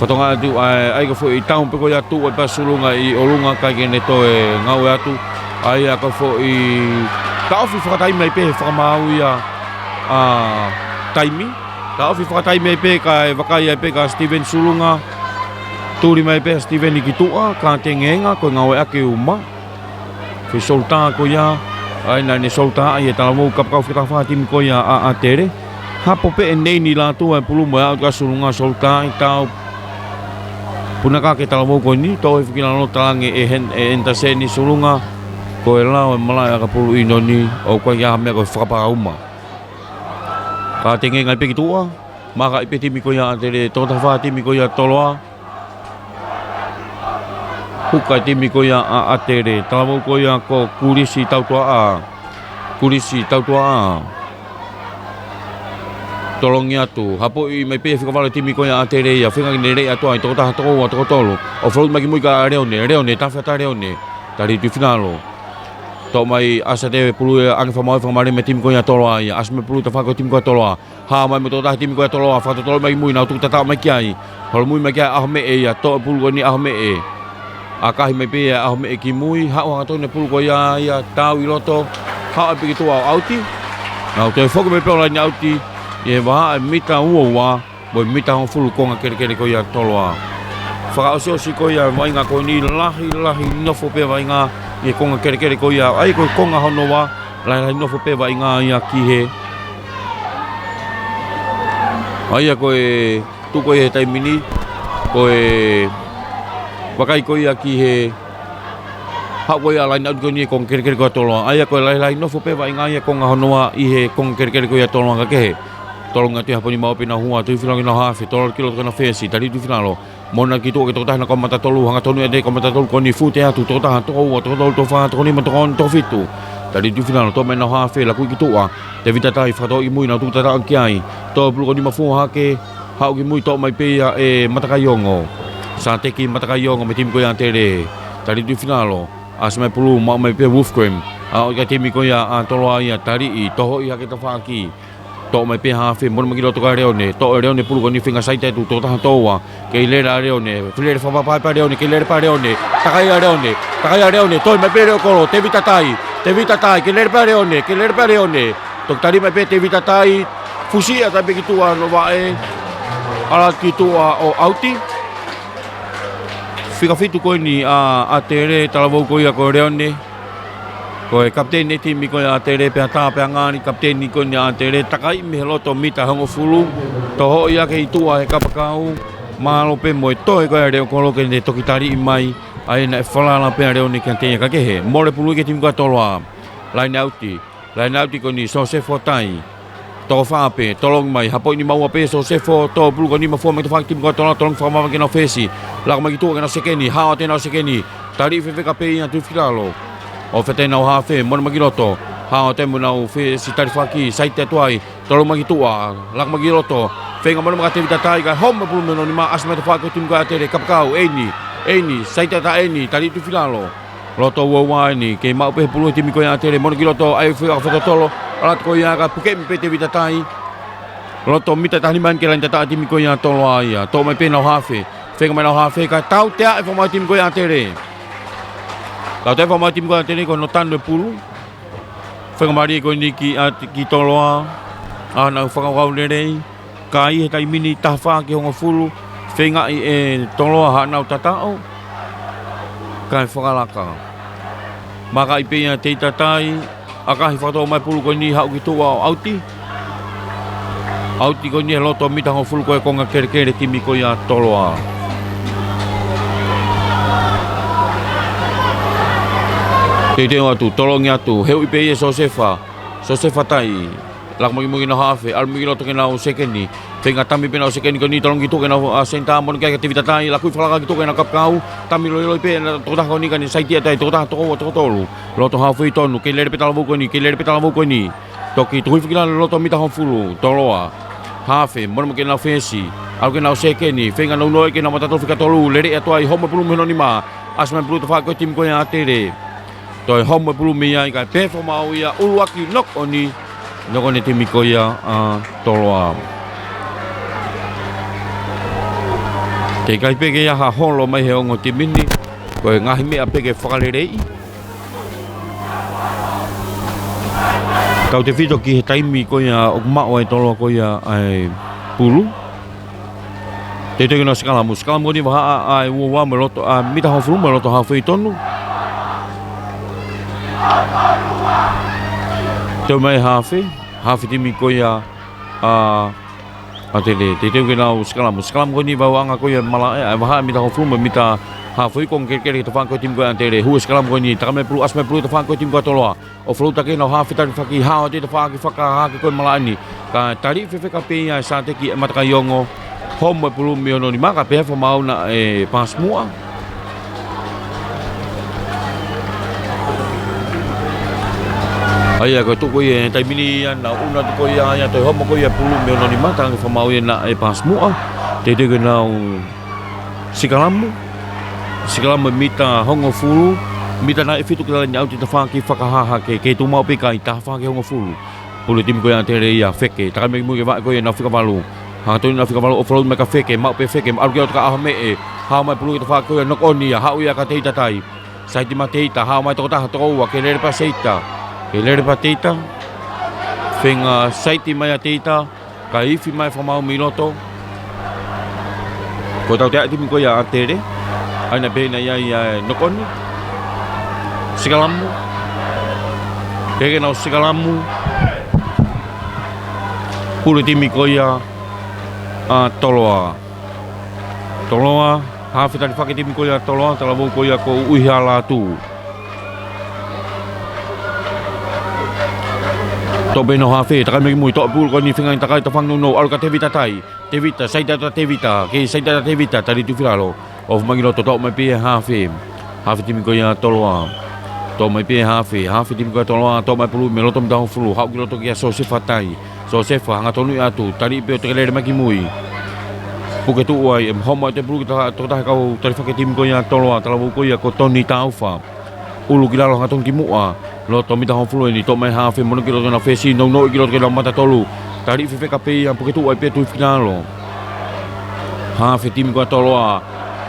fatongia atu, ʻa e, ʻa e ko e foʻi taun pē ko ia tuʻu ai pē Sulunga ʻi ʻolunga kae ʻikai ke ne toe ngāue atu. ʻA ia ko e foʻi taʻofi fakataimi ai pē he fakamaau ia ʻa taimi. Taʻofi fakataimi ai pē kae vakai ai pē kia Steven Sulunga. Tuli mai pē ʻa Steven ki tuʻa, ka tengenga, ko e ngāueʻaki uma. Foʻi solitā ko ia, ʻa ia naʻa ne solitā ai e talavou kapakau fakataha fā timi ko ia ʻa ʻAtele. Hapo pē ʻe Neini Lātū ʻa e pulu mo e aʻu kia Sulunga solitā ai tau. Punakake talavou ko eni, toʻo hifo ki lalo, talaange ʻe Hen-, ʻe Hentaseni Sulunga, ko e lao e malaʻe ʻakapulu ʻi ʻInoni, ʻoku ʻikai ha meʻa ko e fakapā uma. Ka tengenga ai pē ki tuʻa, maaka ai pē timi ko ia ʻAtele, tokotaha fā timi ko ia Toloa. Huka timi ko ia ʻa ʻAtele, talavou ko ia ko Kulisi Tautuaʻa. Kulisi Tautuaʻa. Tolongi atu, hapoʻi mai pē fika vale timi ko ia ʻAtele ia, feinga ke ne leʻi atu ai, tokotaha, tokoua, tokotolu. ʻO float mai ki mui kia Leone, Leone, tafe atu ʻa Leone. Tali tuʻi finalo. Toʻo mai ʻasa atu e pulu ia, ʻange fakamaau, fakamālie mei he timi ko ia Toloa ia, ʻasi mai pulu tafaʻaki ʻo e timi ko ia Toloa. Hā mai mo e tokotaha timi ko ia Toloa, fakatotolo mai ki mui, nau tuku tataʻo mai ki ai. Holo mui mai ki ai ʻAhomeʻe ia, toʻo e pulu ko eni ʻAhomeʻe. ʻAkahi mai pē ia ʻAhomeʻe ki mui, haʻu hangatonu e pulu ko ia ia, tau ʻi loto, haʻu ai pē ki tuʻa ʻo ʻauti. Nau toe foki mai pē ʻo laine ʻauti, ʻi he vahaʻa e mita ua ua, mo e mita hongofulu konga kelekele ko ia Toloa. Fakaʻosiʻosi ko ia vaʻinga ko eni, lahi, lahi nofo pē vaʻinga ʻi he konga kelekele ko ia, ʻa ia ko e konga hono ua, lahi, lahi nofo pē vaʻinga ia ki he. ʻA ia ko e tuʻu ko ia he taimi ni, ko e vakai ko ia ki he haʻu ko ia laine ʻauti ko eni he konga kelekele ko ia Toloa. ʻA ia ko e lahi, lahi nofo pē vaʻinga ia konga hono ua ʻi he konga kelekele ko ia Toloa ka kehe. Tolongi atu e hapo ni maʻu pē ʻenau hua, tuʻi finalo ke nau hafe, tolo ki loto ke nau fesi, tali tuʻi finalo. Mona ki tuʻa ki he tokotaha naʻa ne kau matatolu, hangatonu ʻene kau matatolu ko eni fute atu, tokotaha, tokouua, tokotolu, tokofā, tokonima, tokoono, tokofitu. Tali tuʻi finalo, toʻo mai ʻenau hafe, laku ki tuʻa. Tevita Tai, fakatotolo ki mui, nau tuku tataʻo ki ai. Toʻo pulu ko eni mafua hake, haʻu ki mui, toʻo mai pē ia ʻe Matakaiongo. Sateki Matakaiongo mei he timi ko ia ʻAtele. Tali tuʻi finalo, ʻasi mai pulu, maʻu mai pē Wolfgram. ʻA ia ko e timi ko ia ʻa Toloa ia, taliʻi, tohoʻi hake tafaʻaki. Toʻo mai pē hafe, mona mai ki loto kia Leone, toʻo ʻe Leone pulu ko eni feinga saiti atu, tokotaha, tokoua, kei lele ʻa Leone, fili lele fakapapau pē ʻa Leone, kei lele pē ʻa Leone, takai ʻa Leone, takai ʻa Leone, toe mai pē leʻo kolo, Tevita Tai, Tevita Tai, kei lele pē ʻa Leone, kei lele pē ʻa Leone, toki tali mai pē Tevita Tai, fusi ʻa Tai pē ki tuʻa hono vaʻe, ʻalu ki tuʻa ʻo ʻauti. Fika fitu ko eni ʻa, ʻAtele, talavou ko ia ko Leone. Ko e kapiteni e timi ko ia ʻAtele, pea tā pea ngali kapiteni ko eni ʻAtele, takai mei he loto mita hongofulu, tohoʻi hake ʻi tuʻa he kapakau, mālō pē mo e toe ko ia leʻo kolo ke ne toki taliʻi mai, ʻa ia naʻe falala pē ʻa Leone kiate ia ka kehe, mole pulu ki he timi ko ia Toloa, laine ʻauti, laine ʻauti ko eni Sosefo Tai, tokofā pē, tolongi mai, hapoʻi nima ua pē Sosefo, toʻo pulu ko eni mafua mai tafaʻaki timi ko ia Toloa, tolongi fakamāvae ke nau fesi, laku mai ki tuʻa ke nau sekeni, hao atu ʻenau sekeni, taliʻi fefeka pē ia tuʻi finalo. ʻO fete ʻenau hafe, mona mai ki loto, hao atu mo ʻenau fesi tafaʻaki, saiti atu ai, tolo mai ki tuʻa, laku mai ki loto, feinga mona mai kia Tevita Tai, kae homo pulu mei hono nima, ʻasi mai tafaʻaki ʻo e timi ko ia ʻAtele, kapakau, ʻEini, ʻEini, saiti atu ʻEini, taliʻi tuʻi finalo. Loto ua ua eni, kei maʻu pē he pulu e timi ko ia ʻAtele, mona ki loto, ʻai fui ʻa fakatotolo, ʻalu atu ko ia kae puke mai pē Tevita Tai. Loto mita taha nima eni ki he laine tataʻo e timi ko ia Toloa ia, toʻo mai pē ʻenau hafe, feinga mai ʻenau hafe, kae tautea e fakamaau e timi ko ia ʻAtele. Tautea e fakamaau e timi ko ia ʻAtele, ko hono tanu e pulu. Feinga mālie ko eni ki ʻAt-, ki Toloa, ʻa ʻenau fakakaukau lelei. Ka ʻi he taimi ni taha fā ki he hongofulu, feingaʻi ʻe Toloa haʻanau tataʻo, kae fakalaka. Maaka ai pē ia Tevita Tai, ʻakahi fakatotolo mai pulu ko eni haʻu ki tuʻa ʻo ʻauti. ʻAuti ko eni he loto mita hongofulu ko e konga kelekele timi ko ia Toloa. Teuteu atu, tolongi atu, heuʻi pē ia Sosefa, Sosefa Tai. Laku mai ki mui ki heʻenau hafe, ʻalu mai ki loto ki heʻenau sekeni. Feinga tami pē ʻenau sekeni ko eni, tolongi ki tuʻa ki heʻenau, ʻa, senitā, monu ki ai kia Tevita Tai, laku fakalaka ki tuʻa ki heʻenau kapakau, tami loiloi pē ʻenau tokotaha ko eni ka ne saitia ʻe Tai, tokotaha, tokouua, tokotolu. Loto halfway tonu, kei lele pē talavou ko eni, kei lele pē talavou ko eni. Toki tuku hifo ki lalo loto mita hongofulu, Toloa. Hafe, monu mai ki heʻenau fesi, ʻalu ki heʻenau sekeni, feinga nounou ki heʻenau matatolu fika tolu, lele atu ai, homo pulu mei hono nima, ʻasi mai pulu tafaʻaki ko e timi ko ia ʻAtele. Toe homo e pulu mei ai kae pehē fakamaau ia, ʻuluaki knock on, knock on e timi ko ia ʻa Toloa. Teʻeki ai pē ke ʻi ai ha holo mai he ongo timi ni, ko e ngaahi meʻa pē ke fakaleleiʻi. Tautefito ki he taimi ko ia ʻoku maʻu ai e Toloa ko ia ʻa e pulu. Teuteu ke nau sikalamu, sikalamu ko eni vahaʻa ʻa e ua ua mo e loto, ʻa e mita hongofulu mo e loto haafe tonu. Toe mai haafe, haafe timi ko ia ʻa ʻAtele, teuteu ke nau sikalamu. Sikalamu ko eni vahaʻa ko ia malaʻe, ʻa e vahaʻa mita hongofulu mo e mita haafe, ko e kelekele tafaʻaki ko e timi ko ia ʻAtele. Hū e sikalamu ko eni, taka mai pulu, ʻasi mai pulu tafaʻaki ko e timi ko ia Toloa. ʻO foloʻi atu ki ai ʻenau haafe tali faki, hao atu tafaʻaki fakahahake ko e malaʻe ni. Kae tali fefeka pē ia ʻe Sateki ʻe Matakaiongo. Homo e pulu mei hono nima, ka pehē fakamaau naʻe paasi muʻa. ʻA ia ko e tuʻu ko ia he taimi ni ia, naʻe ʻunu atu ko ia, ʻa ia toe homo ko ia pulu mei hono nima, talaange fakamaau ia naʻe paasi muʻa. Teuteu ke nau sikalamu. Sikalamu e mita hongofulu, mita naʻe fitu ki he laine ʻauti tafaʻaki fakahahake, kei tuʻu maʻu pē kae taha faʻaki hongofulu. Pulu e timi ko ia ʻAtele ia, feke, taka mai ki mui ki he vaʻe ko ia ʻenau fika valu. Hangatonu ʻenau fika valu ʻo foloʻi mai kia Feke, maʻu pē Feke, ʻalu ki loto kia ʻAhomeʻe, hao mai pulu ki tafaʻaki ko ia Nokoʻoni ia, haʻu ia kia Teita Tai. Saiti mai Teita, hao mai tokotaha tokoua, kei lele pē ʻa Seita. Kei lele pē ʻa Teita. Feinga saiti mai ʻa Teita, kae ifi mai fakamaau mei loto. Ko e tautea e timi ko ia ʻAtele. ʻA ia naʻe pehē naʻe ʻi ai ʻa e Nokoʻoni. Sikalamu. Pehē ke nau sikalamu. Pulu e timi ko ia ʻa Toloa. Toloa, haafe tali faki e timi ko ia Toloa, talavou ko ia ko ʻUihala Atu. Toʻo pē ʻenau haafe, taka mai ki mui, toʻo pulu ko eni feinga ke takai tafaʻaki nounou, ʻalu kia Tevita Tai. Tevita, saiti atu ʻa Tevita, kei saiti atu ʻa Tevita, tali tuʻu filalo. ʻOfa mai ki loto, toʻo mai pē ʻe he haafe. Haafe timi ko ia Toloa. Toʻo mai pē ʻe he haafe, haafe timi ko ia Toloa, toʻo mai pulu mei loto mita hongofulu, haʻu ki loto kia Siosefa Tai. Siosefa, hangatonu ia atu, tali pē ʻo tekelele mai ki mui. Puke tuʻu ai, ʻe homo atu e pulu ki he tokotaha kau tali faki e timi ko ia Toloa, talavou ko ia ko Toni Taufa. ʻUlu ki lalo hangatonu ki muʻa, loto mita hongofulu eni, toʻo mai haafe, mono ki loto ʻenau fesi, nounou ki loto ki heʻenau mata tolu. Tali fefeka pē ia, puke tuʻu ai pē tuʻu filalo. Haafe timi ko ia Toloa,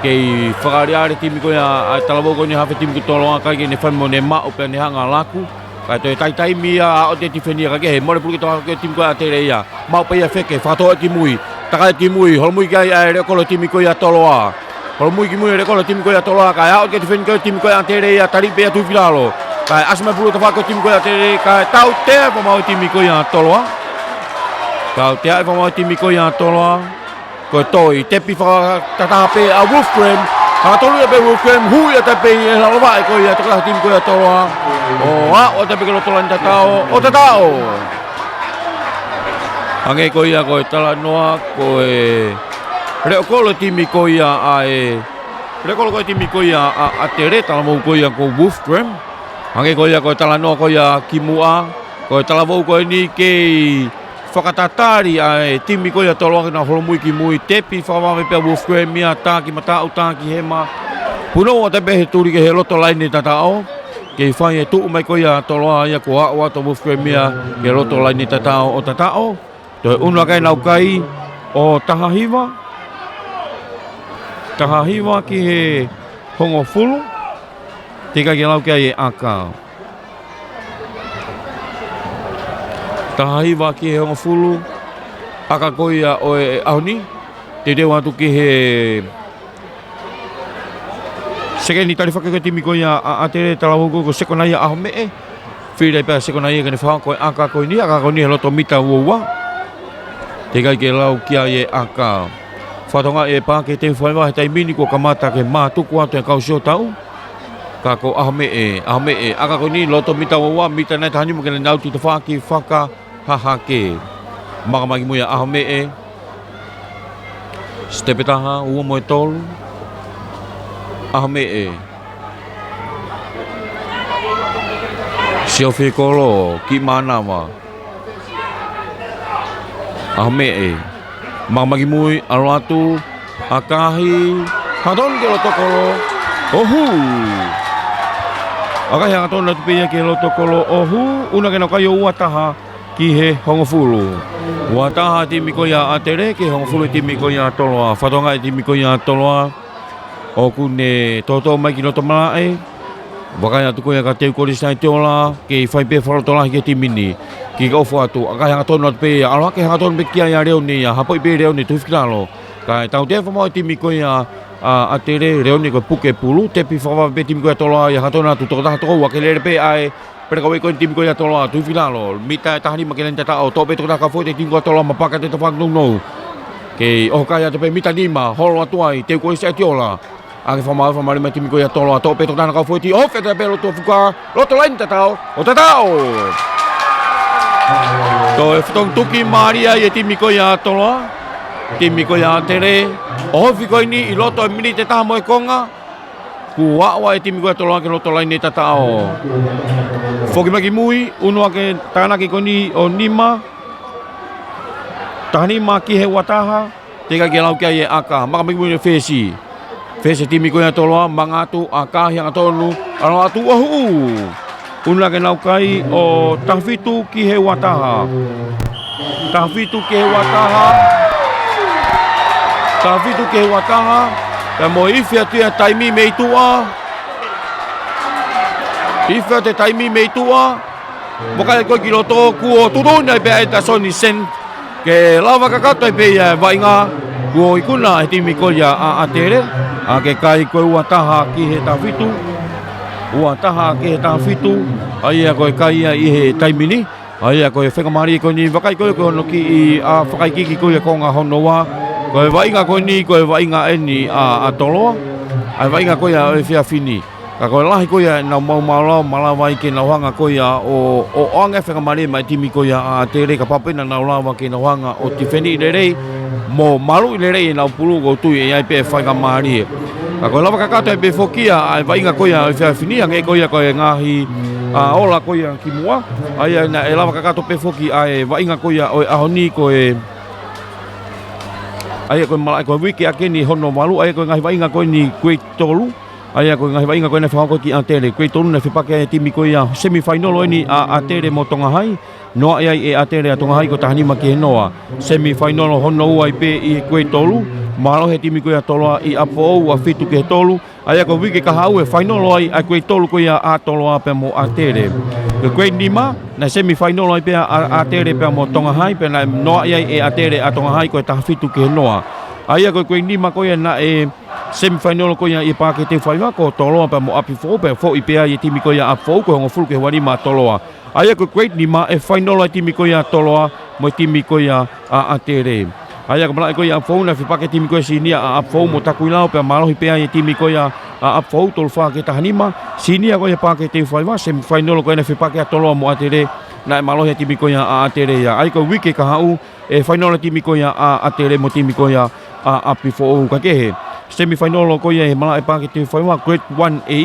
kei fakaʻaliʻali e timi ko ia, ʻa e talavou ko eni haafe timi ko ia Toloa, ʻikai ke ne fai mo ne maʻu pea ne hanga ʻo laku. Kae toe taitaimi ia, ʻa ʻo te tifeni ia kae kehe, mole pulu ki tafaʻaki ko e timi ko ia ʻAtele ia. Maʻu pē ia Feke, fakatō ki mui. Takai ki mui, holomui ki ai ʻa e leʻo kolo e timi ko ia Toloa. Holomui ki mui e leʻo kolo e timi ko ia Toloa, kae ʻa ʻo te tifeni ko e timi ko ia ʻAtele ia, tali pē ia tuʻu filalo. Kae ʻasi mai pulu tafaʻaki ko e timi ko ia ʻAtele, kae tautea fakamaau e timi ko ia Toloa. Tautea fakamaau e timi ko ia Toloa. Ko e toe tepi fakatataha pē ʻa Wolfgram. Hangatonu ia pē Wolfgram, hū ia atu pē ʻi he lalo vaʻe ko ia, tokotaha timi ko ia Toloa. ʻO aʻu atu pē ki loto laine tatao, ʻo tatao. Hangē ko ia ko e talanoa, ko e leʻo kolo e timi ko ia ʻa e, leʻo kolo ko e timi ko ia ʻa, ʻAtele, talavou ko ia ko Wolfgram. Hangē ko ia ko e talanoa ko ia kimuʻa, ko e talavou ko eni kei fakatatali ʻa e timi ko ia Toloa ke nau holomui ki mui, tepi fakavave pē ʻa Wolfgram ia, tā ki mataʻu, tā ki hema. Punou atu pē he tuli ki he loto laine tatao. Kei fai e tuʻu mai ko ia Toloa ia, kuo aʻu atu ʻa Wolfgram ia ki he loto laine tatao ʻo tatao. Toe ʻunu ʻaki ʻenau kai ʻo taha hiva. Taha hiva ki he hongofulu. Teʻeki ai ke lau ki ai e ʻaka. Taha hiva ki he hongofulu. ʻAka ko ia ʻo e ʻaho ni. Teuteu atu ki he sekeni tali faki ko e timi ko ia ʻa, ʻAtele, talavou ko ia ko Sekonaia ʻAhomeʻe. Fili pē ʻa Sekonaia ke ne fakahoko e ʻaka ko eni, ʻaka ko eni he loto mita ua ua. Teʻeki ai ke lau ki ai e ʻaka. Fakatokangaʻi e pā ke teu faiva he taimi ni kuo kamata ke mātuku atu e kau siʻotau. Ka ko ʻAhomeʻe, ʻAhomeʻe, ʻaka ko eni loto mita ua ua, mita nai taha nima ke ne ʻauti tafaʻaki fakahahake. Maka mai ki mui ʻa ʻAhomeʻe. Sitepe taha, ua mo e tolu. ʻAhomeʻe. Siofi kolo, kiʻi mānava. ʻAhomeʻe. Maka mai ki mui, ʻalu atu, ʻakahi, hangatonu ki loto kolo, ʻo hū. ʻAkahi hangatonu atu pē ia ki loto kolo, ʻo hū, ʻunu ʻaki ʻenau kai ʻo ua taha, ki he hongofulu. Ua taha timi ko ia ʻa ʻAtele ki he hongofulu timi ko ia ʻa Toloa. Fatongia e timi ko ia ʻa Toloa ʻoku ne toto mai ki loto malaʻe. Vakai atu ko ia kia Teukolisi Saitiola, kei fai pē fakalotolahi ki he timi ni. Kika ʻofa atu, ʻa e hangatonu atu pē ia, ʻalu hake hangatonu pē ki ai ʻa Leone ia, hapoʻi pē Leone, tufi ki lalo. Kae tautea fakamaau e timi ko ia ʻa ʻAtele, Leone ko e puke pulu, tepi fakavave pē timi ko ia ʻa Toloa ia, hangatonu atu, tokotaha toko ua ke lele pē ʻa e pelekauʻi ko eni timi ko ia ʻa Toloa, tufi ki lalo, mita ʻe taha nima ke lele ʻi tataʻo, toʻo pē tokotaha kau foʻi ʻe he timi ko ia ʻa Toloa, mapaka ʻi he tafaʻaki nounou. Kei ʻoho kai atu pē mita nima, holo atu ai, Teukolisi Saitiola. ʻAke fakamaau, fakamaau mai timi ko ia ʻa Toloa, toʻo pē tokotaha ʻena kau foʻi, ʻoho atu pē loto fuka, loto laine tataʻo, ʻo tataʻo. Toe fetongi tuki mālie ia e timi ko ia ʻa Toloa, timi ko ia ʻa ʻAtele, ʻohofi ko eni ʻi loto e miniti ʻe taha mo e konga, kuo aʻu ai e timi ko ia ʻa Toloa ki he loto laine tataʻo. Foki mai ki mui, ʻunu hake tānaki ko eni ʻo nima, taha nima ki he ua taha, teʻeki ke lau ki ai e ʻaka, maka mai ki mui ʻo fesi. Fesi e timi ko ia ʻa Toloa, manga atu, ʻaka, hangatonu, ʻalu atu ʻo huʻu. ʻUnu hake ʻenau kai ʻo taha fitu ki he ua taha. Taha fitu ki he ua taha. Taha fitu ki he ua taha. Pea mo e ifi atu ia e taimi mei tuʻa. Ifi atu e taimi mei tuʻa. Mo kai ko ē ki loto kuo tuʻutuʻuni ai pē ʻa e Tasoni Sen. Ke lava kakato ai pē ia e vaʻinga, kuo ikuna e timi ko ia ʻa ʻAtele, ʻa e kai ko e ua taha ki he taha fitu, ua taha ki he taha fitu, ʻa ia ko e kai ia ʻi he taimi ni, ʻa ia ko e faingamālie ko eni, vakai ko ē ko hono kiʻi, ʻa, fakaikiiki ko ia konga hono ua, ko e vaʻinga ko eni, ko e vaʻinga eni ʻa, ʻa Toloa, ʻa e vaʻinga ko ia ʻo e efiafi ni. Ka ko e lahi ko ia ʻenau maumau lao, malava ai ke nau hanga ko ia ʻo, ʻo ʻoange faingamālie maʻa e timi ko ia ʻa ʻAtele, kapau pē naʻa nau lava ke nau hanga ʻo tifeni lelei, mo maluʻi lelei ʻenau pulu, ʻoku ou tui ʻe ʻi ai pē faingamālie. Ka ko e lava kakato ai pē foki ia ʻa e vaʻinga ko ia ʻo e efiafi ni, hangē ko ia ko e ngaahi, ʻa, ola ko ia kimuʻa, ʻa ia naʻe lava kakato pē foki ʻa e vaʻinga ko ia ʻo e ʻaho ni ko e, ʻa ia ko e malaʻe ko e uike ʻaki eni hono valu, ʻa ia ko e ngaahi vaʻinga ko eni grade tolu, ʻa ia ko e ngaahi vaʻinga ko ē naʻe fakahoko ki ʻAtele. Grade tolu naʻe fepaki ai e timi ko ia semifinal ʻo eni ʻa ʻAtele mo Tonga Hai. Noaʻi ai ʻe ʻAtele ʻa Tonga Hai ko e taha nima ki he noa. Semifinal hono ua ai pē ʻi he grade tolu. Mālohi e timi ko ia ʻa Toloa ʻi ʻApifoʻou ua fitu ki he tolu. ʻA ia ko e uike kahaʻu ʻe final ai ʻa e grade tolu ko ia ʻa Toloa pea mo ʻAtele. Ko e grade nima, naʻe semifinal ai pē ʻa, ʻa ʻAtele pea mo Tonga Hai, pea naʻe noaʻi ai ʻe ʻAtele ʻa Tonga Hai ko e taha fitu ki he noa. ʻA ia ko e grade nima ko ia naʻe semifinal ko ia ʻi he Paʻake Teufaiva, ko Toloa pea mo ʻApifoʻou, pea foʻi pē ai e timi ko ia ʻa ʻApifoʻou, ko e hongofulu ki he ua nima ʻa Toloa. ʻA ia ko e grade nima ʻe final ai e timi ko ia ʻa Toloa mo e timi ko ia ʻa ʻAtele. ʻA ia ko e malaʻe ko ia ʻa ʻApifoʻou naʻe fepaki e timi ko ia senior ʻa ʻApifoʻou mo Takuilau, pea mālohi pē ai e timi ko ia ʻa ʻApifoʻou tolu fā ki he taha nima. Senior ko ia Paʻake Teufaiva, semifinal ko ia naʻe fepaki ʻa Toloa mo ʻAtele, naʻe mālohi e timi ko ia ʻa ʻAtele ia. ʻA ia ko e uike kahaʻu, ʻe final e timi ko ia ʻa ʻAtele mo e timi ko ia ʻa ʻApifoʻou. Ka kehe, semifinal ko ia he malaʻe Paʻake Teufaiva, grade one A,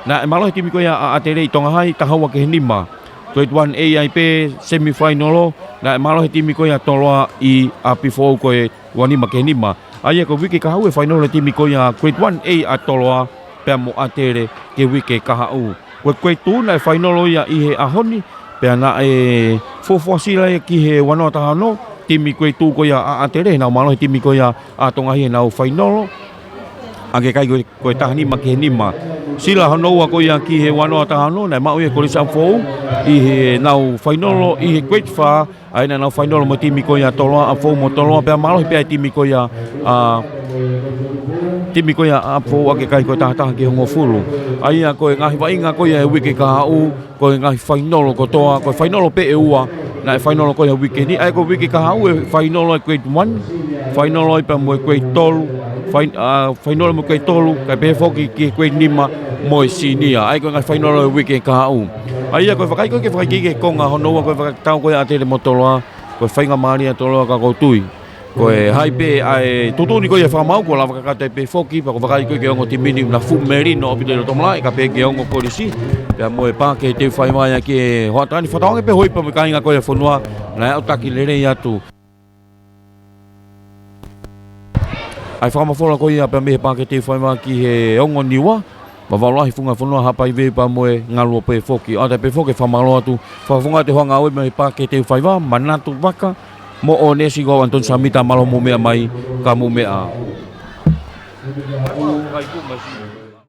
naʻe mālohi e timi ko ia ʻa ʻAtele ʻi Tonga Hai, taha ua ki he nima. Grade one A ai pē semifinal, naʻe mālohi e timi ko ia ʻa Toloa ʻi ʻApifoʻou ko e ua nima ki he nima. ʻA ia ko e uike kahaʻu ʻe final e timi ko ia grade one A ʻa Toloa pea mo ʻAtele ki he uike kahaʻu. Ko e grade two naʻe final ia ʻi he ʻaho ni, pea naʻe fuofua sila ia ki he ua noa taha ono, timi grade two ko ia ʻa ʻAtele, heʻenau mālohi e timi ko ia ʻa Tonga Hai heʻenau final. ʻA e kai ko e, ko e taha nima ki he nima. Sila hono ua ko ia ki he ua noa taha ono, naʻe maʻu ia ʻe Kolisi ʻApifoʻou ʻi heʻenau final ʻi he grade four, ʻa ia naʻa nau final mo e timi ko ia ʻa Toloa, ʻApifoʻou mo Toloa, pea mālohi pē ʻa e timi ko ia ʻa, timi ko ia ʻa ʻApifoʻou ʻa e kai ko e taha taha ki he hongofulu. ʻA ia ko e ngaahi vaʻinga ko ia he uike kahaʻu, ko e ngaahi final kotoa, ko e final pē ʻe ua, naʻe final ko ia he uike ni, ʻa ia ko e uike kahaʻu ʻe final e grade one, final ai pea mo e grade tolu, fin-, ʻa, final mo e grade tolu, kae pehē foki ki he grade nima mo e senior, ʻa ia ko e ngaahi final he uike kahaʻu. ʻA ia ko e vakai ko ē ke vakai ki he konga hono ua ko e vakai tau ko ia ʻa ʻAtele mo Toloa, ko e faingamālie ʻa Toloa ka ʻoku ou tui. Ko e hā pē ʻa e tuʻutuʻuni ko ia ʻa e fakamaau kuo lava kakato ai pē foki, pea ko e vakai ko ē ki he ongo timi ni naʻe fuʻu melino ʻaupito ʻi loto malaʻe, kae pehē ki he ongo kolisi, pea mo e Paʻake Teufaiva ia ki he hoʻatā ni, fakatauange pē hoʻi pea mo e kāinga ko ia ʻo e fonua, naʻe ʻautaki lelei atu. ʻA e fakamafola ko ia pea mei he Paʻake Teufaiva ki he ongo Niua, Vavaʻu Lahi, Funga Fonua, Haʻapai Vei pea mo e Ngaluope foki. ʻOatu pē foki e fakamālō atu, fakafofonga atu e hoa ngāue mei he Paʻake Teufaiva, Manatu Vaka, mo ʻOnesi Kau Anitoni Samita, mālō hoʻomou meʻa mai, ka mou meʻa.